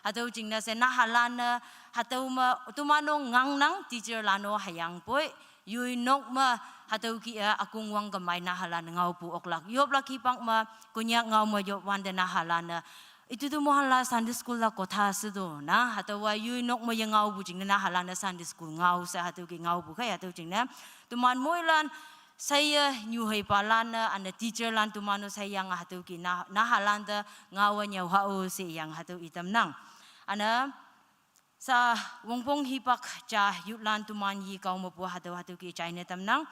Hatüo jingne she nahalan-e, hatüo me teman-o ngangnang teacher lan-o hüyangpoi yoi nok me hatüo ke-e ükongwang kemei nahalan ngaopu oklak. Yoplak hipak me Konyak ngao me yop wante nahalan-e, itutu mohala Sunday school la kotha she to na, hatüowa yoi nok me yengaopu jingne nahalan-e Sunday school ngao she hatüo ke ngaopu khei, hatüo jingne teman moilan sheye nyuheipalan-e, üne teacher lan teman-o sheyange hatüo ke na, nahalan te ngaowe nyüo ha-o sheyange hatüo itamnang. Üne sha wongpong hipak ja youthlan teman yikao mepu hatüo hatüo ke jaine tamnang.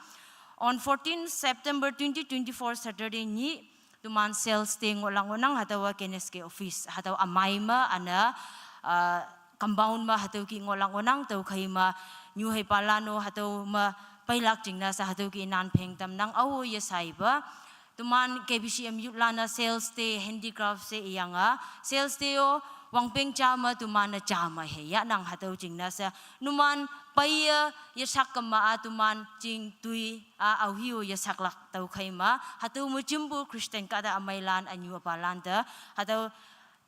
On fourteen September twenty twenty-four Saturday nyih, teman sales day ngohlak ngohnang, hatüowa K N S K office, hatüo ümei me üne, ah, compound me hatüo ke ngohlak ngohnang, tüokhei me nyuheipalan-o hatüo me peilak jingne she hatüo ke nan pheng tamnang, ao yeshaipa. Teman K B C M youthlan-e sales day handicraft she iyange, sales day-o wangpeng ja me teman-e ja me hei yahnang, hatüo jingne she numan peiye yesak kema-a teman ching toi-a aohe-o yesaklak, tüokhei me hatüo me jimpu Christian kahta ümeilan ünyu üpalan te hatüo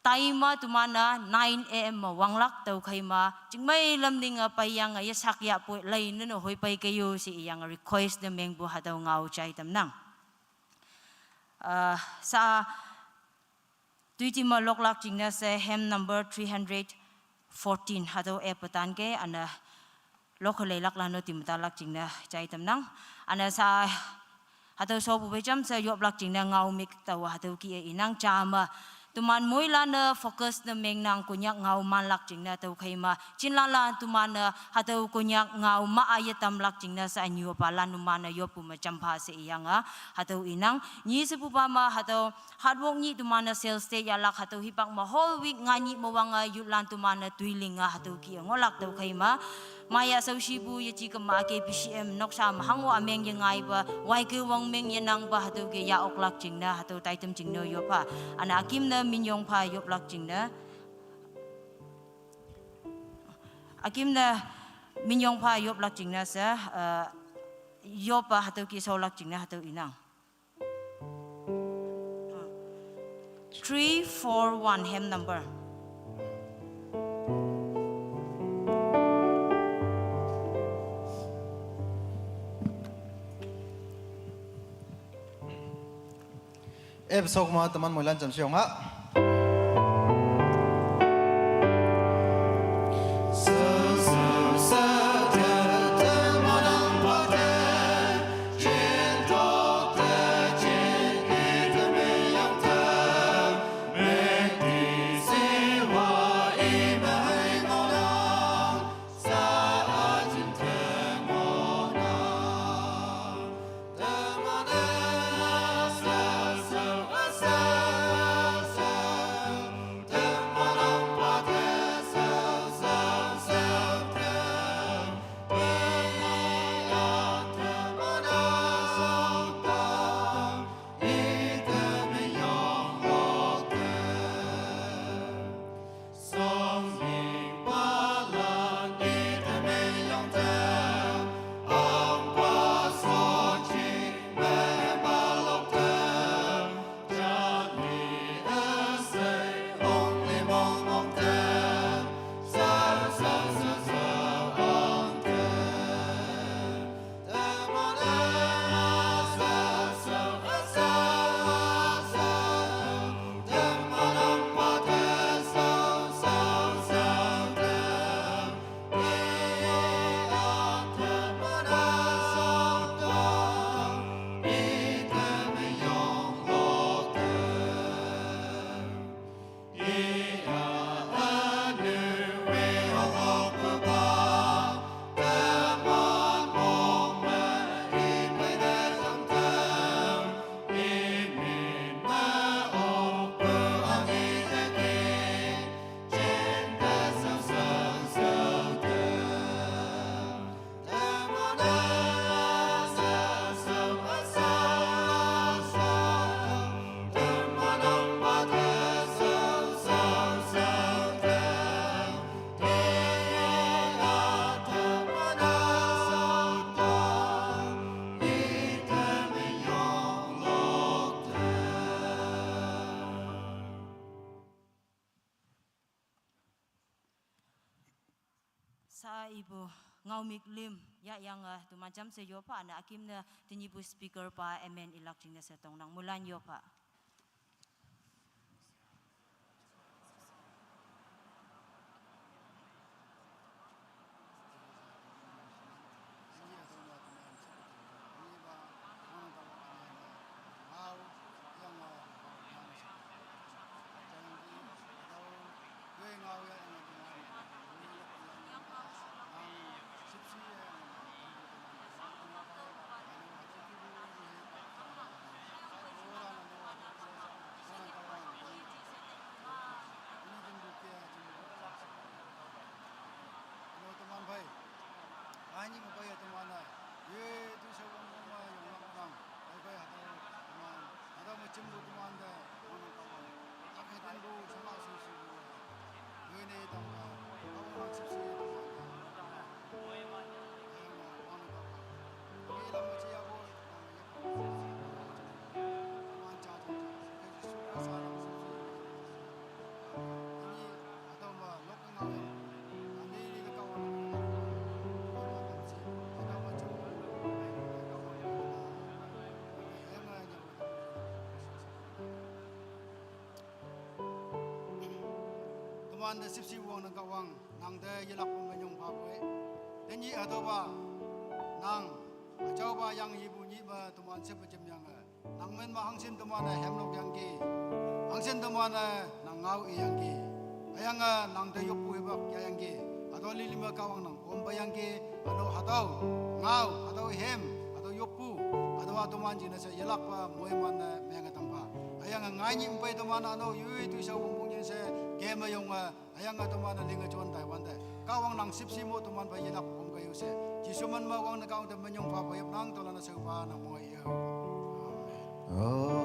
time teman-e nine A M me wanglak, tüokhei me chingmei lam ninge peiyange yesak yahpoi lei nene hoi pei kei-o she iyange request ne mengpu hatüo ngao jai tamnang. Ah, sha toitim me loklak jingne she hymn number three hundred fourteen hatüo epe tan ke, üne lokhe leilaklan-o tim talak jingne jai tamnang. Üne sha hatüo shopu phei jamshe yoplak jingne ngao mik taowa hatüo ke-e inang ja me. Teman moilan-e focus ne mengnang Konyak ngao manlak jingne, tüokhei me jinlalan teman-e hatüo Konyak ngao ma-a yetamlak jingne she ünyu üpalan numan-e yoppu me jampha she iyange hatüo inang. Nyi shepupa me hatüo hard work nyih teman-e sales day yahlak, hatüo hipak me whole week nga nyih me wange youthlan teman-e toi linge hatüo ke ngohlak, tüokhei me maya shaoshipu yeji kema K B C M noksa me hango ümeng yengaipa, waike wangmeng yenangpa hatüo ke yah oklak jingne hatüo taitam jingne yop pha. Üne üküm ne minyong pha yoplak jingne, üküm ne minyong pha yoplak jingne she, eh, yoppe hatüo ke shaolak jingne hatüo inang. Three four one hymn number. Ep sok ma teman moilan jamshe yong ha. Pu Ngaomik Lim, ya yang, eh, teman jam se yopa, na akim ne, tenyihpu speaker pa, amen ilak jingne se tongnang, mulan yopa. Teman phei, anyi me phei teman-e, ye tu sha wang wang ma yong lang lang, phei phei hatüo teman, hatüo me jimpu teman te, wang nang Kahwang, tak hei tenpu shema shu shu pu, ye ne tang ka, Kahwang nang shüpshe teman te, wang nang Kahwang, ye lam me jiya pu, teman ja ja, Jesu Khrista nang shüpshe. Teman te shüpshe wang nang Kahwang, nang te yelakpu minyong phapu-e. Tenyih hatüopa, nang, üjaopa yang yipu nyih me teman shepe jemyange. Nang men me hangshin teman-e hemlok yangki. Hangshin teman-e nang ngao iyangki. Hüyange nang te yoppu hipak yayangki. Hatüo lili me Kahwang nang ompe yangki. Hatüo hatüo ngao, hatüo hem, hatüo yoppu, hatüowa teman jingne she yelakpa moiman-e menge tangpha. Hüyange ngai nyih pei teman-a no yoi toishao wongpong yin she keme yonge, hüyange teman-e linge jon taiwante, Kahwang nang shüpshe mo teman phei yelak omkei yo she, Jesu men me wang ne Kahwang te minyong phapu yepnang, tüolan-e shaopha nang monge yo. Amen.